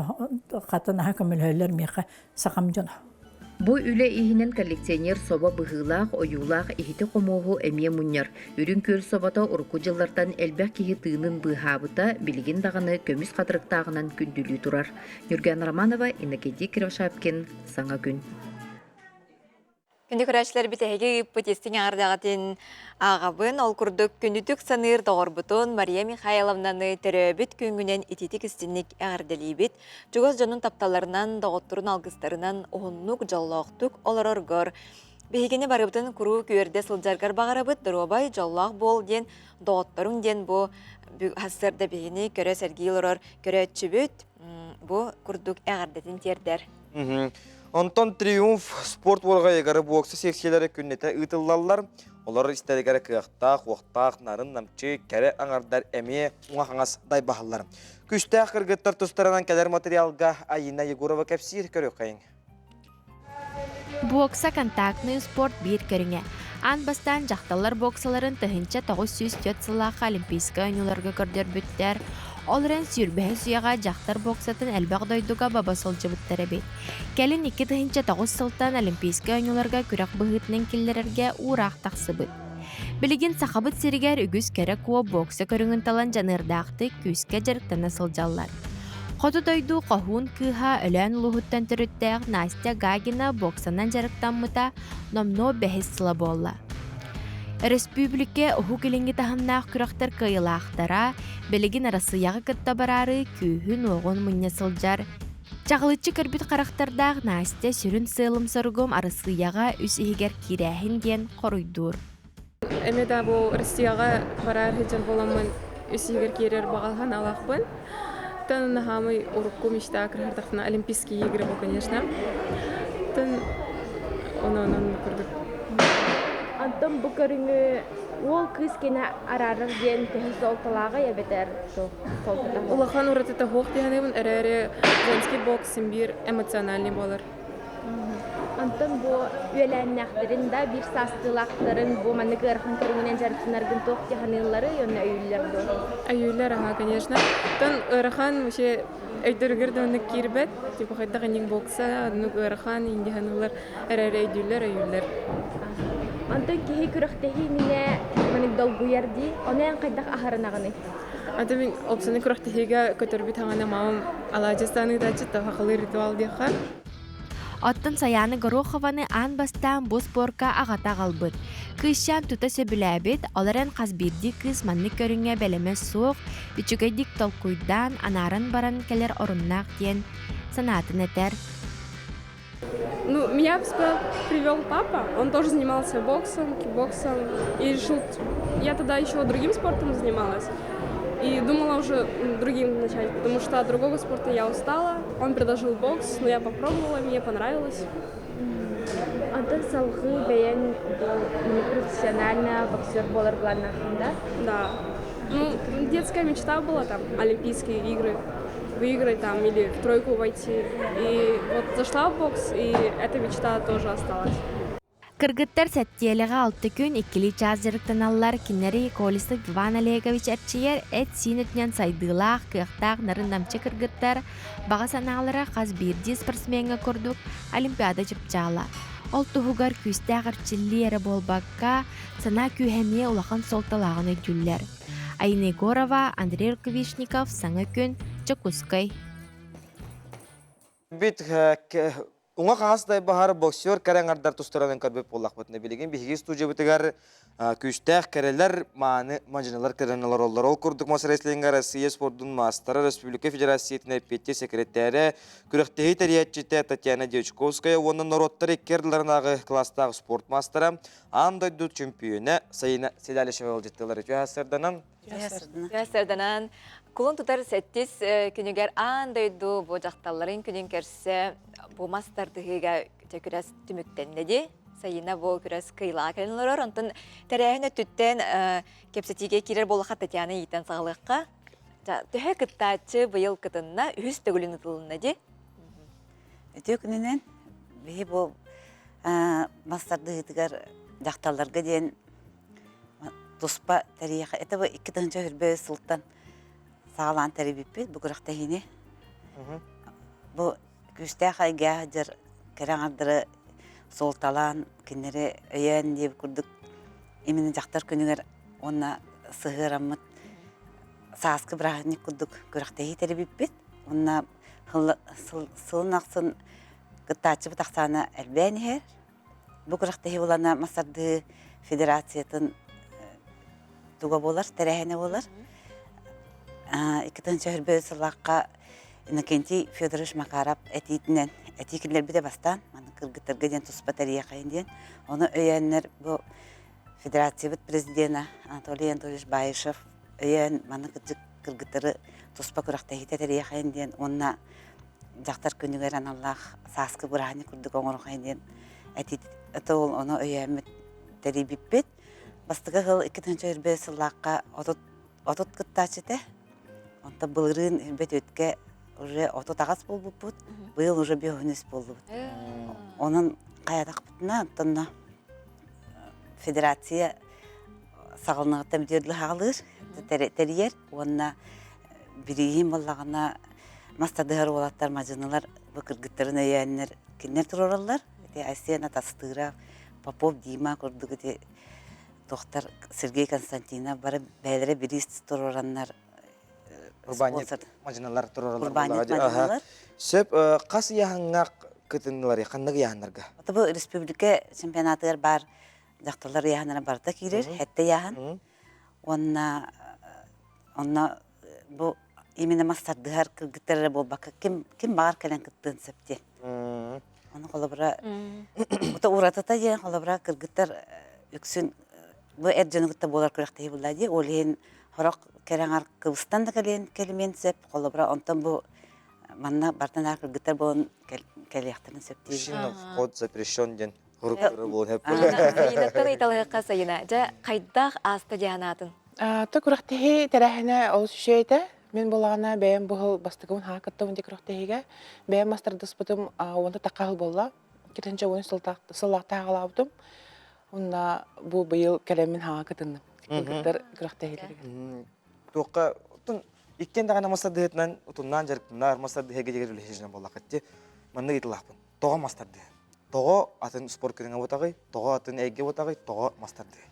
хатын аһа көмөлөһөллөр миэхэ сахам дьоно. Бу үлэ иһинэн коллекционер собо быһыылаах, ойуулаах иһити-хомуоһу эмиэ мунньар. Үрүҥ күөл собото урукку дьыллартан элбэх киһи тыынын быыһаабыта, билигин даҕаны көмүс хатырыктааҕынан күндүлүү турар. Ньургуяна Романова, Иннокентий Кривошапкин, Саҥа күн. Күндү көрөөччүлэрбит эһиги ыыппыт истиҥ аҥардаҕытын ааҕабын. Ол курдук күндүтүк саныыр доҕорбутун Мария Михайловнаны төрөөбүт күҥҥүнэн итиитик истинник эҕэрдэлиибит. Чугас дьонун тапталларынан, доҕотторун алгыстарынан уһуннук, дьоллоохтук олороргор биһигини барыбытын куруук үөрдэ сылдьаргар баҕарабыт. Доруобай, дьоллоох буол диэн доҕотторуҥ диэн бу сарсыарда биһигини көрө сэргии олорор көрөөччүбүт бу курдук эҕэрдэтин тиэрдэр. Онтон Триумф спорт уорҕайыгар бокса секциялара күннэтэ ыытыллаллар. Олор истэригэр кыахтаах, уохтаах, нарын-намчы, кэрэ аҥардар эмиэ уҥа-хаҥас дайбаһаллар. Күстээх кыргыттар тустарынан кэлэр материалга Айина Егорова кэпсиир көрүөххэйиҥ. Бокса контактный спорт биир көрүҥэ. Аан бастаан дьахталлар боксаларын 1904 сыллаахха Олимпийскай оонньууларга көрдөрбүттэр. Ол эрэн сүүрбэһис үйэҕэ дьахтар боксатын элбэх дойдуга баба сылдьыбыттар эбит. Кэлин 2009 сылтан Олимпийскай оонньууларга күрэх быһыытынан киллэрэргэ уураах тахсыбыт. Билигин Сахабыт сиригэр үгүс кэрэ куо бокса көрүҥүн талан дьаныардаахтык күүскэ дьарыктана сылдьаллар. Хоту дойду хоһуун кыыһа Өлөөн улууһуттан төрүттээх Настя Гагина боксанан дьарыктаммыта номнуо бэһис сыла буолла. Өрөспүүбүлүкэ Уһук Илиҥҥи таһымнаах күрэхтэр кыайыылаахтара билигин Арассыыйаҕа кытта бараары күүһүн-уоҕун мунньа сылдьар. Чаҕылыччы көрбүт харахтардаах Настя сүрүн сыалым-соругум Арассыыйаҕа үс иһигэр киирээһин диэн хоруйдуур. Эмиэ да бу Россияҕа бараар сылдьар буоламмын үс иһигэр киирэр баҕа санаалаахпын. Тан наһаамый урукку мечта кырыһырдахтына Олимпийские игры бу, конечно. Тан онон курдук. Онтон бу көрүҥү уол кыыс кэнэ араарар диэн төһө суолталааҕый эбэтэр суолтата Улахан уратыта суох дии саныыбын, эрээри женский бокс син биир эмоциональный буолар. Онтон бу үөлээннээхтэрин да биир саастыылаахтарын бу маннык ыарахан көрүҥүнэн дьарыктанаргын туох дии саныылларый уонна өйүүллэр дуо? Өйүүллэр аһаа, конечно. Оттон ыарахан вообще өйдөрүгэр да оннук киирбэт. Типа хайдах инник бокса, оннук ыарахан индиһаныылар эрээри өйдүүллэр, өйүүллэр. Онтон киһи күрэхтэһии иннинэ маннык долгуйар дии. Ону эн хайдах аһарынаҕыный? Аты мин опсаны күрэхтэһиигэ көтөрбүт хаҥана мамам алаадьыстаан ыытааччы сахалыы ритуал диэххэ. Оттон Сайаана Горохованы аан бастаан бу спорка аҕата аҕалбыт. Кыысчаан тута сөбүлээбит, ол эрэн хас биирдии кыыс маннык көрүҥҥэ бэлэмэ суох, үчүгэйдик толкуйдаан, анааран баран кэлэр оруннаах диэн санаатын этэр. Ну, меня привел папа, он тоже занимался боксом, кикбоксом, и решил... Я тогда еще другим спортом занималась, и думала уже другим начать, потому что от другого спорта я устала. Он предложил бокс, но я попробовала, мне понравилось. Онтон салгыы бэйэҥ бу профессионально боксер буолар былааннааххын да? Да. Ну, детская мечта была там, Олимпийские игры выиграть там или в тройку войти. И вот зашла в бокс, и эта мечта тоже осталась. Кыргыттар сэттиэлэҕэ алта күн иккилии чаас дьарыктаналлар. Кинилэри Колесов Иван Олегович эрчийэр эт-сиин өттүнэн сайдыылаах, кыахтаах нарын-намчы кыргыттар баҕа санаалара хас биирдии спортсмеҥҥа курдук Олимпиада чыпчаала. Ол туһугар күүстээх эрчиллии эрэ буолбакка, санаа күүһэ эмиэ улахан суолталааҕын өйдүүллэр. Айна Егорова, Андрей Рукавишников, Саҥа күн, Дьокуускай. Бит уҥа хаҥас дайбаһар боксер кэрэ аҥардар тустарынан көрбүт буоллахпытына билигин биһиги студиябытыгар күүстээх кэрэлэр мааны мадьыналар кэлэн олороллор. Ол курдук мас рестлинга Россия спордун маастара, Республика Федерациятын эппиэттиир секретарэ, күрэхтэһии тэрийээччитэ Татьяна Дьячковская уонна норуоттар икки ардыларынааҕы кылаастаах спорт маастара, аан дойду чөмпүйүөнэ Сайына Седалищева ыалдьыттыылар үтүө сарданан Сарданан кулун тутар сэттис күнүгэр аан дойду бу дьахталларын күнүн көрсө бу мас тардыһыыга күрэс түмүктэннэ ди. Сайына бу күрэс кыйлаа кэлин олорор. Онтон тэрээһин өттүттэн кэпсэтиигэ киирэр буоллахха Татьяна иитэн саҕалыахха. Төһө кыттааччы быйыл кытынна, үһүс төгүлүн ытылынна ди. Үтүө күнүнэн биһи бу мас тардыһыытыгар дьахталларга диэн туспа тэрийэхэ это бу 2025 сылтан саҕалаан тэрийбиппит бу күрэхтэһиини. Бу күүстээх эйгээх дьар кэрэ аҥардары суолталаан кинилэри өйөөн диэбит курдук именно дьахтар күнүгэр уонна сыһыараммыт сааскы бырааһынньык курдук күрэхтэһии тэрийбиппит. Уонна сылын ахсын кыттааччыбыт ахсаана элбээн иһэр. Бу күрэхтэһии булана мас тардыы федерациятын туга буолар, тэрээһинэ буолар. 2024 сыллаахха Иннокентий Федорович Макаров этиитинэн этии киллэрбитэ бастаан, маны кыргыттарга диэн туспа тэрийиэхэйин диэн. Ону өйөөннөр бу федерациябыт президенэ Анатолий Анатольевич Баишев өйөөн маны кырдьык кыргыттары туспа күрэхтэһиитэ тэрийиэхэйин диэн уонна дьахтар күнүгэр аналлаах сааскы бырааһынньык курдук оҥоруохайын диэн этии ол ону өйөөммүт тэрийбиппит. Бастакы сыл 2025 сыллаахха 30 кыттааччы этэ. Онтон былырыын үрбэт үөткэ уже 38 буолбуппут. Быйыл уже 53 буоллубут. Онон хайатахпытына онтонно федерация саҕаланыаҕыттан бүтүөр дылы хаалыыр, тэрийэр уонна бирииһин буоллаҕына мас тардыһар уолаттар мадьынылар бу кыргыттарын өйөөннөр кинилэр туруораллар. Ити Айсен Атастыров, Попов Дима курдук ити туохтар Сергей Константинов бары бэйэлэрэ бириис туруораннар Урбаанньыт мадьыналар туруораллар. Урбаанньыт мадьыналар. Сөп хас ыйааһыҥҥа кытыннылар, ханнык ыйааһыннарга? Бу республика чемпионатыгар баар дьахталлар ыйааһыннара барыта киирэр, сэттэ ыйааһын. Уонна онно бу именно мас тардыһар кыргыттар эрэ буолбакка ким ким баҕар кэлэн кыттыан сөп диэн. Ону холобура ута уратыта диэн холобура кыргыттар үксүн бу эр дьону кытта буолар күрэхтэһии буолла дии. Ол иһин сорох кэрэ аҥар кыбыстан да кэлиэн кэлимиэн сөп. Холобура онтон бу манна бартан кыргыттар буолан кэлиэхтэрин сөп диир. Мужчина вход запрещен диэн Сайынаттан ыйталыһыкка Сайына, дьэ хайдах ааста дианаатын? Та күрэхтэһии тэрээһинэ олус үчүгэй этэ. Мин буоллаҕына бэйэм бу сыл бастакыбын хаһа кыттабын дии күрэхтэһиигэ. Бэйэм мастардыспытым уонна тахха сыл буолла. Китинчэ уон сыллаахтааҕалаабытым. Онна бу быйыл кэлэммин хаҥа кытынным. Кыргыттар күрэхтэһиилэригэр. Туохха оттон иккиэн даҕаны мастардыһытынан утумнаан дьарыктанар мастардыһыга дигэр үлэһитинэн буоллаххыт маннык ыйытылаахпын. Тоҕо мастардыһы? Тоҕо атын спорт көрүҥэ буотаҕый? Тоҕо атын эйгэ буотаҕый? Тоҕо мастардыһы?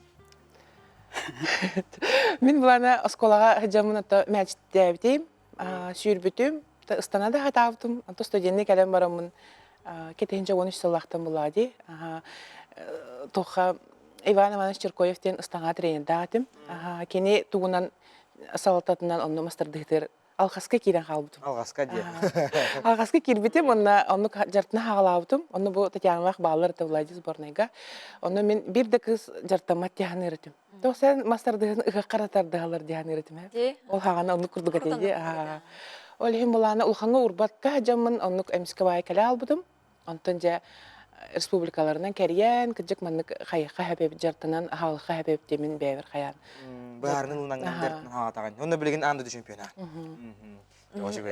Мин булана оскуолаҕа сылдьаммын ото мээчиктээбитим, сүүрбүтүм, ыстана да хатаабытым. Онто студенный кэлэн бараммын кетинче 13 сыллаахтан булаа дии. Туха Иван Иванович Черкоев диэн ыстаҥа тренердаатым. Кини тугунан салалтатынан онно мастардыһытыр алҕаска киирэн хаалбытым. Алҕаска диэ. Алҕаска киирбитим уонна оннук дьартына хаалаабытым. Онно бу Татьяналаах бааллар это Влади сборнайга. Онно мин бир да кыыс жартаммат диэханыр этим. Тоқ сен мастардыһын ыһыккара тардыһалар диэханыр этим. Ол хаҕана оннук курдук этиди. Ол иһин булаана улахаҥа урбатка дьаммын оннук эмискэ баай кэлэ албытым. Онтон дьэ республикаларынан кэрийэн, кырдьык маннык хайыхха хэбэбит дьартынан аһаалыхха хэбэбит диэмин бэйэбэр хайаан. Быһаарынын ылынан дьартынан хаатаҕын. Онно билигин аан дойду чемпиона.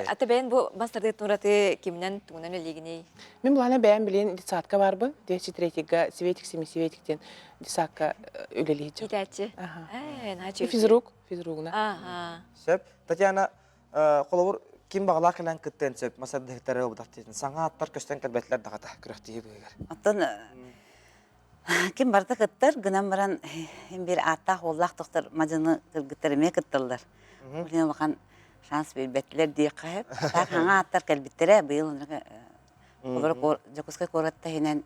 Ата бэйэн бу бастардыт тураты кимнен тугунан үллигиний? Мин булана бэйэм билин детсадка барбын. 203-га Светик Семисветик диэн детсадка үлэлиһиччи. Итээччи. Физрук, физругуна. Сөп. Татьяна, Холобур, ким баҕалаах кэлэн кыттыан сөп, масардыһыктары ылбатах диэтин. Саҥа аттар көстөн кэлбэтилэр даҕата күрэхтиһии быыһыгар. Оттон ким барыта кыттар, гынан баран биир ааттаах уоллаах тохтор мадьыны кыргыттар эмиэ кытталлар. Билин улахан шанс биэрбэтилэр диэххэ сөп. Так хаҥа аттар кэлбиттэрэ быйыл онно Олор Дьокуускай куорат таһынан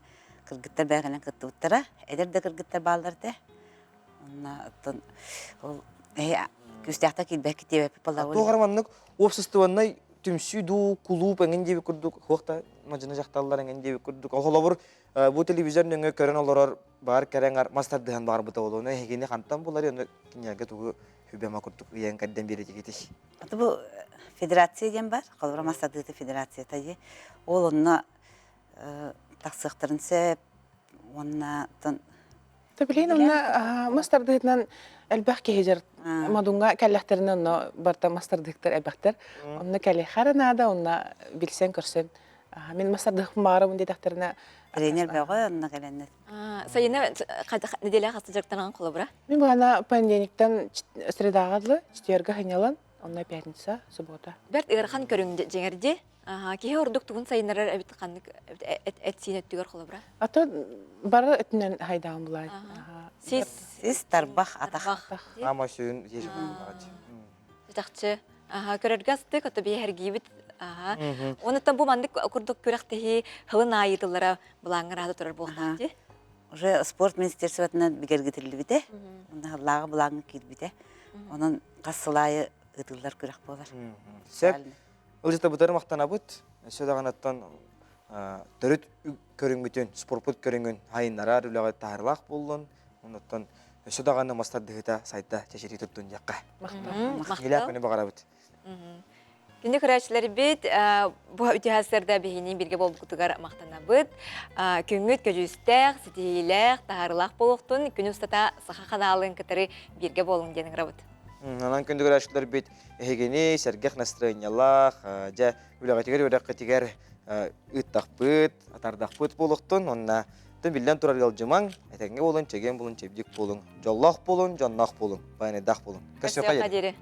кыргыттар бэйэлэринэн кыттыбыттара. Эдэр да кыргыттар бааллар этэ. Онно оттон ол күүстээхтэр киирбэккит диэбэппит буолла. Туох эрэ маннык уопсастыбаннай түмсүү дуу, кулууп эҥин диэбит курдук, туох да мадьыны дьахталлар эҥин диэбит курдук. Холобур, бу телевизор нөҥүө көрөн олорор баар кэрэҥ мас тардыһан баарбыта буолуо. Эһигини хантан булар, ону кинилэргэ тугу хүбэма курдук ыйан кэрдэн биэрэтигитий? Аты бу федерация диэн бар, холобура мас тардыыта федерацията дии. Ол онно тахсыахтарын сөп уонна Билин онно мас тардыытынан элбэх киһи дьар модуҥҥа кэллэхтэринэ онно барыта мас тардыыктар элбэхтэр. Онно кэлиэххэ наада, онно билсэн көрсөн мин мас тардыахпын баҕарабын диэтэхтэринэ тренер бөҕө онно кэлэннэр. Сайына неделя хаста дьарыктанан холобура? Мин баана понедельниктан средаҕа дылы, четверга сынньалан, онно пятница, суббота. Бэрт ыарахан көрүҥ дьиҥэрди. Киһи ордук тугун сайыннарар эбит ханнык эт-сиин өттүгэр холобура? Ата бары өттүнэн хайдаан булай. Сис сис тарбах атах. Ама сүүн Чахчы. Көрөргө астык, ото биһэргиибит. Онуттан бу маннык курдук күрэхтэһии хылын аайытыллара былааҥҥа раада турар буоллаах дии. Уже спорт министерствотынан бигэргитиллибитэ. Онно хыллааҕы былааҥҥа киирбитэ. Онон хас сыл аайы ыытыллар күрэх буолар. Сөп. Ылдьыта махтанабыт. Өссө даҕанаттан төрүт көрүҥмүтүн, спорпут көрүҥүн хайыннарар үлэҕэ таһаарылаах буоллун. Онуттан өссө даҕаны мас тардыһыыта сайда чэчирии туттун диэххэ. Махтал. Күнү баҕарабыт. Күндү көрөөччүлэрбит, бу үтүө биһини бииргэ буолбуккутугар махтанабыт. Күҥҥүт көдьүүстээх, ситиһиилээх, таһаарыылаах буолуохтун. Күн устата Саха ханаалын кытары бииргэ буолуҥ диэн ыҥырабыт. Онон күндү көрөөччүлэрбит эһигини сэргэх настроениялаах, дьэ үлэҕитигэр үөрэххитигэр ыыттахпыт, атардахпыт буолуохтун. Онна биллэн турар ыалдьымаҥ, этэҥҥэ буолун, чэгиэн буолун, чэбдик буолуҥ, дьоллоох буолун, дьонноох буолуҥ, баянайдаах буолуҥ. Көрсүөххэ диэри.